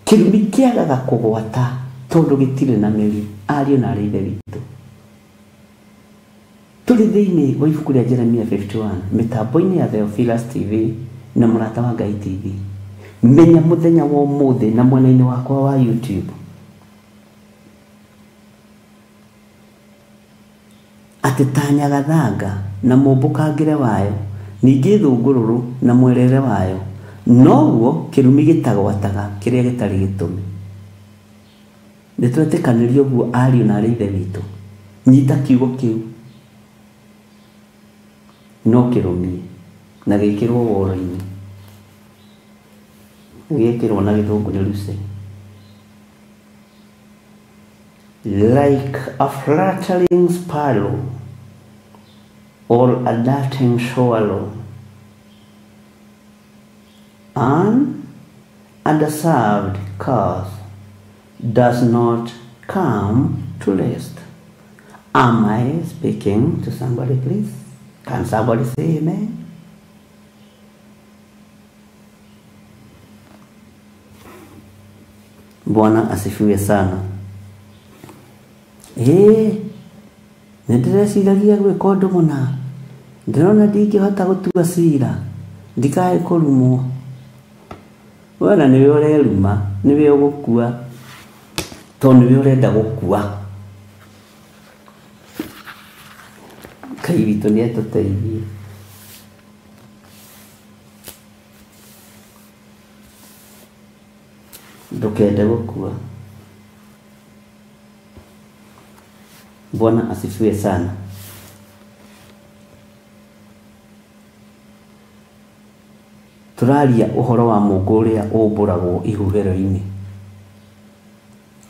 Kĩrumi kĩagaga kũgwata tondũ gĩtirĩ na mĩri. Ariũ na aarĩ a Ithe witũ, tũrĩ thĩinĩ wa ibuku rĩa Jeremia 51 mĩtambo-inĩ ya Theophilus TV na Mũrata wa Ngai TV. Menya mũthenya wa ũmũthĩ na mwena-inĩ wakwa wa YouTube atĩ ta nyagathanga na mũmbũkangĩre wayo, ningĩ thũngũrũrũ na mwerere wayo, noguo kĩrumi gĩtagwataga kĩrĩa gĩtarĩ gĩtũmi. Nĩ twetĩkanĩria ũguo ariũ na aarĩ a Ithe witũ. Nyita kiugo kĩu no kĩrũmie na gĩkĩrwo woro-inĩ, gĩkĩrwo na gĩthũngũ nĩ ruce. Like a fluttering sparrow or a darting swallow, an underserved cause does not come to rest. Am I speaking to somebody, please? Can somebody say amen? Bwana asifiwe sana. Nĩ ndĩreciragia gwĩka ũndũ mũna, ndĩrona ndingĩhota gũtua cira, ndikae kũrumwo. Wona nĩwe ũreruma, nĩwe ũgũkua, tondũ nĩwe ũrenda gũkua. Ngai witũ nĩ atũteithie. Ndũkende gũkua. Bwana asifiwe sana. Tũraria ũhoro wa mũngũ ũrĩa ũmbũragwo ihuhĩro-inĩ.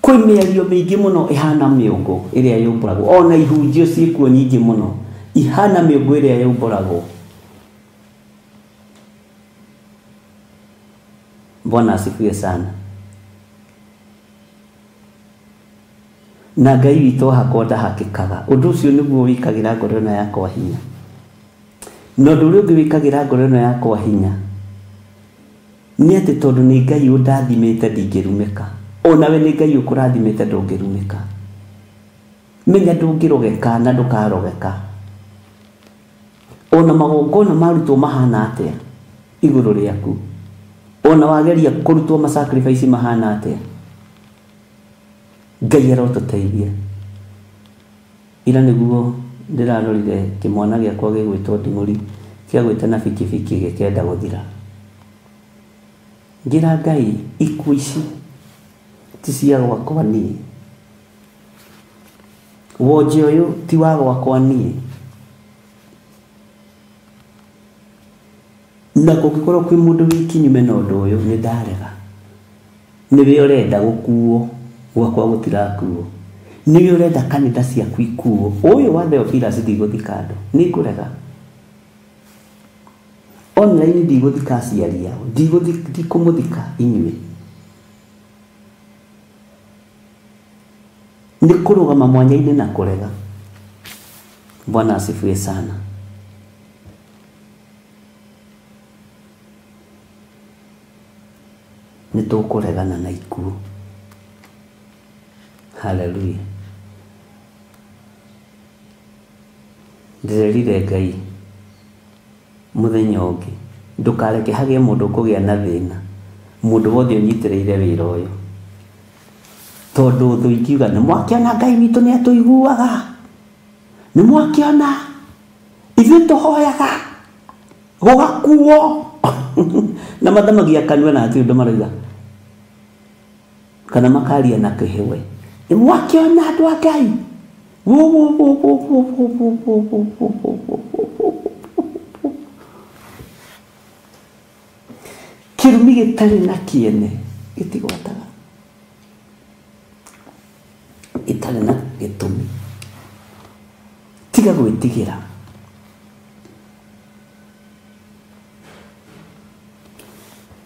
Kwĩ mĩario mĩingĩ mũno ĩhana mĩũngũ ĩrĩa yũmbũragwo, ona ihunjio ciĩkuo nyingĩ mũno ihana mĩũngũ ĩrĩa yũmbũragwo. Bwana asifiwe sana. Na Ngai witũ hakwa ndahakĩkaga. Ũndũ ũcio nĩguo wĩkagĩra ngoro ĩno yakwa hinya. Na ũndũ ũrĩa ũngĩ wĩkagĩra ngoro ĩno yakwa hinya nĩ atĩ tondũ nĩ Ngai ũndathimĩte ndingĩrumĩka. Onawe nĩ Ngai ũkũrathimĩte ndũngĩrumĩka. Menya ndũngĩrogeka na ndũkarogeka. Ona magongona marutwo mahana atĩa igũrũ rĩaku, ona wageria kũrutwo ma sacrifice mahana atĩa, Ngai arotũteithia. Ira nĩguo ndĩrarorire kĩmwana gĩakwa gĩgwĩtwo Nding'ũri kĩagwĩte na bikibiki gĩkenda gũthira. Ngĩra Ngai, ikuũ ici ti cia gwakwa niĩ, wonje ũyũ ti wa gwakwa niĩ. Na kũngĩkorwo kwĩ mũndũ wĩ kinyume na ũndũ ũyũ, nĩ ndarega. Nĩwe ũrenda gũkuo, gwakwa gũtirakuo. Nĩwe ũrenda kanitha ciaku ikuo. Ũyũ wa Theophilus ndigũthika andũ, nĩ ngũrega. Online ndigũthika aciari ao, ndikũmũthika inyuĩ. Nĩ kũrũgama mwanya-inĩ na kũrega. Bwana asifiwe sana. Nĩ tũkũregana na ikuũ. Haleluya. Ndĩrerire Ngai mũthenya ũngĩ ndũkareke hagĩe mũndũ ũkũgĩa na thĩna, mũndũ wothe ũnyitĩrĩire wĩra ũyũ, tondũ thũ ingiuga nĩ mwakĩona Ngai witũ nĩ atũiguaga, nĩ mwakĩona ithuĩ tũhoyaga gũgakuo na mathamagia kanua na hatirĩ ũndũ maroiga kana makaria na kĩhĩwe, nĩ mwakĩona andũ a Ngai. Kĩrumi gĩtarĩ na kĩene gĩtigwataga, gĩtarĩ na gĩtũmi. Tiga gwĩtigĩra.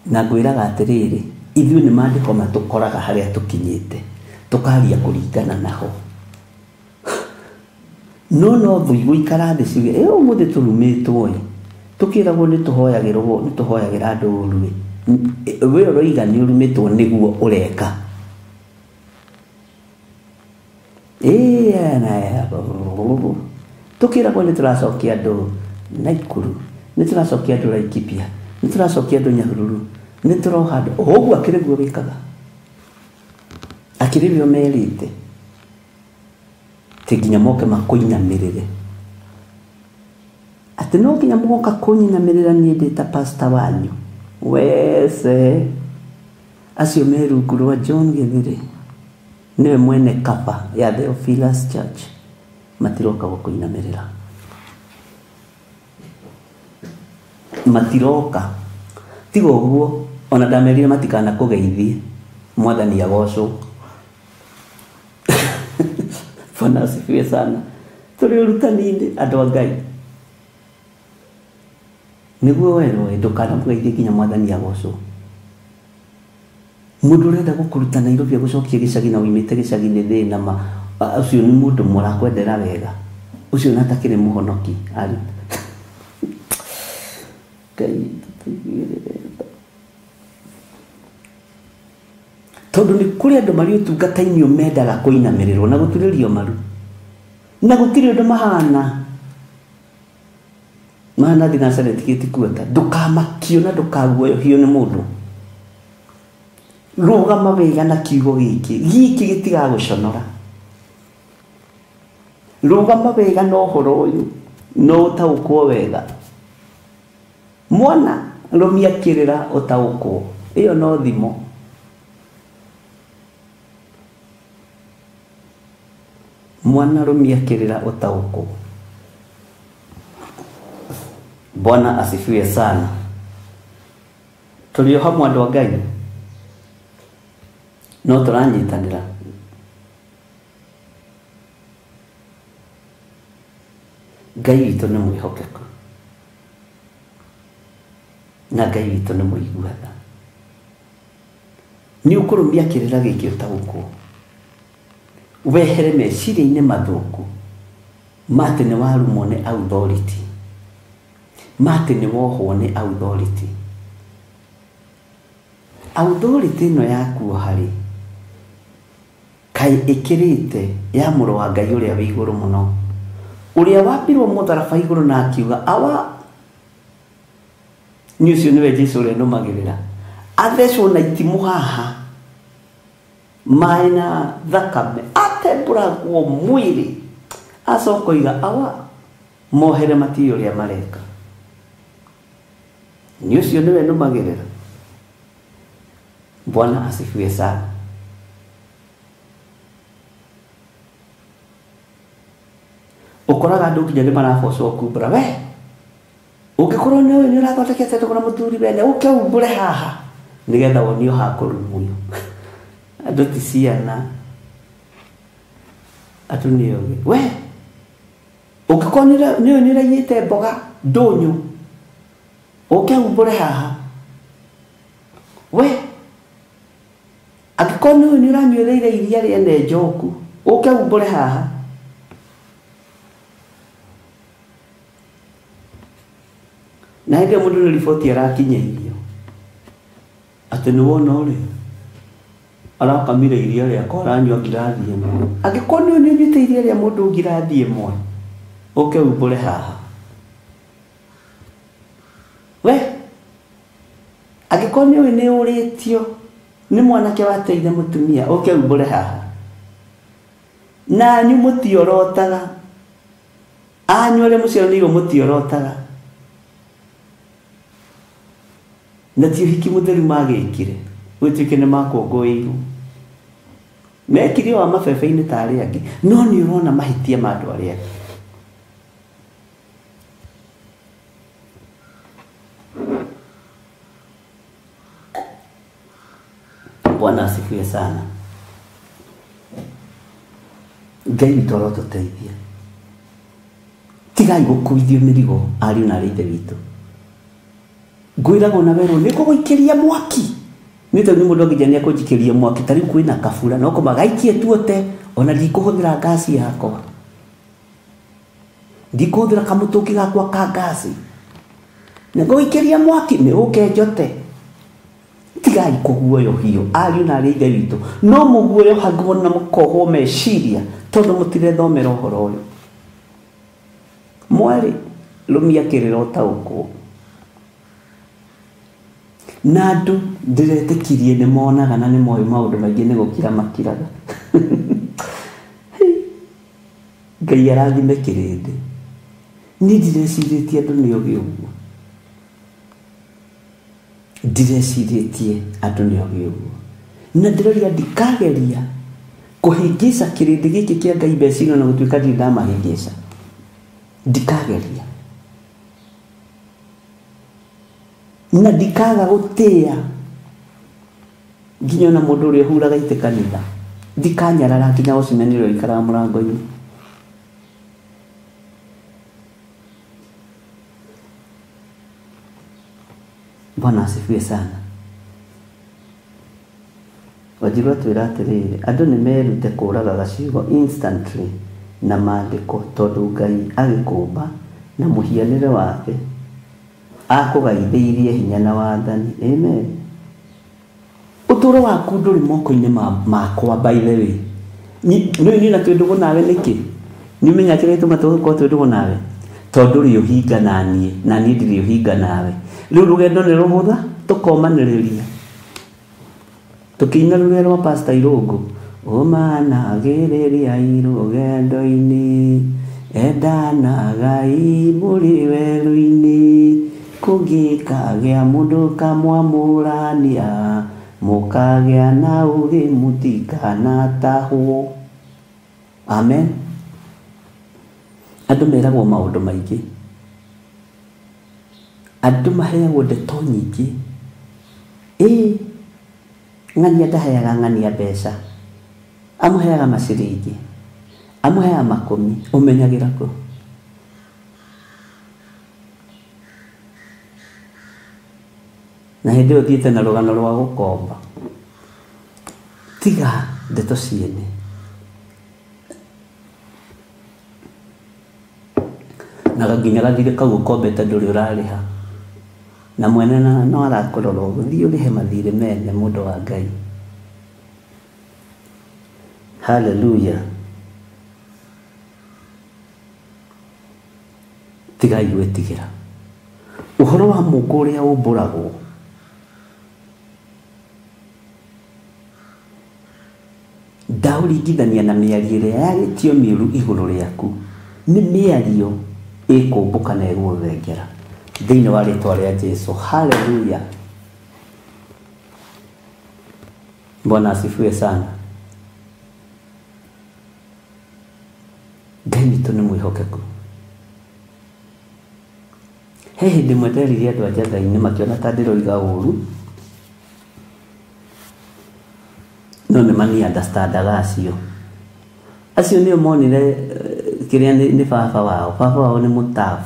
Na ngwĩraga atĩrĩrĩ, ithuĩ nĩ maandĩko matũkoraga harĩa tũkinyĩte, tũkaria kũringana naho. No no thũ igũikara thĩ ciuge, ĩ ũmũthĩ tũrumĩtwo ĩ, tũkĩragwo nĩ tũhoyagĩrwo, nĩ tũhoyagĩra andũ ũru ĩ, we ũroiga nĩ ũrumĩtwo nĩguo ũreka. Tũkĩragwo nĩ tũracokia andũ Naikuru, nĩ tũracokia andũ Laikipia, nĩ tũracokia andũ Nyahururu, nĩ tũroha andũ. Ũguo akĩrĩ guo wĩkaga, akĩrĩ we ũmerĩte atĩ nginya moke makũinamĩrĩre, atĩ no nginya mũgoka kũnyinamĩrĩra niĩ ndĩ ta pastor wanyu. Wece acio me rungu rwa John Githiri, nĩwe mwene kaba ya Theophilus Church, matiroka gũkũinamĩrĩra, matiroka. Tiga ũguo ona ndamerire matikana kũgeithie, Mwathani agocwo. Bwana asifiwe sana. Tũrĩ ũrutani-inĩ andũ a Ngai, nĩguo werwo ndũkanamũgeithie nginya Mwathani agocwo. Mũndũ ũrenda gũkũruta Nairobi agũcokie gĩcagi na uimĩte gĩcagi nĩ thĩna ma, ũcio nĩ mũndũ mũrakwendera wega, ũcio na atakĩrĩ mũhonoki ari. Ngai tũiguĩrĩre tha. Tondũ nĩ kũrĩ andũ marĩ ũtungata-inĩ mendaga kũinamĩrĩrwo na gũturĩrio maru, na gũtirĩ ũndũ mahana mahana thinacara ĩtigĩti kuota. Ndũkamakio na ndũkaguoyohio nĩ mũndũ. Rũgama wega na kiugo gĩkĩ, gĩkĩ gĩtigagũconora. Rũgama wega na ũhoro ũyũ, no ũtaũkwo wega. Mwana rũmia kĩrĩra ũtaũkwo, ĩyo no thimo. Mwana rũmia kĩrĩra ũtaũkwo. Bwana asifiwe sana. Tũrĩ o hamwe andũ a Ngai, no tũranyitanĩra. Ngai witũ nĩ mwĩhokeku, na Ngai witũ nĩ mũigua tha. Nĩ ũkũrũmia kĩrĩra gĩkĩ ũtaũkwo, wehere meciria-inĩ mathũku ma atĩ nĩ warumwo nĩ authority, ma atĩ nĩ wohwo nĩ authority. Authority ĩno yakuoha rĩ, kaĩ ĩkĩrĩte ya mũrũ wa Ngai ũrĩa wĩ igũrũ mũno, ũrĩa wambirwo mũtharaba igũrũ na akiuga awa, nĩ ũcio nĩwe Jesũ ũrĩa nũmagĩrĩra, athecwo na itimũ haha, maĩ na thakame, atembũragwo mwĩrĩ, acoka oiga awa, mohere matiũĩ ũrĩa mareka. Nĩ ũcio nĩwe nũmagĩrĩra. Bwana asifiwe sana. Ũkoraga andũ nginya nĩ marabocwo kumbũra, we ũngĩkorwo nĩ ũyũ nĩ ũrathondekete ndũgũ na mũthuri wene, ũke umbũre haha nĩgetha wonio ha kũrumio. Andũ ti ciana, andũ nĩ ogĩ. We ũngĩkorwo nĩ ũyũ nĩ ũraiyĩte mboga ndũnyũ, ũke umbũre haha. We angĩkorwo nĩ ũyũ nĩ ũranyuĩrĩire iria rĩene njoku, ũke umbũre haha. Na hĩndĩ ĩyo mũndũ nĩ riboti arakinyĩirio. Atĩ nĩ wona ũrĩ arakamire iria rĩakwa aranyua ngirathi ĩmwe. Angĩkorwo nĩ ũnyuĩte iria rĩa mũndũ ngirathi ĩmwe, ũke umbũre haha. We angĩkorwo nĩ ũĩ nĩ ũrĩtio nĩ mwanake wateire mũtumia, ũke umbũre haha. Nanyu mũtiorotaga, anyu arĩa mũciaranĩirwo mũtiorotaga, na ti ũhiki mũtheru magĩkire gwĩtuĩke nĩ makũngũĩirwo, mekire wa mabebe-inĩ ta arĩa angĩ, no nĩ ũrona mahĩtia ma andũ arĩa angĩ. Bwana asifiwe sana. Ngai witũ arotũteithia. Tigai gũkuithio mĩrigo ariũ na arĩ ithe witũ. Ngwĩragwo na werwo nĩ ngũgũikĩria mwaki. Nĩ tondũ nĩ mũndũ angĩnjĩra nĩ ekũnjikĩria mwaki, ta rĩu kwĩna kabura no kũma gaikie tuote, ona ndikũhũthĩra ngasi yakwa, ndikũhũthĩra kamũtũngi gakwa ka ngasi, nĩ ngũgũikĩria mwaki nĩ ũke njote. Tigai kũguoyohio ariũ na arĩ ithe witũ, no mũguoyohagwo na mũkohwo meciria tondũ mũtirethomera ũhoro ũyũ. Mwarĩ rũmia kĩrĩra ũtaũkwo. Na andũ ndĩretĩkirie nĩ monaga na nĩ moĩ maũndũ maingĩ nĩ gũkira makiraga. Ngai arathime kĩrĩndĩ. Niĩ ndirecirĩtie andũ nĩ ogĩ ũguo, ndirecirĩtie andũ nĩ ogĩ ũguo, na ndĩroiga ndikageria kũhĩngĩca kĩrĩndĩ gĩkĩ kĩa Ngai mbeca ino na gũtuĩka ndirĩ ndamahĩngĩca. Ndikageria na ndikaga gũtĩĩa nginya ona mũndũ ũrĩa ũhuraga itĩ kanitha, ndikanyarara nginya watchman ũrĩa ũikaraga mũrango-inĩ. Bwana asifiwe sana. Wanjiru atwĩra atĩrĩrĩ, andũ nĩ merute kũragaga ciugo instantly na maandĩko tondũ Ngai agĩkũmba na mũhianĩre wake akũgaithĩirie hinya na wathani. Amen. Ũtũũro waku ndũrĩ moko-inĩ makwa, by the way. Nĩ niĩ na twĩ ndũgũ nawe nĩkĩ? Nĩ ũmenya kĩrĩa gĩtũma tũgũkorwo twĩ ndũgũ nawe? Tondũ ndũrĩ ũhinga na niĩ, na niĩ ndirĩ ũhinga nawe. Rĩu rũgendo nĩ rũhũtha, tũkomanĩrĩria. Tũkĩina rũrĩa rwa Pastor Irũngũ, ũmanagĩrĩria rũgendo-inĩ, endanagai mũrĩ werũ-inĩ, kũngĩkagĩa mũndũ kamwamũrania, mũkagĩa na ũũgĩ mũtikanatahwo. Amen. Andũ meragwo maũndũ maingĩ, andũ maheagwo ndeto nyingĩ. Ĩ ng'ania ndaheaga ng'ania mbeca, amũheaga maciringi, amũheaga makũmi, ũmenyagĩra kũ? Na hĩndĩ ĩyo ũthiĩte na rũgano rwa gũkomba. Tiga ndeto ciene. Na nginya gathirĩ kau ũkombete ndũrĩ ũrarĩha, na mwene no arakũrora ũguo, thiĩ ũrĩhe mathirĩ mene, mũndũ wa Ngai. Hallelujah. Tigai gwĩtigĩra. Ũhoro wa mũngũ ũrĩa ũmbũragwo ndaũringithania na mĩario ĩrĩa yarĩtio mĩũru igũrũ rĩaku, nĩ mĩario ĩkũmbũka na ĩgũthengera thĩinĩ wa rĩtwa rĩa Jesu. Hallelujah. Bwana asifiwe sana. Ngai witũ nĩ mwĩhokeku. He hĩndĩ ĩmwe nderire andũ a Njathai-inĩ makĩona ta ndĩroiga ũru, no nĩ mani understandaga acio. Acio nĩo monire kĩrĩa nĩ baba wao. Baba wao nĩ mũtabu.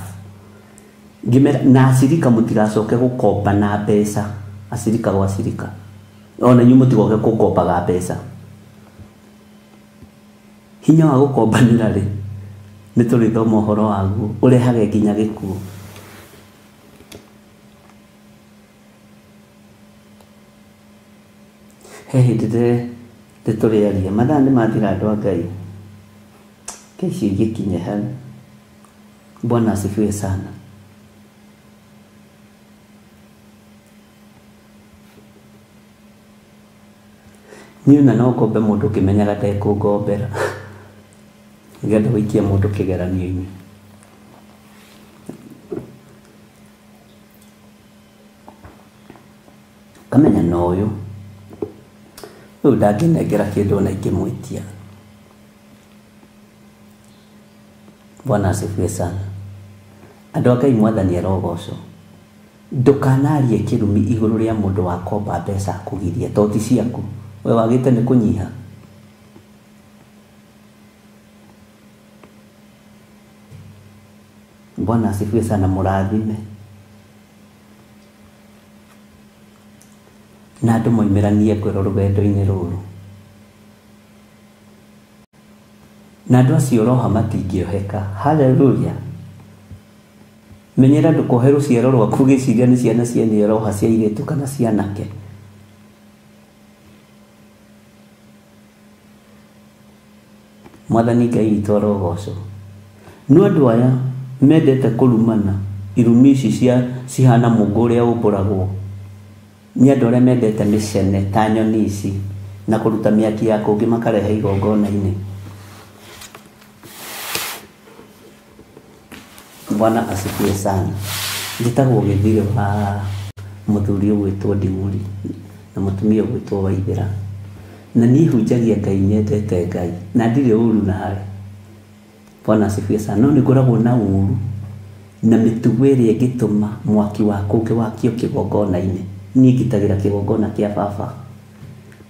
Ngĩmera na acirika mũtigacoke gũkomba na mbeca, acirika gwa acirika, ona inyuĩ mũtigoke kũngombaga mbeca. Hinya wa gũkombanĩra rĩ, nĩ tũrĩthoma ũhoro waguo, ũrehage nginya gĩkuũ. He hĩndĩ tũrĩaria mathaa nĩ mathira andũ a Ngai. Keici igĩkinye hau. Bwana asifiwe sana. Niĩ ona no ngombe mũndũ ngĩmenyaga ndekũngombera. Nĩgetha gũikia mũndũ kĩgeranio-inĩ. Kamenya na ũyũ ũyũ ndangĩnengera kĩndũ ona ingĩmwĩtia. Bwana asifiwe sana. Andũ a Ngai mwathani arogocwo. Ndũkanarie kĩrumi igũrũ rĩa mũndũ wakomba mbeca akũgirie to ti ciaku. We wagĩte nĩ kũnyiha. Bwana asifiwe sana. Mũrathime. Na andũ moimĩranie ngoro rũgendo-inĩ rũrũ. Na andũ acio ũroha matingĩoheka. Hallelujah. Menyera ndũkohe rũciaro rwaku ũgĩciria nĩ ciana ciene ũroha cia airĩtu kana cia anake. Mwathani Ngai witũ arogocwo. No andũ aya mendete kũrumana irumi ici cia cihana mũngũ ũrĩa ũmbũragwo. Nĩ andũ arĩa mendete mĩcene ta nyoni ici na kũruta mĩaki ya kũngĩ makarehe igongona-inĩ. Bwana asifiwe sana. Njĩtagwo Gĩthirĩ wa mũthuri ũgwĩtwo Nding'ũri na mũtumia ũgwĩtwo Waithĩra. Na niĩ hunjagia Ngai nyendete Ngai na ndirĩ ũru na harĩ. Bwana asifiwe sana. No nĩ ngoragwo na ũru na mĩtugo ĩrĩa ĩngĩtũma mwaki wa kũngĩ wakio kĩgongona-inĩ. Niĩ ngitagĩra kĩgongona kĩa baba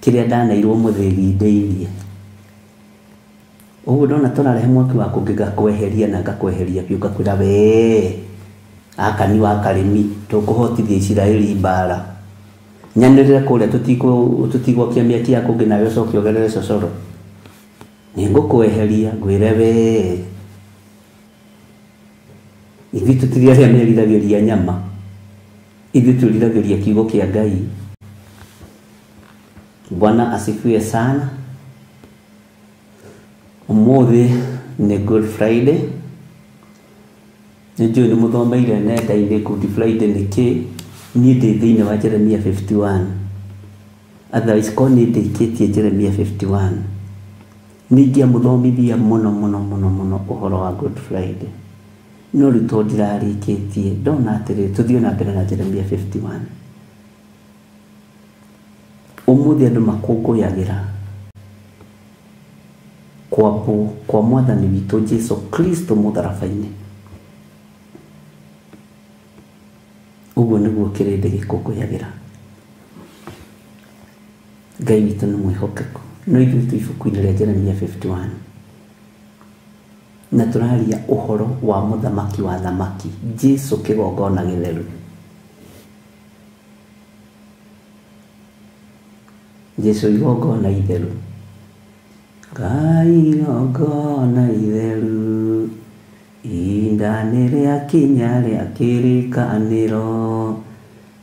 kĩrĩa ndaneirwo mũthĩgi ndĩirie. Ũguo ndona tũrarehe mwaki wa kũngĩ ngakweheria na ngakweheria biũ ngakwĩra wee Akani wa Karĩmi tũkũhotithia Isiraeli mbara. Nyanĩrĩre kũrĩa tũtigwakia mĩaki ya kũngĩ nawe ũcoke ũgerere cocoro. Nĩ ngũkweheria ngwĩre wee. Ithuĩ tũtirĩ arĩa meriragĩria nyama. Ithuĩ twĩriragĩria kiugo kĩa Ngai. Bwana asifiwe sana. Ũmũthĩ nĩ Good Friday. Nĩ njũĩ nĩ mũthomeire nenda-inĩ Good Friday nĩ kĩ. Niĩ ndĩ thĩinĩ wa Jeremia 51. Otherwise korwo nĩ ndĩkĩtie Jeremia 51. Nĩ ingĩamũthomithia mũno mũno mũno mũno ũhoro wa Good Friday. No rĩu tondũ ndirarĩkĩtie ndona atĩrĩrĩ tũthiĩ na mbere na Jeremia 51. Ũmũthĩ andũ makũngũyagĩra kwambwo kwa mwathani witũ Jesu Kristo mũtharaba-inĩ. Ũguo nĩguo kĩrĩndĩ gĩkũngũyagĩra. Ngai witũ nĩ mwĩhokeku. No ithuĩ twĩ ibuku-inĩ rĩa Jeremia 51. Na tũraria ũhoro wa mũthamaki wa thamaki Jesu kĩgongona gĩtheru. Jesu igongona itheru. Ngai igongona itheru. Ihinda nĩ rĩakinya rĩa kĩrĩkanĩro.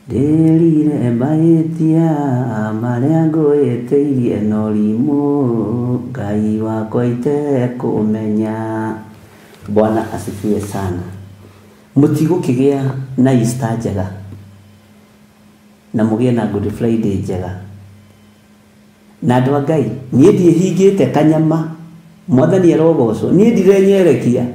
Ndĩrire mahĩtia marĩa ngwĩtĩirie no rimũ Ngai wakwa itekũmenya. Bwana asifiwe sana. Mũtigũkĩgĩa na Easter njega na mũgĩe na Good Friday njega. Na andũ a Ngai niĩ ndiĩhingĩte kanyama. Mwathani arogocwo. Niĩ ndirenyerekia.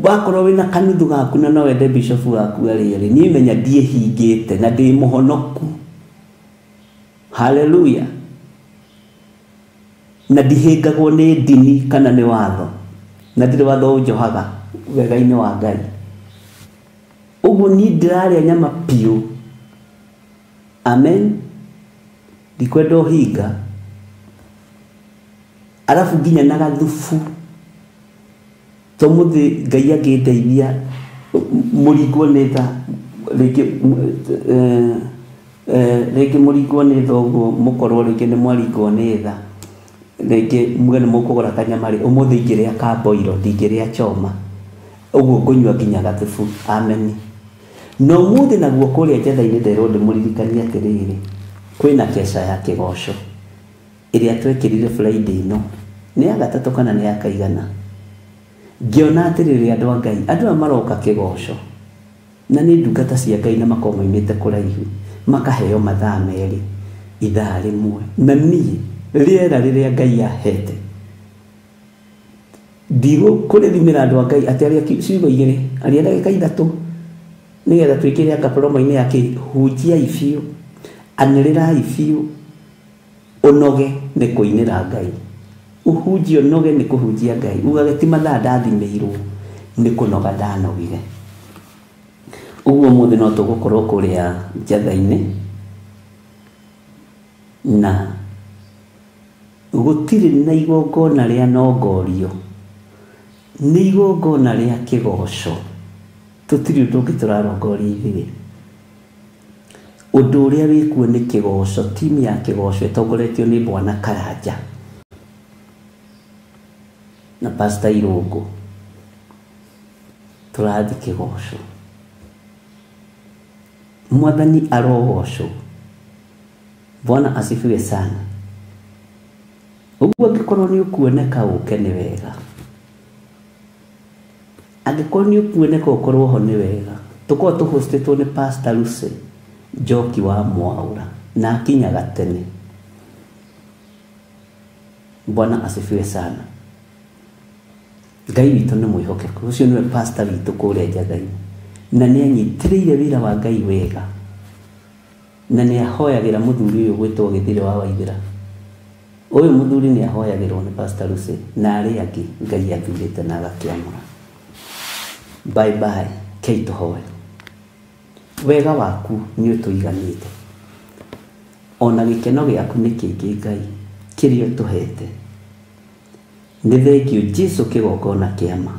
Wakorwo wĩna kanuthu gaku na no wende bishop waku arĩe rĩ, niĩ menya ndiĩhingĩte na ndĩ mũhonoku. Hallelujah. Na ndihĩngagwo nĩ ndini kana nĩ watho. Na ndirĩ watho ũnjohaga wega-inĩ wa Ngai. Ũguo niĩ ndĩrarĩa nyama piũ. Amen. Ndikwenda ũhinga. Arabu nginya na gathubu. To mũthĩ Ngai angĩndeithia mũringwo nĩ tha rĩngĩ rĩngĩ mũringwo nĩ tha ũguo mũkorwo rĩngĩ nĩ mwaringwo nĩ tha rĩngĩ muge nĩ mũkũgũra kanyama rĩ, ũmũthĩ ingĩrĩa kamboiro ndingĩrĩa choma. Ũguo ngũnyua nginya gathubu. Amen. No mũthĩ naguo kũrĩa njatha-inĩ nderwo ndĩmũririkanie atĩrĩrĩ, kwĩna keca ya kĩgoco ĩrĩa twekĩrire Friday ĩno, nĩ ya gatatũ kana nĩ ya kaigana. Ngĩona atĩrĩrĩ andũ a Ngai, andũ aya maroka kĩgoco na nĩ ndungata cia Ngai na makoragwo maumĩte kũraihu, makaheo mathaa merĩ, ithaa rĩmwe. Na niĩ rĩera rĩrĩa Ngai ahete ndigũkũrĩthimĩra andũ a Ngai atĩ aria ciugo igĩrĩ, aria ndagĩka ithatũ, nĩgetha twĩkĩre anga promo-inĩ ya kĩ, hunjiai biũ, anĩrĩrai biũ, ũnoge nĩ kũinĩra Ngai, ũhunjie ũnoge nĩ kũhunjia Ngai, ugage ti mathaa ndathimĩirwo nĩ kũnoga ndanogire. Ũguo ũmũthĩ no tũgũkorwo kũrĩa njatha-inĩ na gũtirĩ na igongona rĩa nongorio, nĩ igongona rĩa kĩgoco. Tũtirĩ ũndũ ũngĩ tũrarongoria ithuĩ. Ũndũ ũrĩa wĩkuo nĩ kĩgoco, timu ya kĩgoco ĩtongoretio nĩ Bwana Karanja na Pastor Irũngũ. Tũrathiĩ kĩgoco. Mwathani arogocwo. Bwana asifiwe sana. Ũguo angĩkorwo nĩ ũkuoneka ũke nĩ wega, angĩkorwo nĩ ũkuoneka ũkorwo ho nĩ wega. Tũkorwo tũhostĩtwo nĩ Pastor Lucy Njoki wa Mwaũra na akinyaga tene. Bwana asifiwe sana. Ngai witũ nĩ mwĩhokeku, ũcio nĩwe pastor witũ kũrĩa njatha-inĩ, na nĩ anyitĩrĩire wĩra wa Ngai wega, na nĩ ahoyagĩra mũthuri ũyũ gwĩtwo Gĩthire wa Waithĩra. Ũyũ mũthuri nĩ ahoyagĩrwo nĩ Pastor Lucy na arĩa angĩ Ngai athurĩte na agakĩamũra. Bye bye, kei tũhoe. Wega waku nĩ ũtũiganĩte, ona gĩkeno gĩaku nĩ kĩingĩ Ngai kĩrĩa ũtũhete. Nĩ thengio Jesu kĩgongona kĩa ma,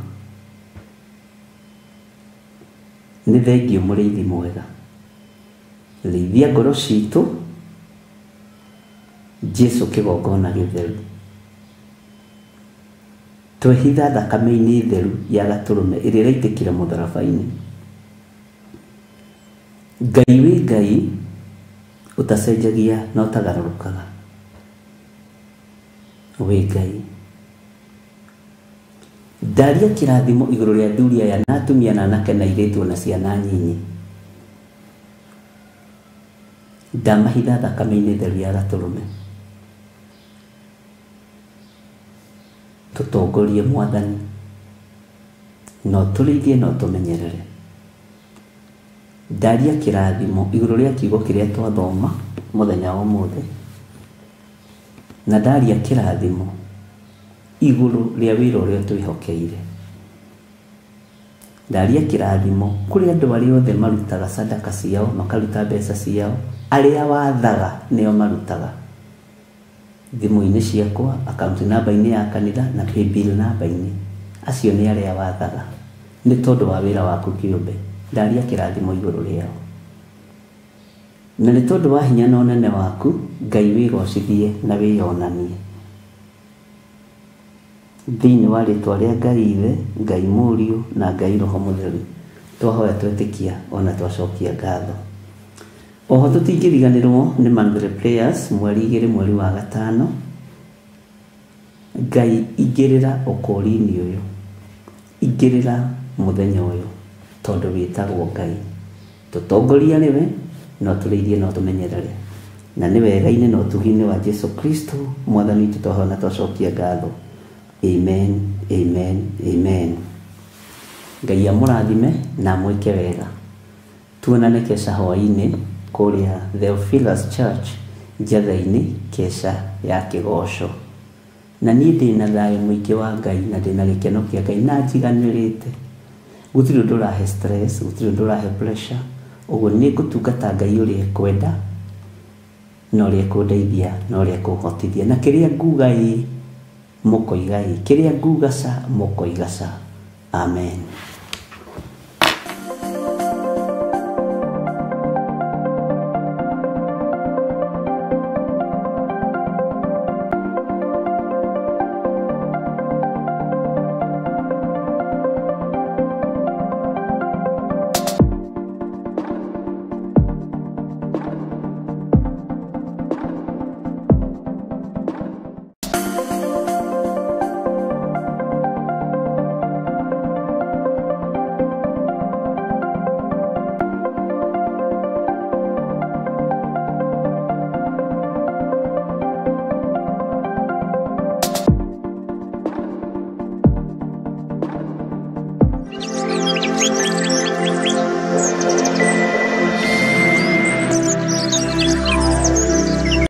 nĩ thengio mũrĩithi mwega, rĩithia ngoro citũ Jesu kĩgongona gĩtheru. Twehitha thakame-inĩ theru ya gatũrũme ĩrĩa ĩraitĩkire mũtharaba-inĩ. Ngai wĩ Ngai ũtacenjagia na ũtagarũrũkaga, wĩ Ngai. Ndaria kĩrathimo igũrũ rĩa athuri aya na atumia na anake na airĩtu ona ciana nyinyi. Ndamahitha thakame-inĩ theru ya gatũrũme. Tũtongorie Mwathani, no tũrĩithie no tũmenyerere. Ndaria kĩrathimo igũrũ rĩa kiugo kĩrĩa twathoma mũthenya wa ũmũthĩ, na ndaria kĩrathimo igũrũ rĩa wĩra ũrĩa twĩhokeire. Ndaria kĩrathimo kũrĩ andũ arĩa othe marutaga sadaka ciao, makaruta mbeca ciao, arĩa wathaga nĩo marutaga thimũ-inĩ ciakwa, akaunti namba-inĩ ya kanitha na paybill namba-inĩ. Acio nĩ arĩa wathaga nĩ tondũ wa wĩra waku kĩũmbe. Ndaria kĩrathimo igũrũ rĩao, na nĩ tondũ wa hinya na ũnene waku Ngai wĩgocithie na wĩyonanie. Thĩinĩ wa rĩtwa rĩa Ngai Ithe, Ngai Mũriũ na Ngai Roho Mũtheru, twahoya twetĩkia ona twacokia ngatho. Oho tũtingĩriganĩrwo nĩ monthly prayers mweri 2 mweri wa 5. Ngai ingĩrĩra ũkũũri-inĩ ũyũ, ingĩrĩra mũthenya ũyũ, tondũ wĩtagwo Ngai. Tũtongoria nĩwe, no tũrĩithie no tũmenyerere, na nĩ wega-inĩ na ũtugi-inĩ wa Jesu Kristo Mwathani witũ twahoya na twacokia ngatho. Amen, amen, amen. Ngai amũrathime na amwĩke wega. Tuonane keca hwaĩ-inĩ kũrĩa Theophilus Church njatha-inĩ, keca ya kĩgoco. Na niĩ ndĩna thayũ mũingĩ wa Ngai na ndĩna gĩkeno kĩa Ngai na njiganĩrĩte. Gũtirĩ ũndũ ũrahe stress, gũtirĩ ũndũ ũrahe pressure. Ũguo nĩ ngũtungata Ngai ũrĩa ekwenda na ũrĩa ekũndeithia na ũrĩa ekũhotithia. Na kĩrĩa nguga ĩ mũkoiga ĩ, kĩrĩa nguga ca mũkoiga ca. Amen.